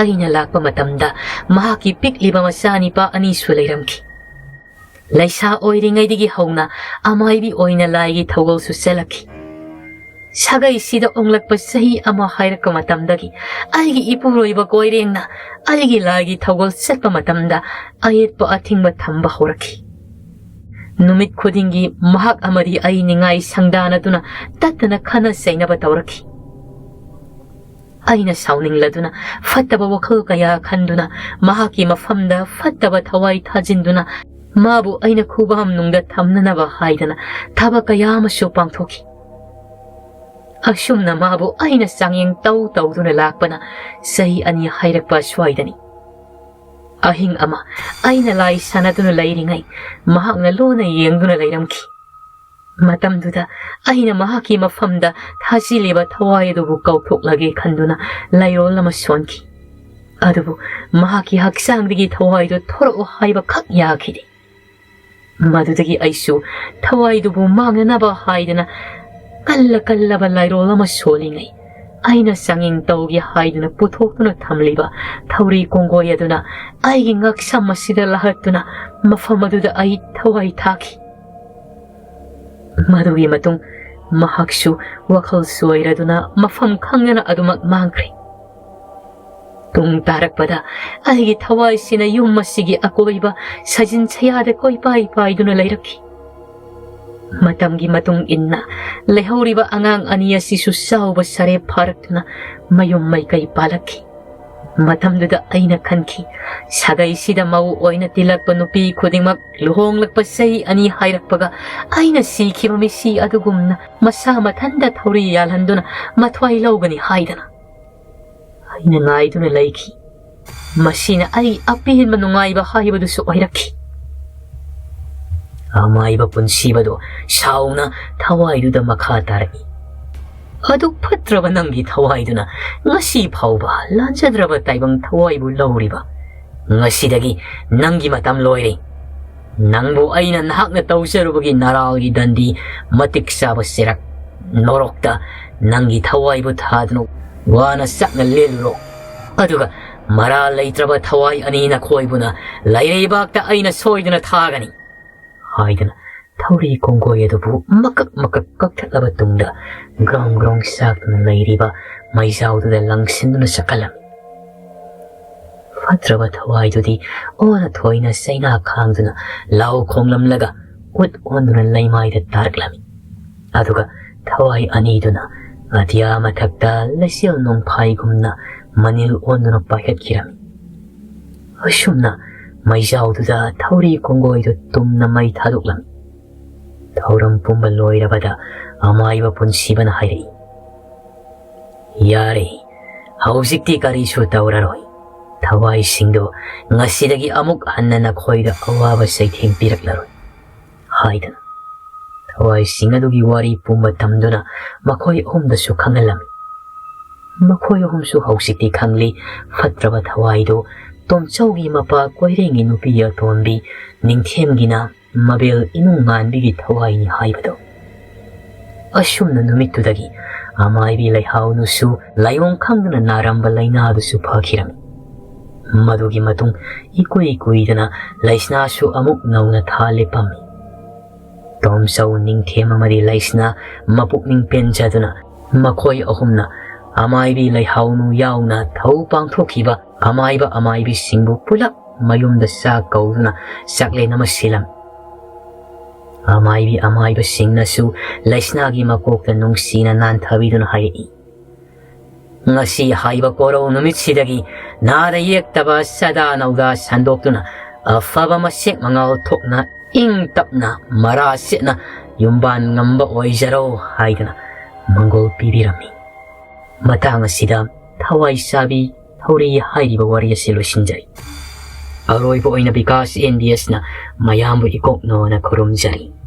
ꯑꯩꯅ ꯂꯥꯛꯄ ꯃꯇꯝꯗ ꯃꯍꯥꯛꯀꯤ ꯄꯤꯛꯂꯤꯕ ꯃꯆꯥꯅꯤꯄꯥ ꯑꯅꯤꯁꯨ ꯂꯩꯔꯝꯈꯤ꯫ ꯂꯩꯁꯥ ꯑꯣꯏꯔꯤꯉꯩꯗꯒꯤ ꯍꯧꯅ ꯑꯃꯥꯏꯕꯤ ꯑꯣꯏꯅ ꯂꯥꯏꯒꯤ ꯊꯧꯒꯜꯁꯨ ꯆꯠꯂꯛꯈꯤ꯫ ꯁꯥꯒꯩꯁꯤꯗ ꯑꯣꯡꯂꯛꯄ ꯆꯍꯤ ꯑꯃ ꯍꯥꯏꯔꯛꯄ ꯃꯇꯝꯗꯒꯤ ꯑꯩꯒꯤ ꯏꯄꯨꯔꯣꯏꯕ ꯀꯣꯏꯔꯦꯡꯅ ꯑꯩꯒꯤ ꯂꯥꯏꯒꯤ ꯊꯧꯒꯜ ꯆꯠꯄ ꯃꯇꯝꯗ ꯑꯌꯦꯠꯄ ꯑꯊꯤꯡꯕ ꯊꯝꯕ ꯍꯧꯔꯛꯈꯤ꯫ ꯅꯨꯃꯤꯠ ꯈꯨꯗꯤꯡꯒꯤ ꯃꯍꯥꯛ ꯑꯃꯗꯤ ꯑꯩ ꯅꯤꯡꯉꯥꯏ ꯁꯪꯗꯥꯅꯗꯨꯅ ꯇꯠꯇꯅ ꯈꯠꯅ ꯆꯩꯅꯕ ꯇꯧꯔꯛꯈꯤ꯫ ꯑꯩꯅ ꯁꯥꯎꯅꯤꯡꯂꯗꯨꯅ ꯐꯠꯇꯕ ꯋꯥꯈꯜ ꯀꯌꯥ ꯈꯟꯗꯨꯅ ꯃꯍꯥꯛꯀꯤ ꯃꯐꯝꯗ ꯐꯠꯇꯕ ꯊꯋꯥꯏ ꯊꯥꯖꯤꯟꯗꯨꯅ ꯃꯥꯕꯨ ꯑꯩꯅ ꯈꯨꯕꯥꯝꯅꯨꯡꯗ ꯊꯝꯅꯅꯕ ꯍꯥꯏꯗꯅ ꯊꯕꯛ ꯀꯌꯥ ꯑꯃꯁꯨ ꯄꯥꯡꯊꯣꯛꯈꯤ꯫ ꯑꯁꯨꯝꯅ ꯃꯥꯕꯨ ꯑꯩꯅ ꯆꯥꯡꯌꯦꯡ ꯇꯧ ꯇꯧꯗꯨꯅ ꯂꯥꯛꯄꯅ ꯆꯍꯤ ꯑꯅꯤ ꯍꯥꯏꯔꯛꯄ ꯑꯁ꯭ꯋꯥꯏꯗꯅꯤ꯫ ꯑꯍꯤꯡ ꯑꯃ ꯑꯩꯅ ꯂꯥꯏ ꯁꯥꯟꯅꯗꯨꯅ ꯂꯩꯔꯤꯉꯩ ꯃꯍꯥꯛꯅ ꯂꯣꯟꯅ ꯌꯦꯡꯗꯨꯅ ꯂꯩꯔꯝꯈꯤ꯫ ꯃꯇꯝꯗꯨꯗ ꯑꯩꯅ ꯃꯍꯥꯛꯀꯤ ꯃꯐꯝꯗ ꯊꯥꯖꯤꯜꯂꯤꯕ ꯊꯋꯥꯏ ꯑꯗꯨꯕꯨ ꯀꯧꯊꯣꯛꯂꯒꯦ ꯈꯟꯗꯨꯅ ꯂꯥꯏꯔꯣꯜ ꯑꯃ ꯁꯣꯟꯈꯤ꯫ ꯑꯗꯨꯕꯨ ꯃꯍꯥꯛꯀꯤ ꯍꯛꯆꯥꯡꯗꯒꯤ ꯊꯋꯥꯏꯗꯨ ꯊꯣꯔꯛꯎ ꯍꯥꯏꯕ ꯈꯛ ꯌꯥꯈꯤꯗꯦ꯫ ꯃꯗꯨꯗꯒꯤ ꯑꯩꯁꯨ ꯊꯋꯥꯏꯗꯨꯕꯨ ꯃꯥꯡꯅꯅꯕ ꯍꯥꯏꯗꯅ ꯀꯜꯂ ꯀꯜꯂꯕ ꯂꯥꯏꯔꯣꯜ ꯑꯃ ꯁꯣꯜꯂꯤꯉꯩ ꯑꯩꯅ ꯆꯥꯡꯌꯦꯡ ꯇꯧꯒꯦ ꯍꯥꯏꯗꯨꯅ ꯄꯨꯊꯣꯛꯇꯨꯅ ꯊꯝꯂꯤꯕ ꯊꯧꯔꯤ ꯀꯣꯡꯒꯣꯏ ꯑꯗꯨꯅ ꯑꯩꯒꯤ ꯉꯛꯁꯝ ꯑꯁꯤꯗ ꯂꯥꯍꯠꯇꯨꯅ ꯃꯐꯝ ꯑꯗꯨꯗ ꯑꯩ ꯊꯋꯥꯏ ꯊꯥꯈꯤ꯫ ꯃꯗꯨꯒꯤ ꯃꯇꯨꯡ ꯃꯍꯥꯛꯁꯨ ꯋꯥꯈꯜ ꯆꯣꯏꯔꯗꯨꯅ ꯃꯐꯝ ꯈꯪꯗꯅ ꯑꯗꯨꯃꯛ ꯃꯥꯡꯈ꯭ꯔꯦ꯫ ꯄꯨꯡ ꯇꯥꯔꯛꯄꯗ ꯑꯩꯒꯤ ꯊꯋꯥꯏꯁꯤꯅ ꯌꯨꯝ ꯑꯁꯤꯒꯤ ꯑꯀꯣꯏꯕ ꯁꯥꯖꯤꯟ ꯁꯌꯥꯗ ꯀꯣꯏꯄꯥꯏ ꯄꯥꯏꯗꯨꯅ ꯂꯩꯔꯛꯈꯤ꯫ ꯃꯇꯝꯒꯤ ꯃꯇꯨꯡ ꯏꯟꯅ ꯂꯩꯍꯧꯔꯤꯕ ꯑꯉꯥꯡ ꯑꯅꯤ ꯑꯁꯤꯁꯨ ꯆꯥꯎꯕ ꯁꯥꯔꯦꯞ ꯐꯥꯔꯛꯇꯨꯅ ꯃꯌꯨꯝ ꯃꯩꯀꯩ ꯄꯥꯜꯂꯛꯈꯤ꯫ ꯃꯇꯝꯗꯨꯗ ꯑꯩꯅ ꯈꯟꯈꯤ, ꯁꯥꯒꯩꯁꯤꯗ ꯃꯧ ꯑꯣꯏꯅ ꯇꯤꯜꯂꯛꯄ ꯅꯨꯄꯤ ꯈꯨꯗꯤꯡꯃꯛ ꯂꯨꯍꯣꯡꯂꯛꯄ ꯆꯍꯤ ꯑꯅꯤ ꯍꯥꯏꯔꯛꯄꯒ ꯑꯩꯅ ꯁꯤꯈꯤꯕ ꯃꯤꯁꯤ ꯑꯗꯨꯒꯨꯝꯅ ꯃꯁꯥ ꯃꯊꯟꯇ ꯊꯧꯔꯤ ꯌꯥꯜꯍꯟꯗꯨꯅ ꯃꯊ꯭ꯋꯥꯏ ꯂꯧꯒꯅꯤ ꯍꯥꯏꯗꯅ꯫ ꯑꯩꯅ ꯉꯥꯏꯗꯨꯅ ꯂꯩꯈꯤ꯫ ꯃꯁꯤꯅ ꯑꯩ ꯑꯄꯦꯟꯕ ꯅꯨꯡꯉꯥꯏꯕ ꯍꯥꯏꯕꯗꯨꯁꯨ ꯑꯣꯏꯔꯛꯈꯤ꯫ ꯑꯃꯥꯏꯕ ꯄꯨꯟꯁꯤꯕꯗꯣ ꯁꯥꯎꯅ ꯊꯋꯥꯏꯗꯨꯗ ꯃꯈꯥ ꯇꯥꯔꯛꯏ꯫ ꯑꯗꯨꯛ ꯐꯠꯇ꯭ꯔꯕ ꯅꯪꯒꯤ ꯊꯋꯥꯏꯗꯨꯅ ꯉꯁꯤ ꯐꯥꯎꯕ ꯂꯥꯟꯖꯗ꯭ꯔꯕ ꯇꯥꯏꯕꯪ ꯊꯋꯥꯏꯕꯨ ꯂꯧꯔꯤꯕ꯫ ꯉꯁꯤꯗꯒꯤ ꯅꯪꯒꯤ ꯃꯇꯝ ꯂꯣꯏꯔꯦ꯫ ꯅꯪꯕꯨ ꯑꯩꯅ ꯅꯍꯥꯛꯅ ꯇꯧꯖꯔꯨꯕꯒꯤ ꯅꯔꯥꯜꯒꯤ ꯗꯟꯗꯤ ꯃꯇꯤꯛ ꯆꯥꯕ ꯆꯩꯔꯛ ꯅꯣꯔꯣꯛꯇ ꯅꯪꯒꯤ ꯊꯋꯥꯏꯕꯨ ꯊꯥꯗꯨꯅ ꯋꯥꯅ ꯆꯥꯛꯅ ꯂꯦꯜꯂꯨꯔꯣ꯫ ꯑꯗꯨꯒ ꯃꯔꯥꯜ ꯂꯩꯇ꯭ꯔꯕ ꯊꯋꯥꯏ ꯑꯅꯤ ꯅꯈꯣꯏꯕꯨꯅ ꯂꯩꯔꯩꯕꯥꯛꯇ ꯑꯩꯅ ꯁꯣꯏꯗꯅ ꯊꯥꯒꯅꯤ ꯍꯥꯏꯗꯅ ꯊꯧꯔꯤ ꯀꯣꯡꯒꯣꯏ ꯑꯗꯨꯕꯨ ꯃꯀꯛ ꯃꯀꯛ ꯀꯛꯊꯠꯂꯕ ꯇꯨꯡꯗ ꯒ꯭ꯔꯣꯡ ꯒ꯭ꯔꯣꯡ ꯆꯥꯛꯇꯨꯅ ꯂꯩꯔꯤꯕ ꯃꯩꯖꯥꯎꯗꯨꯗ ꯂꯪꯁꯤꯟꯗꯨꯅ ꯆꯠꯈꯠꯂꯝꯃꯤ꯫ ꯐꯠꯇ꯭ꯔꯕ ꯊꯋꯥꯏꯗꯨꯗꯤ ꯑꯣꯟꯅ ꯊꯣꯏꯅ ꯆꯩꯅꯥ ꯈꯥꯡꯗꯨꯅ ꯂꯥꯎ ꯈꯣꯡꯂꯝꯂꯒ ꯎꯠ ꯑꯣꯟꯗꯨꯅ ꯂꯩꯃꯥꯏꯗ ꯇꯥꯔꯛꯂꯝꯃꯤ꯫ ꯑꯗꯨꯒ ꯊꯋꯥꯏ ꯑꯅꯤꯗꯨꯅ ꯑꯇꯤꯌꯥ ꯃꯊꯛꯇ ꯂꯩꯆꯤꯜ ꯅꯣꯡꯐꯥꯏꯒꯨꯝꯅ ꯃꯅꯤꯜ ꯑꯣꯟꯗꯨꯅ ꯄꯥꯏꯈꯠꯈꯤꯔꯝꯃꯤ꯫ ꯑꯁꯨꯝꯅ ꯃꯩꯖꯥꯎꯗꯨꯗ ꯊꯧꯔꯤ ꯀꯣꯡꯒꯣꯏꯗꯨ ꯇꯨꯝꯅ ꯃꯩ ꯊꯥꯗꯣꯛꯂꯝꯃꯤ꯫ ꯊꯧꯔꯝ ꯄꯨꯝꯕ ꯂꯣꯏꯔꯕꯗ ꯑꯃꯥꯏꯕ ꯄꯨꯟꯁꯤꯕꯅ ꯍꯥꯏꯔꯛꯏ, "ꯌꯥꯔꯦ, ꯍꯧꯖꯤꯛꯇꯤ ꯀꯔꯤꯁꯨ ꯇꯧꯔꯔꯣꯏ꯫ ꯊꯋꯥꯏꯁꯤꯡꯗꯣ ꯉꯁꯤꯗꯒꯤ ꯑꯃꯨꯛ ꯍꯟꯅ ꯅꯈꯣꯏꯗ ꯑꯋꯥꯕ ꯆꯩꯊꯦꯡ ꯄꯤꯔꯛꯂꯔꯣꯏ" ꯍꯥꯏꯗꯅ ꯊꯋꯥꯏꯁꯤꯡ ꯑꯗꯨꯒꯤ ꯋꯥꯔꯤ ꯄꯨꯝꯕ ꯇꯝꯗꯨꯅ ꯃꯈꯣꯏ ꯑꯍꯨꯝꯗꯁꯨ ꯈꯪꯍꯜꯂꯝꯃꯤ꯫ ꯃꯈꯣꯏ ꯑꯍꯨꯝꯁꯨ ꯍꯧꯖꯤꯛꯇꯤ ꯈꯪꯂꯤ, ꯐꯠꯇ꯭ꯔꯕ ꯊꯋꯥꯏꯗꯨ ꯇꯣꯝꯆꯧꯒꯤ ꯃꯄꯥ ꯀꯣꯏꯔꯦꯡꯒꯤ ꯅꯨꯄꯤ ꯑꯇꯣꯝꯕꯤ ꯅꯤꯡꯊꯦꯝꯒꯤꯅ ꯃꯕꯦꯜ ꯏꯅꯨꯡ ꯉꯥꯟꯕꯤꯒꯤ ꯊꯋꯥꯏꯅꯤ ꯍꯥꯏꯕꯗꯨ꯫ ꯑꯁꯨꯝꯅ ꯅꯨꯃꯤꯠꯇꯨꯗꯒꯤ ꯑꯃꯥꯏꯕꯤ ꯂꯩꯍꯥꯎꯅꯨꯁꯨ ꯂꯥꯏꯑꯣꯡ ꯈꯪꯗꯅ ꯅꯥꯔꯝꯕ ꯂꯥꯏꯅꯥꯗꯨꯁꯨ ꯐꯈꯤꯔꯝꯃꯤ꯫ ꯃꯗꯨꯒꯤ ꯃꯇꯨꯡ ꯏꯀꯨꯏ ꯀꯨꯏꯗꯅ ꯂꯩꯁꯅꯥꯁꯨ ꯑꯃꯨꯛ ꯅꯧꯅ ꯊꯥ ꯂꯦꯞꯄꯝꯃꯤ꯫ ꯇꯣꯝꯆꯧ, ꯅꯤꯡꯊꯦꯝ ꯑꯃꯗꯤ ꯂꯩꯁꯅꯥ ꯃꯄꯨꯛꯅꯤꯡ ꯄꯦꯟꯖꯗꯨꯅ ꯃꯈꯣꯏ ꯑꯍꯨꯝꯅ ꯑꯃꯥꯏꯕꯤ ꯂꯩꯍꯥꯎꯅꯨ ꯌꯥꯎꯅ ꯊꯧ ꯄꯥꯡꯊꯣꯛꯈꯤꯕ ꯑꯃꯥꯏꯕ ꯑꯃꯥꯏꯕꯤꯁꯤꯡꯕꯨ ꯄꯨꯂꯞ ꯃꯌꯨꯝꯗ ꯆꯥꯛ ꯀꯧꯗꯨꯅ ꯆꯥꯛꯂꯦꯟ ꯑꯃ ꯁꯤꯜꯂꯝꯃꯤ꯫ ꯑꯃꯥꯏꯕꯤ ꯑꯃꯥꯏꯕꯁꯤꯡꯅꯁꯨ ꯂꯩꯁꯅꯥꯒꯤ ꯃꯀꯣꯛꯇ ꯅꯨꯡꯁꯤꯅ ꯅꯥꯟꯊꯕꯤꯗꯨꯅ ꯍꯥꯏꯔꯛꯏ, "ꯉꯁꯤ ꯍꯥꯏꯕ ꯀꯣꯔꯧ ꯅꯨꯃꯤꯠꯁꯤꯗꯒꯤ ꯅꯥꯗ ꯌꯦꯛꯇꯕ ꯆꯥꯗꯥ ꯅꯧꯗꯥ ꯁꯟꯗꯣꯛꯇꯨꯅ ꯑꯐꯕ ꯃꯁꯦꯛ ꯃꯉꯥꯜ ꯊꯣꯛꯅ ꯏꯪ ꯇꯞꯅ ꯃꯔꯥ ꯁꯦꯠꯅ ꯌꯨꯝꯕꯥꯟ ꯉꯝꯕ ꯑꯣꯏꯖꯔꯣ" ꯍꯥꯏꯗꯅ ꯃꯪꯒꯣꯜ ꯄꯤꯕꯤꯔꯝꯃꯤ꯫ ꯃꯇꯥꯡ ꯑꯁꯤꯗ ꯊꯋꯥꯏ ꯆꯥꯕꯤ ꯊꯧꯔꯤ ꯍꯥꯏꯔꯤꯕ ꯋꯥꯔꯤ ꯑꯁꯤ ꯂꯣꯏꯁꯤꯟꯖꯔꯤ꯫ ꯑꯔꯣꯏꯕ ꯑꯣꯏꯅ ꯕꯤꯀꯥꯁ ꯑꯦꯟ ꯕꯤ ꯑꯦꯁꯅ ꯃꯌꯥꯝꯕꯨ ꯏꯀꯣꯛꯅꯣꯅ ꯈꯨꯔꯨꯝꯖꯔꯤ꯫